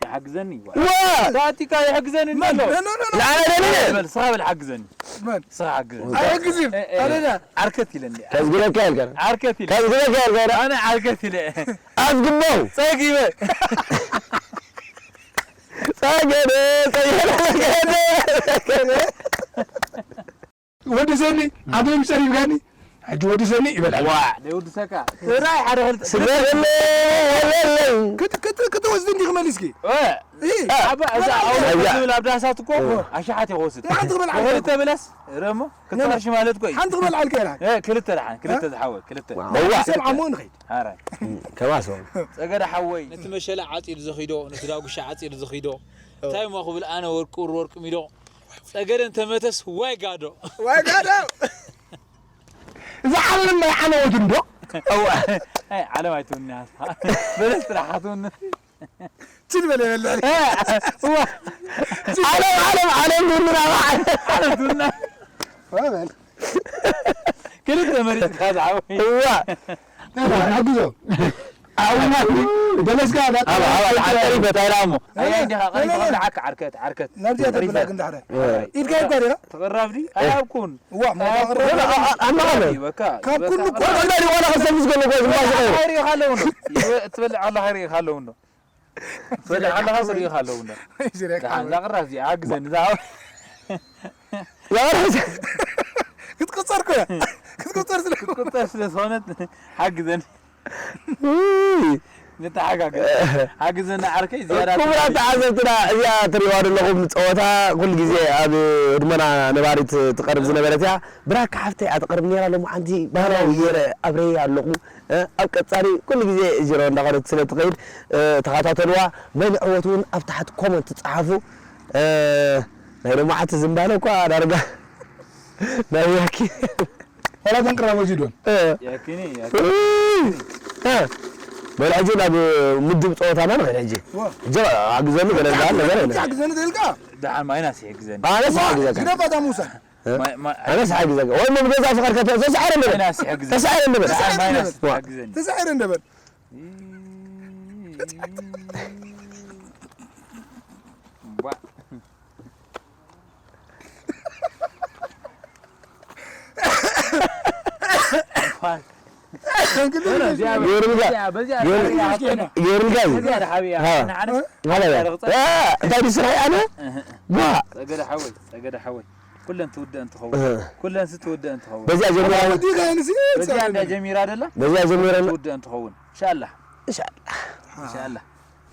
ይሓግዘኒ ዋ። ዋ! ታቲካ ይሕግዘኒ መን ኣሎ። መን መን መን ላዕለ ለለ በል ስኻ በል ሓግዘኒ። መን ስኻ ሓግዘኒ። ኣይሕግዝን እ፣ እ፣ ኣለና ዓርከት ኢለኒ። ከዝግበካ ያልከ ዓርከት ኢለ ከዝግበካ ያልከ ኣነ ዓርከት ኢለ ኣዝግበው ጸጊበ ጸገደ ጸገደ ጸገደ ወዲ ሰኒ ኣበይ ምጸሪብካኒ ሕጂ ወዲ ሰኒ ይበላል ዋ ደውድሰካ ትራይ ሓደ ክልተ ስገደለ ወለለይ ክትወስድ እንዲክ መሊስኪ እ፣ እ፣ ኣባ እዛ ኣውሎ ትብል ኣብ ዳሳት እኮ ኣሽሓት ይኸውስድ ሓንቲ ክበል ክልተ ብለስ ረሞ ክትፈርሽ ማለት እኮ እዩ ሓንቲ ክበል ዓልከ ኢላ እ፣ ክልተ ደሓን ክልተ ዝሓወ ክልተ እዋ ሰብ ዓሞ ንኸይድ ሓራይ ከማሶ ጸገደ ሓወይ ነቲ መሸላ ዓጺዱ ዘኺዶ ነቲ ዳጉሻ ዓጺዱ ዘኺዶ እንታይ እሞ ክብል ኣነ ወርቂ ቁር ወርቂ ሚዶ ጸገደ እንተመተስ ዋይ ጋዶ ዋይ ጋዶ እዛ ዓለም ናይ ዓለወት እንዶ እዋ ኣይ ዓለም ኣይትውኒ ሃስኻ በለስ ጥራሕ ሃትውኒ ችል በለ በለ እዋ ዓለም ዓለም ዓለም ድምና ዓለም ትውና በል ክልተ መሪጽካ ዝሓወይ እዋ ናግዞ ኣውና በለስካ ኣብ ኣብ ዓቀሪ በታይላ እሞ ኣያ እንዲኻ ቀሪብ ዓርከት ዓርከት ናብዚኣ ተብላ ግን ዳሕረ ኢድካ ይኳ ዲኻ ተቐራብ ዲ ኣያብኩን እዋ ኣማኻለ በካ ካብ ኩሉ እኮ ቆልቆ እንዳዲ ዋላ ከሰምስ ገለ እኮ ዝማሽ ቀይሩ ሪኢኻ ኣለዉ እንዶ ትበልዕ ኣለኻ ሪኢኻ ኣለዉ እንዶ ትበልዕ ኣለኻ ሪኢኻ ኣለዉ እንዶ ሽረካ እዛ ቅራብ እዚኣ ሓግዘኒ እዛ ክትቆጸር እኮ ክትቆጸር ስለ ክትቁጠር ስለ ዝኾነት ሓግዘኒ ንተሓጋገዝ ሓግዘኒ ዓርከይ ዝያዳ ክቡራት ተዓዘብትና እዚኣ ትሪእዋ ዘለኹም ፀወታ ኩሉ ግዜ ኣብ ህድሞና ነባሪት ትቐርብ ዝነበረት እያ። ብራካ ሓፍተይ እያ ትቐርብ ነይራ። ሎማዓንቲ ባህላዊ ገይረ ኣብረየ ኣለኹ። ኣብ ቀፃሊ ኩሉ ግዜ ዚሮ እንዳኾነት ስለ ትኸይድ ተኸታተልዋ። መን ዕወት እውን ኣብ ታሕቲ ኮመንት ፃሓፉ። ናይ ሎማዓንቲ ዝምባለ እኳ ዳርጋ ናይ ያኪ ዋላ ተንቅራ ወዚዶን ያኪኒ በል ሕጂ ናብ ምድብ ፀወታና ንኸይድ። ሕጂ ሕጂ ኣግዘኒ ገለ ዝበሃል ነገር የለን። ግዘኒ ተልካ ደሓን ማይናስ ይሕግዘኒ ኣነስ ሓግዘካ ግደፋታ ሙሳ ኣነስ ሓግዘካ ወይ ምን ገዛ ፍቅር ከተ ተሳዕረ እንደ በል ማይናስ ይሕግዘኒ ተሳዕረ እንደ በል ደሓን ማይናስ ዋ። ይሕግዘኒ ተሳዒረ እንደ በል ቧ። ገይሩልካ ገይሩልካ እዩ በዚኣ ደሓቢያ ሃ። ንዓነስ ማለት እዩ። እ፣ እንታይ ድዩ ስራይ ኣነ ዋ ጸገደ ሓወይ ጸገደ ሓወይ ኩለን ትውደእ እንትኸውን እ። ኩለን ስትውደእ እንትኸውን በዚኣ ጀሚራ ወዲ ከይንሲ በዚኣ እንዳ ጀሚራ ደላ በዚኣ ጀሚራ ትውደእ እንትኸውን ኢንሻላህ ኢንሻላህ ኢንሻላህ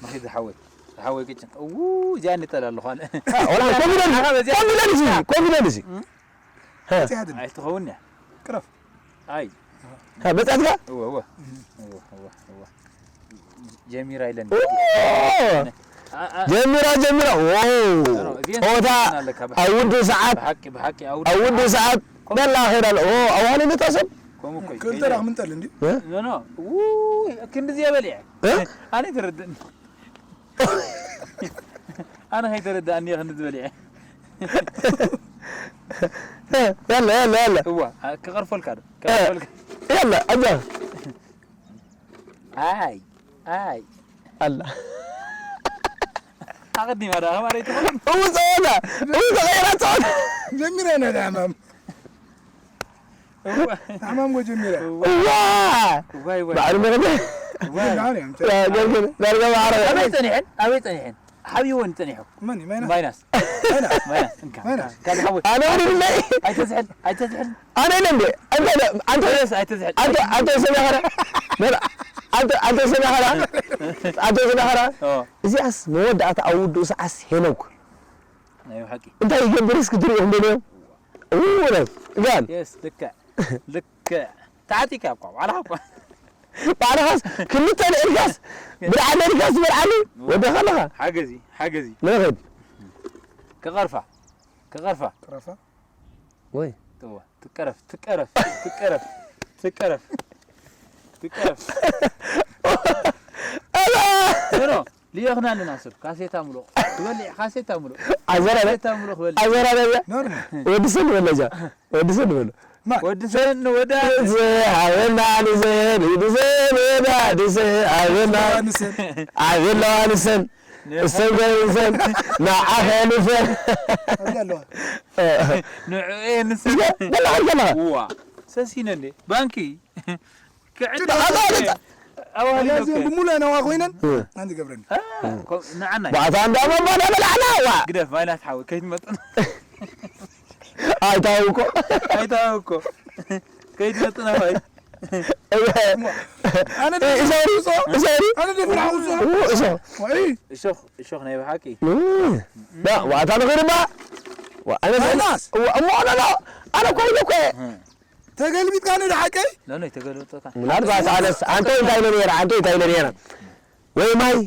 መኺድ ዝሓወይ ዝሓወይ ቅጭን እው እዚኣ እንጠል ኣለኹ ኣነ ወላ ኮንፊደንስ ኮንፊደንስ ኮንፊደንስ ጽያድን ኣይትኸውን እያ ቅረፍ ኣይ በጻትካ እወ እወ እወ እወ እወ ጀሚራ ኢለን ጀሚራ ጀሚራ ጸወታ ኣብ ውዱ ሰዓት ብሓቂ ብሓቂ ኣብ ውዱ ሰዓት በላ ኸይዳ ኣዋህለለታ ሰብ ከምኡ እኮ እዩ ክልተ ዳኽ ምንጠል እንዲ ኖ ኖ ውይ ክንዲ ዝበልዐ ኣነ ትርድእኒ ኣነ ከይተረዳእኒ እየ ክንዲ ዝበልዐ ያላ ያላ ያላ እዋ ክቐርፈልካ ዶ ክቐርፈልካ ያላ ኣጃ ኣይ ኣይ ኣላ ኣቐዲማ ዳ ከማረይ ትኾን እው ጸወታ እው ተቐይራ ጸወታ ጀሚረ ነ ሕማም እዋ ሕማም ጎ ጀሚረ እዋ ዋይ ዋይ ባዕሉ መረደ ዋይ ዳርጋ ማዕረ ኣበይ ጸኒሐን ኣበይ ጸኒሐን ሓቢወን ጸኒሑ መን ማይና ማይናስ ማይናስ እንካ ማይናስ። እንካ ዝሓወይ ኣነ ወዲ ብለይ ኣይተዝሕል ኣይተዝሕል ኣነ ኢለ እንዴ ኣንተ ኣንተ ሬስ ኣይተዝሕል ኣንተ ኣንተ ሰሚያ ኸረ በላ ኣንተ ኣንተ ሰናኸራ ኣንተ ሰናኸራ ኦ እዚኣስ መወዳእታ ኣብ ውድኡ ሰዓስ ሄኖክ ናይ ሓቂ እንታይ ይገብር እስኪ ትሪኢኹም ደሎ እውነት ጋል የስ ልክዕ ልክዕ ተዓጢካ እኳ ባዕልኻ እኳ ባዕልኻስ ክልተ ልዕልካስ ብርዓ ለልካስ ትበልዓሉ ወደኻ ኣለኻ ሓገዚ ሓገዚ ንኸድ ክቐርፋ ክቐርፋ ቅረፋ ወይ እዋ ትቀረፍ ትቀረፍ ትቀረፍ ትቀረፍ ትቀረፍ ኖ ኖ ሊኦኽና ኣለና ሰብ ካሴታ ምሉእ ትበልዕ ካሴታ ምሉእ ኣዘራረ ካሴታ ምሉእ ክበልዕ ኣዘራረ ኖርማል ወዲ ሰብ ወለጃ ወዲ ሰብ ወለ ወዲ ሰብ ወዳ ዝሃበና ንዘን ንዘን ወዳ ድሰ ሃበና ኣዘለዋ ንሰን እሰን ገንዘን ንዓኸ ንፈን ንዕኤ ንሰን በላኸል ከለኻ እዋ ሰሲነ እንዴ ባንኪ ክዕዳ ኣዋህሊሎ እዚኣን ብሙሉ ነዋ ኮይነን ኣንቲ ገብረኒ ንዓና ባዕታ እንዳ መባዳ በላዕና ዋ ግደፍ ማይናስ ሓወይ ከይትመጥና ኣይታወቆ ኣይታወቆ ከይትመጥና ወይ ኣነ እሰሪ እሰሪ ኣነ ደፍራ ውጾ እሾ እሾኽ እሾኽ ናይ ብሓቂ ዳ ዋታ ንኽርባ ኣነ ማይናስ እሞ ኣነ እኮ ኢለ እኮ ተገልቢጥካ ንድሓቀይ ሎሎ ተገልብጠካ ምናልባት ኣነስ ኣንተ እንታይ ኢለ ነይረ ኣንተ እንታይ ኢለ ነይረ ወይ ማይ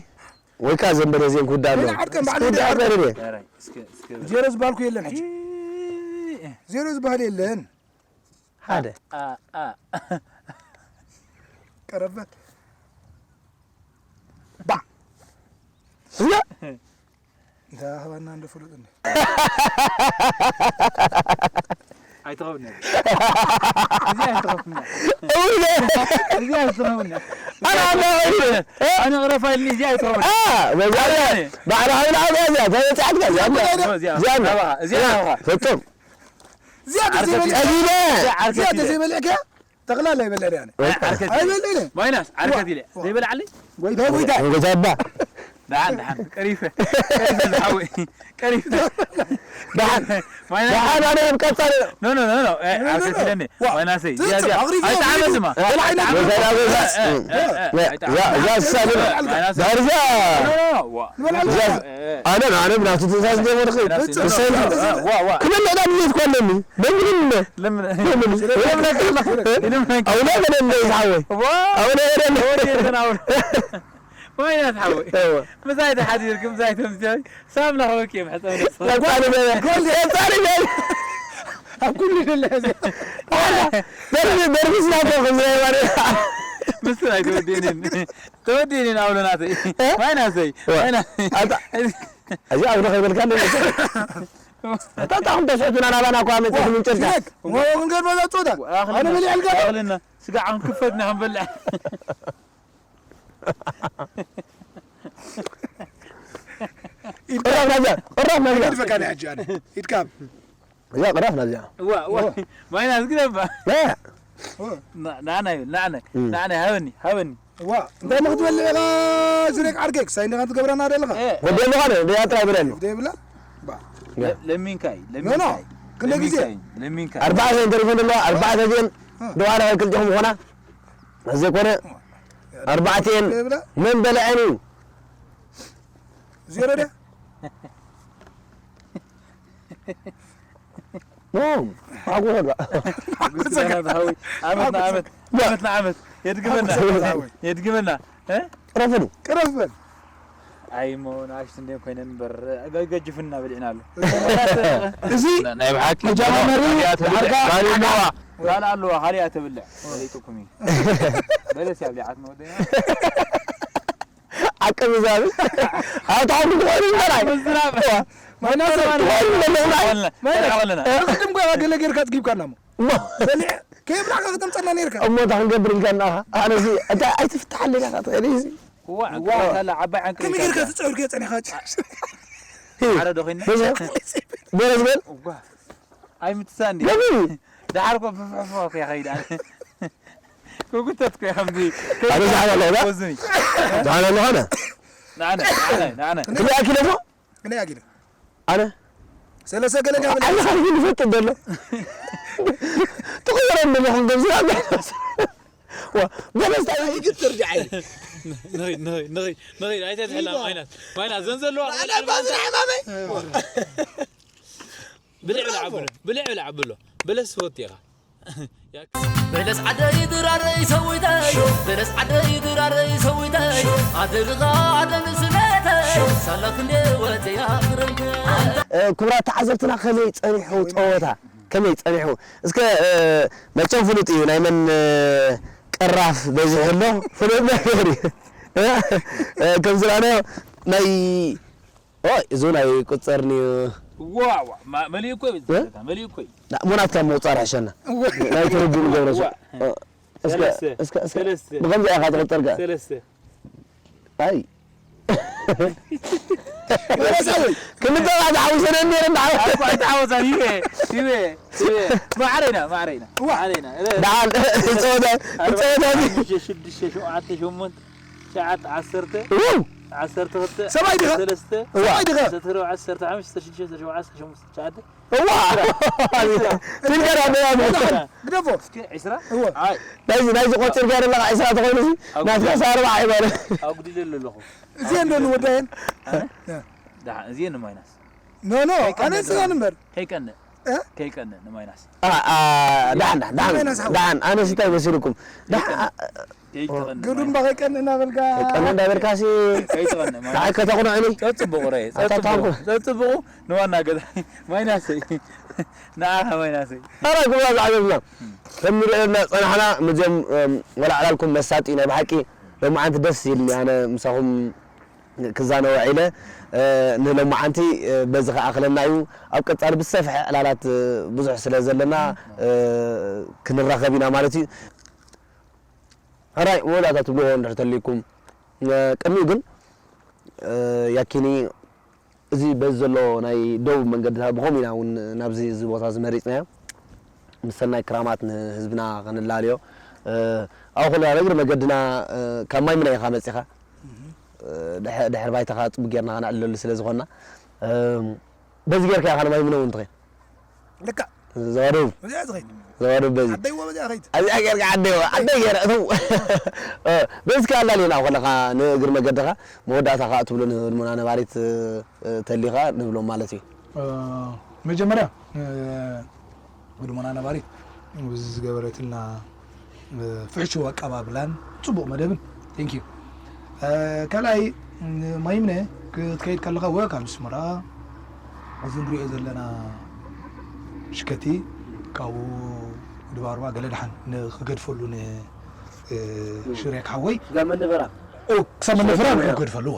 ወይ ካ ዘንበለ ዜን ኩዳ ኣሎ ዓድከን ባዕሉ ኩዳ ይደርብ። በረደ ኧረ እስከ እስከ ዜሮ ዝበሃልኩ የለን ሕጂ ዜሮ ዝበሃል የለን ሓደ አ አ ቀረበት ባ እዚኣ እንታይ ኣህባና እንደ ፍሉጥ እንደ ኣይትኸብድና እዚኣ ኣይትኸብድና እዚኣ ኣይትኸብድና ኣነ ኣነ ኣነ ቅረፋ ኢልኒ እዚኣ ኣይትኸብድና በዛ ባዕላ ሃብላ ሃብላ እዚኣ ተበጻዕት እዚኣ እዚኣ እዚኣ ፍጹም እዚኣ ተዘይበልዕ እዚኣ ተዘይበልዕከ ጠቕላላ ይበልዕ ዲያ ኣነ? ዓርከት ኢለ። ኣይበልዕን። ማይናስ ዓርከት ኢለ። ዘይበልዓለይ? ጎይታ ጎይታ። እንጎጃባ። ደሓን ደሓን ቀሪፈ። ቀሪፈ ዝሓወይ። ቀሪፈ። ደሓን። ማይናስ። ደሓን ኣነ ቀጻሊ። ኖ ኖ ኖ ኖ። ዓርከት ኢለኒ። ማይናሰይ። እዚኣ እዚኣ። ኣይተዓመስማ። በልዓይና። ጎይታ ጎይታ። እዛ እዛ ሳሚ። ዳርዛ። ኖ ኖ ኖ። ኣነ ኣነ ብናቱ ትእዛዝ ደሞ ድኸ። ክበልዕ ዳ ድሌት እኮ ኣለኒ። ለምንነ ለምን ለምን ለምን አውላ በለለ ይታወይ አውላ በለለ ወዲየተናው ወይናት ሓወይ ምዛይ ተሓዲርክ ምዛይ ተምዚያይ ሳምና ክበክ እዮም ሕፀብ ነብስ ለጻሪ በለ ለጻሪ በለ ኣብ ኩሉ ይደለ ደርቢ ደርቢ ስናቶ ከምዚ ናይ ማለት ምስ ኣይተወዲእንን ተወዲእንን ኣውሎ ናተይ ዋይናሰይ ዋይና እዚ ኣብ ዶ ከይበልካ ኣለኒ ኣታ ኣታ ኹም ተስሕቱና ናባና እኳ መጺእኩም እንጨርጫ ወዮ ክንገድ በዛ ጾታ ኣነ በሊዐልካ ኣኽልና ስጋ ዓም ክፈትና ክንበልዕ ኢድካ ናብዛ ቅራፍ ናብዛ ኢድካ ናይ ሕጂ ኣነ ኢድካ እዛ ቅራፍ ናብዛ እዋ እዋ ማይና ዝግደባ ናና ናና ናና ሃበኒ ሃበኒ እዋ እንታይ መኽትበልዕ ኢኻ ዝሬክ ዓርከይ ክሳይ እንደኻ ትገብረና ደለኻ ወዲ ኣለኻ ዶ ያ ጥራይ ብለኒ ዘይብላ ለሚንካይ ለሚንካይ ክንደ ግዜ ለሚንካይ ኣርባዕተ ተሪፈን ኣለዋ ኣርባዕተ ግን ደዋላ ክልቲኹም ኾና ዘይኮነ ኣርባዕተ መን በልዐን እዩ ዜሮ ድያ ዓመት ንዓመት ዓመት ንዓመት የድግመና የድግመና ረፍዱ ቅረፍ በል ኣይሞ ንኣሽቱ እንደ ኮይነን እምበር ገጅፍና በሊዕና ኣሎ እዚ ናይ ብሓቂ መጀመሪ ካልእ ኣለዋ ካልእ ኣለዋ ካልእ እያ ተብልዕ ፈሊጥኩም እዩ በለስ እያ ብሊዓት መወደና ዓቅሚ ዛብ ኣታኹም ትኾኑ እምበራይ ምዝራብ ማይናስ ትኾኑ ዘለኹም ቅድም ገለ ጌርካ ትጊብካና እሞ በሊዕ ከየብላዕካ ከተምፀና ነርካ እሞ እንታይ ክንገብር ኢልካ እና ኣነዚ እንታይ ኣይትፍትሓለይ ኢኻ ትኽእል እዚ እዋ ዕንቅፋት ኣላ ዓባይ ዕንቅፋት ከመይ ጌርካ ትፀውር ከ ፀኒኻ ዓረ ዶ ኮይና በረስ በል እዋ ኣይምትሳን ለምን ደሓር ኮ ፍፍሕፍሕ ኮ ይኸይድ ኣነ ክጉተት ኮ ከምዚ ኣነ ዝሓለ ኣለኹ ዳ ወዝኒ ዝሓለ ኣለኹ ኣነ ንዓነ ንዓነ ንዓነ ክንደይ ኣኪሎ ዶ ክንደይ ኣኪሎ ኣነ ሰለሰ ገለ ጋር ኣነ ኻልኩ ንፈጥ ደሎ ትቆየረ እንደለኹም ገብዚ ዋ፣ በለስ ታይ ይግትር ዲዓይ ንኺድ ንኺድ ንኺድ ንኺድ ኣይተትሕላ ማይናስ ማይናስ ዘን ዘለዋ ንኺድ ኣላ ባዝና ሕማመይ ብልዕ ብልዕ ዓብሎ ብልዕ ብልዕ ዓብሎ በለስ ትፈቱ ኢኻ በለስ ዓደይ ድራረይ ሰዊተይ በለስ ዓደይ ድራረይ ሰዊተይ ኣደርኻ ኣደን ስለተይ ሳላ ክንደ ወተያ ክረምተ ክቡራት ተዓዘብትና ከመይ ጸኒሑ ጸወታ ከመይ ጸኒሑ እስከ መቸም ፍሉጥ እዩ ናይ መን ቀራፍ በዚሑ ኣሎ ፍሉጥ ነገር እዩ ከም ዝረኣናዮ ናይ ኦይ እዚ ናይ ቁፀርኒ ዋዋ መሊኡ እኮ ይብል መሊኡ እኮ እዩ ሙናትካ ምቁፃር ሕሸና ናይ ትርጉም ገብረ ሰለስተ ብከምዚ ኢኻ ትቁፀር ከ ሰለስተ ኣይ ክልተ ባት ሓዊሰነ ነረ ተሓወሳን ይበ ይበ ይበ ማዕረይና ማዕረይና ማዕረይና ደሓን ፀወታ ፀወታ ሽዱሽተ ሸውዓተ ሸሞንተ ትሽዓተ ዓሰርተ ዓሰርተ ክልተ ሰብኣይ ዲኻ ሰለስተ ሰብኣይ ዲኻ ዓሰርተ ዓሰርተ ሓሙሽተ ሽዱሽተ ሸውዓተ ሸሞንተ ትሽዓተ እዋ ትንገራ ደያሙ ግደፎ እስኪ ዕስራ እወ ኣይ ናይዚ ናይዚ ቆፂር ጋር ለካ ዕስራ ተኾይኑ ሲ ናትካ ሳ ኣርባዓ ይባል ኣጉዲለ ኣለኹ እዚአን ዶ ንወዳየን ደሓን እዚአን ንማይናስ ኖ ኖ ኣነ ስጋን እምበር ከይቀንእ እ? ከይቀንእ ንማይናስ ደሓን ደሓን ደሓን ማይናስ ሓው። ደሓን ኣነ ስታይ መሲልኩም ደሓን ከይትቐንእ ግዱም ባኸይቀን እናበልካ ቀን እንዳበልካሲ ከይትቐንእ ማይናስ ደሓን ከተቑንዕኒ ጸጽብቑ ረየ ኣታ ጸጽብቑ ታንኩ። ጸጽብቑ ንዋና ገዛ ማይናሰይ ንዓኻ ማይናሰይ ኣረ ክብራ ዝዓለምና ከም ንሪኦ ዘለና ጸናሕና ምዚኦም ወላ ዕላልኩም መሳጢ ናይ ብሓቂ ሎማዓንቲ ደስ ኢልኒ ኣነ ምሳኹም ክዛነወ ዒለ ንሎማዓንቲ በዚ ከኣኽለና እዩ ኣብ ቀጻሊ ብዝሰፍሐ ዕላላት ብዙሕ ስለ ዘለና ክንራኸብ ኢና ማለት እዩ ሕራይ መወዳእታ ትብልዎ እንድሕር ተልይኩም ቅድሚኡ ግን ያኪኒ እዚ በዚ ዘሎ ናይ ደቡብ መንገድታት ብኸምኡ ኢና እውን ናብዚ እዚ ቦታ ዝመሪፅናዮ ምስ ሰናይ ክራማት ንህዝብና ከነላልዮ ኣብኡ ከለና ነግሪ መገድና ካብ ማይ ምነ ኢኻ መፂኻ ድሕር ባይታኻ ፅቡቅ ጌርና ከነዕልለሉ ስለ ዝኾንና በዚ ጌርካ ኢኻ ንማይ ምነ እውን ትኸይድ ልካ ዘዋደቡ እዚኣ ዝኸይድ ዘዋደቡ በዚ ዓደይዎ በዚኣ ኸይድ ኣብዚኣ ጌርካ ዓደይዋ ዓደይ ገይረ እተው በዚ ከ ኣላልየና ከለኻ ንእግሪ መገድኻ መወዳእታ ከዓ ትብሎ ንህድሞና ነባሪት ተሊኻ ንብሎም ማለት እዩ መጀመርያ ህድሞና ነባሪት ዝገበረትልና ፍሕሹው ኣቀባብላን ፅቡቕ መደብን ቴንኪዩ ካልኣይ ማይምነ ክትከይድ ከለኻ ወ ካብ ስመራ እዚ ንሪኦ ዘለና ሽከቲ ካብኡ ድባርባ ገለ ድሓን ንክገድፈሉ ንሽሬ ክሓወይ እዛ መንደፈራ ክሳብ መንደፈራ ክገድፈሉ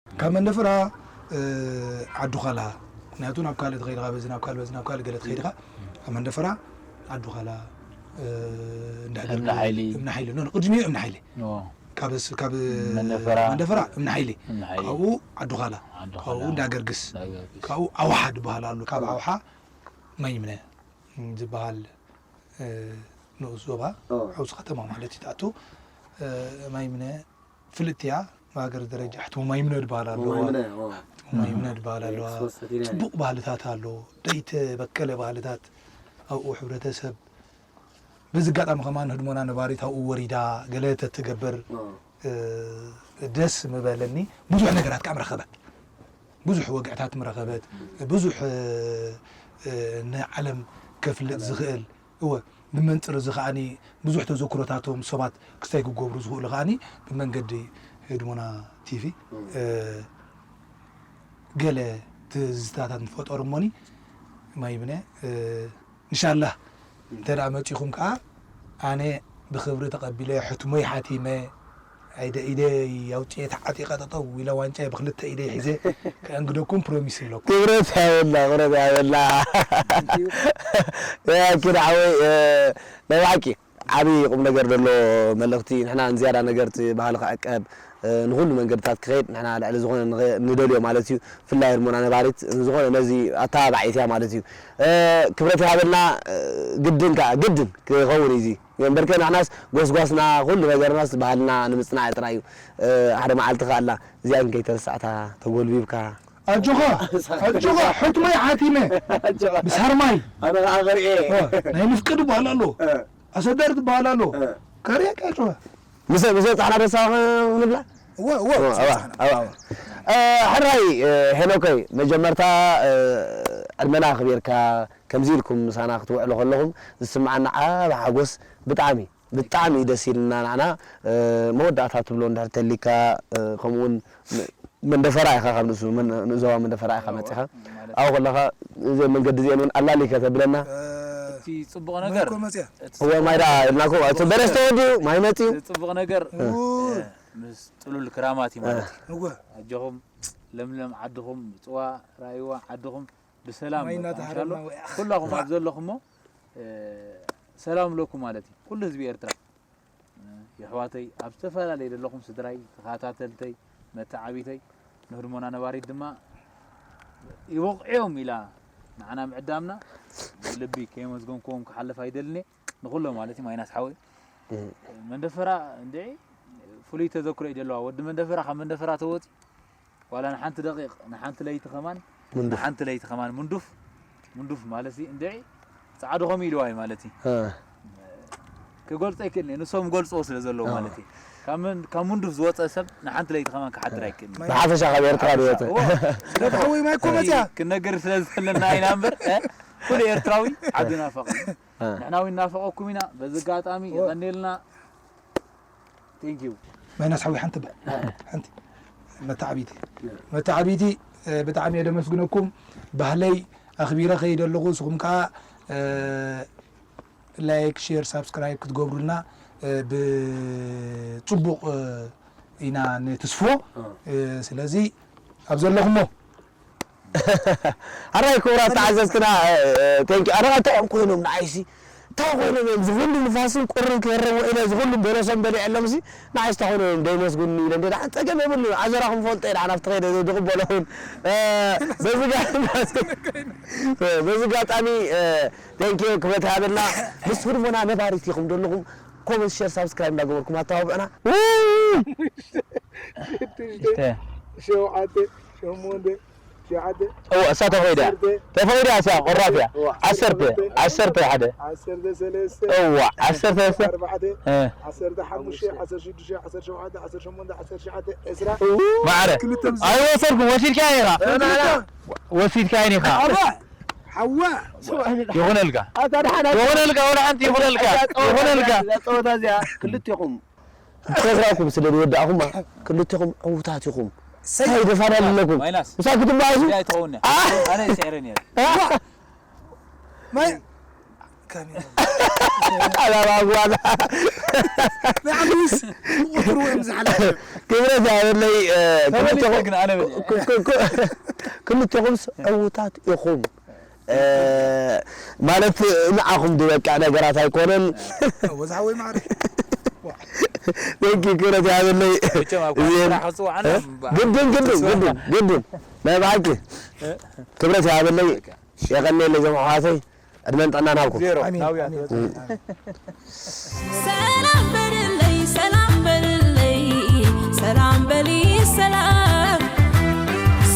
ካብ መንደፈራ ዓዱኻላ ምክንያቱ ናብ ካልእ ተኸይድኻ በዚ ናብ ካልእ በዚ ናብ ካልእ ገለ ተኸይድኻ ኣብ መንደፈራ ዓዱኻላ እንዳ እምኒ ሓይሊ። እምኒ ሓይሊ ኖ ቅድሚኡ እምኒ ሓይሊ ኦ፣ ካብ ስ- ካብ መንደፈራ። መንደፈራ እምኒ ሓይሊ እምኒ ሓይሊ። ካብኡ ዓዱኻላ ዓዱኻላ። ካብኡ እንዳገርግስ እንዳገርግስ። ካብኡ ኣውሓ ዝበሃል ኣሎ ካብ ኣውሓ ማይምነ ዝበሃል ንኡስ ዞባ ኦ። ሓውሲ ከተማ ማለት እዩ ትኣቱ ማይምነ ፍልጥቲ እያ ብሃገር ደረጃ ሕትሙ ማይምነ ዝበሃል ኣለዋ ማይምነ ዝበሃል ኣለዋ ፅቡቕ ባህልታት ኣሎ ደይተበከለ ባህልታት ኣብኡ ሕብረተሰብ በዚ ኣጋጣሚ ከማን ህድሞና ነባሪት ኣብኡ ወሪዳ ገለ ተትገብር ደስ ምበለኒ ብዙሕ ነገራት ከዓ ምረኸበት ብዙሕ ወግዕታት ምረኸበት ብዙሕ ንዓለም ከፍልጥ ዝኽእል እወ ብመንፅር እዚ ከዓኒ ብዙሕ ተዘክሮታቶም ሰባት ክስታይ ክገብሩ ዝኽእሉ ከዓኒ ብመንገዲ ህድሞና ቲቪ ገለ ትዝታታት ምፈጠሩ እሞኒ ማይምነ ንሻላህ እንተ ደኣ መጺኹም ከኣ ኣነ ብኽብሪ ተቐቢለ ሕትሞይ ሓቲመ ኣይደ ኢደይ ኣውፅኤ ተዓጢቐ ጠጠው ኢለ ዋንጫይ ብክልተ ኢደይ ሒዘ ከእንግደኩም ፕሮሚስ ኣለኩም ክብረት ያበላ ክብረት ያበላ ያኪን ሓወይ ናይ ብሓቂ ዓብዪ ቁም ነገር ዘሎ መልእኽቲ ንሕና ንዝያዳ ነገር እቲ ባህሊ ክዕቀብ ንኩሉ መንገድታት ክኸይድ ንሕና ልዕሊ ዝኾነ ንደልዮ ማለት እዩ ፍላይ ህድሞና ነባሪት ዝኾነ ነዚ ኣተባባዒት እያ ማለት እዩ ክብረት ይሃበልና ግድን ከዓ ግድን ክኸውን እዩ እዚ እምበርከ ንሕናስ ጎስጓስና ኩሉ ነገርናስ ባህልና ንምፅናዕ ጥራይ እዩ ሓደ መዓልቲ ከዓ ኣላ እዚኣ ግን ከይተረሳዕታ ተጎልቢብካ ኣጆኻ ኣጆኻ ሕትመይ ሓቲመ ብሳርማይ ኣነ ከዓ ከርእየ ናይ ምፍቅድ በሃል ኣሎ ኣሰዳሪ ትበሃል ኣሎ። ከርእየካ እየ ጭዋ። ምስ ምስ በጻሕና ደሳ ንብላ። እወ እወ እወ፣ ምስ እወ፣ በጻሕና። እወ። እ፣ ሕራይ፣ እ፣ ሄኖከይ፣ መጀመርታ፣ እ፣ ዕድመና ኣኽቢርካ ከምዚ ኢልኩም ምሳና ክትውዕሉ ከለኹም ዝስምዓና ዓቢ ሓጎስ ብጣዕሚ፣ ብጣዕሚ እዩ ደስ ኢልና ንዓና። እ፣ መወዳእታ ትብሎ እንድሕር ተሊካ፣ እ፣ ከምኡውን ም-፣ መንደፈራ ኢኻ፣ ካብ ንሱ መን-፣ ንዞባ መንደፈራ ኢኻ መጺኻ። ኣብኡ ከለኻ እዚ መንገዲ እዚአን እውን ኣላሊከ ተብለና። እቲ ጽቡቕ ነገር እኮ መጽያ። እቲ እወ፣ ማይ ደኣ ኢልናኩም። እቲ በለስ ተወዲኡ፣ ማይ መጺኡ። እቲ ጽቡቕ ነገር እወ። እ፣ ምስ ጥሉል ክራማት እዩ ማለት እዩ። እወ። ኣጆኹም ለምለም ዓድኹም ምጽዋ ራእይዋ ዓድኹም ብሰላም ማይ በቃ እናተሃረምና እንሻሎ ወይ ኣኽ- ኩላኹም ኣብ ዘለኹሞ እ፣ ሰላም ለኩም ማለት እዩ። ኩሉ ህዝቢ ኤርትራ እ፣ የሕዋተይ ኣብ ዝተፈላለየ ዘለኹም ስድራይ ተኸታተልተይ መተዓቢተይ ንህድሞና ነባሪት ድማ ይወቕዕዮም ኢላ ንዓና ምዕዳምና ልቢ ከየመስገንክዎም ክሓልፍ ኣይደልኔ ንኹሎም ማለት እዩ። ማይናስ ሓወይ መንደፈራ እንድዒ ፍሉይ ተዘክሮ እዩ ዘለዋ። ወዲ መንደፈራ ካብ መንደፈራ ተወፂ ዋላ ንሓንቲ ደቂቕ ንሓንቲ ለይቲ ከማን ምንዱፍ። ንሓንቲ ለይቲ ከማን ምንዱፍ ምንዱፍ ማለት እዩ። እንድዒ ፃዕድኾም ኢልዋ እዩ ማለት እዩ። እ። ክገልፆ ይክእል እየ ንሶም ገልፅዎ ስለ ዘለዉ ማለት እዩ። ካብ ምን- ካብ ምንዱፍ ዝወፀ ሰብ ንሓንቲ ለይቲ ከማን ክሓድር ኣይክእልን እዩ። ብሓፈሻ ካብ ኤርትራ ዝወፀ። እወ፣ ደፍሓዊ ማይ እኮ መጽያ። ክነገር ስለ ዘለና ኢና እምበር እ፣ ኩሉ ኤርትራዊ ዓዱ ናፈቕ እዩ። ንሕና እውን ናፈቐኩም ኢና። በዚ ኣጋጣሚ የቐንየልና። Thank you። ማይናስ ሓዊ ሓንቲ በ ሓንቲ መተዓቢቲ መተዓቢቲ እ፣ ብጣዕሚ እየ ደመስግነኩም። ባህለይ ኣኽቢረ ከይደ ኣለኹ። ንስኹም ከዓ እ፣ ላይክ፣ ሼር፣ ሳብስክራይብ ክትገብሩልና እ፣ ብፅቡቕ እ፣ ኢና ንትስፎ። እ፣ ስለዚ ኣብ ዘለኹሞ ኣራይ ክቡራት ተዓዘዝትና፣ እ፣ እ፣ ቴንኪ። ኣረ እንታይ እዮም ኮይኖም ንዓይሲ? እንታይ ኮይኖም እዮም? ዝኹሉ ንፋስን ቁርን ክህረም ውዒለ፣ ዝኹሉ በለሶም በሊዐሎም ሲ፣ ንዓይሲ እንታይ ኮይኖም እዮም? ደይመስጉኒ ኢለ እንደ ደሓን ጸገም የብሉ። ኣዘራኹም ፈልጦ እየ፣ ደሓን ኣብቲ ከይደ ዝቕበሎ እውን። እ፣ በዚ ጋ-፣ በዚ ኣጋጣሚ፣ እ፣ ቴንኪ ክብረት ይሃበልና። ምስ ህድሞና ነባሪት ኢኹም ዘለኹም። ኮመንት፣ ሼር፣ ሳብስክራይብ እንዳገበርኩም ኣተባብዑና። ሽዱሽተ፣ ሸውዓተ፣ ሸሞንተ፣ ትሽዓተ፣ እዋ፣ እሳ ተፈይዳ። ዓሰርተ፣ ተፈይዳ እሳ፣ ቆራፍ እያ። እዋ፣ ዓሰርተ፣ ዓሰርተ ሓደ። ዓሰርተ ሰለስተ፣ እዋ፣ ዓሰርተ ሰለስተ። ኣርባዕተ፣ እ። ዓሰርተ ሓሙሽተ፣ ዓሰርተ ሽዱሽተ፣ ዓሰርተ ሸውዓተ፣ ዓሰርተ ሸሞንተ፣ ዓሰርተ ትሽዓተ፣ ዕስራ። ማዕረ። ክልተ ምስ- ኣይወሰድኩም፣ ወሲድካ ኢኻ። ወሲድካ ኢኻ። ሓዋ፣ ሓዋ። ይኹነልካ። ይኹነልካ፣ ወላ ሓንቲ ይኹነልካ። ይኹነልካ። እዛ ጸወታ እዚኣ ክልቴኹም ፕሮግራምኩም ስለ ዝወዳእኹማ፣ ክልቴኹም ዕዉታት ኢኹም። እንታይ ደፋን ኣለኩም? ማይናስ። ምሳብ ክትበኣሱ? እንታይ ትኸውን እያ? ኣነ ይስዕረን እየ። ማይ ኣላባ ጓዛ። ንዓምስ ቁጥሩ እዮም ዝሓለፈ። ክብረት ይሃበለይ፣ እ፣ ተመሊሰ ክልቴኹም ግን ኣነ በል። ክ-፣ ክ-፣ ክ-፣ ክልቴኹምስ ዕዉታት ኢኹም። እ፣ ማለት ንዓኹም ድበቅዕ ነገራት ኣይኮነን። ወዝሓወይ ማዕረ ቴንኪ ክብረት ይሃበለይ። መቸም ኣብ እዚኤን ስራሕ ክፅውዓና እ? ግድን፣ ግድን፣ ግድን፣ ግድን። ናይ ብሓቂ ክብረት ይሃበለይ። የቐንየለይ እዞም ኣሕዋተይ። ዕድመን ጥዕናን ሃብኩም። ዜሮ ኣሜን፣ ናብያ ኣሜን። ሰላም በልለይ ሰላም በልለይ ሰላም በሊ ሰላም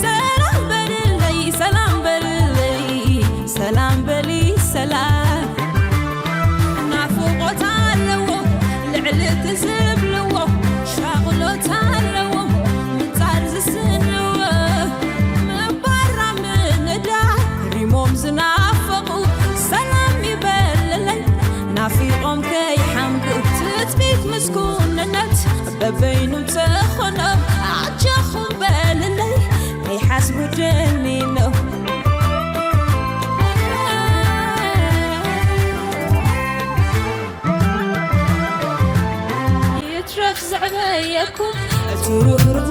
ሰላም በልለይ ሰላም በልለይ ሰላም በሊ ሰላም ናፍቆት ኣለዎ ልዕሊ እቲ ዝብልዎ ሻቕሎት ኣለዎ ምጻር ዝስንዎ ምባራ ምንዳ ሪሞም ዝናፈቑ ሰላም ይበልለይ ናፊቖም ከይሓምቁ ትጽቢት ምስ ኩንነት በበይኑ እንተኾኖም ኣጆኹም በልለይ ከይሓስቡ ደኒኖም ይትረፍ ዘዕበየኩም እቲ ርህሩህ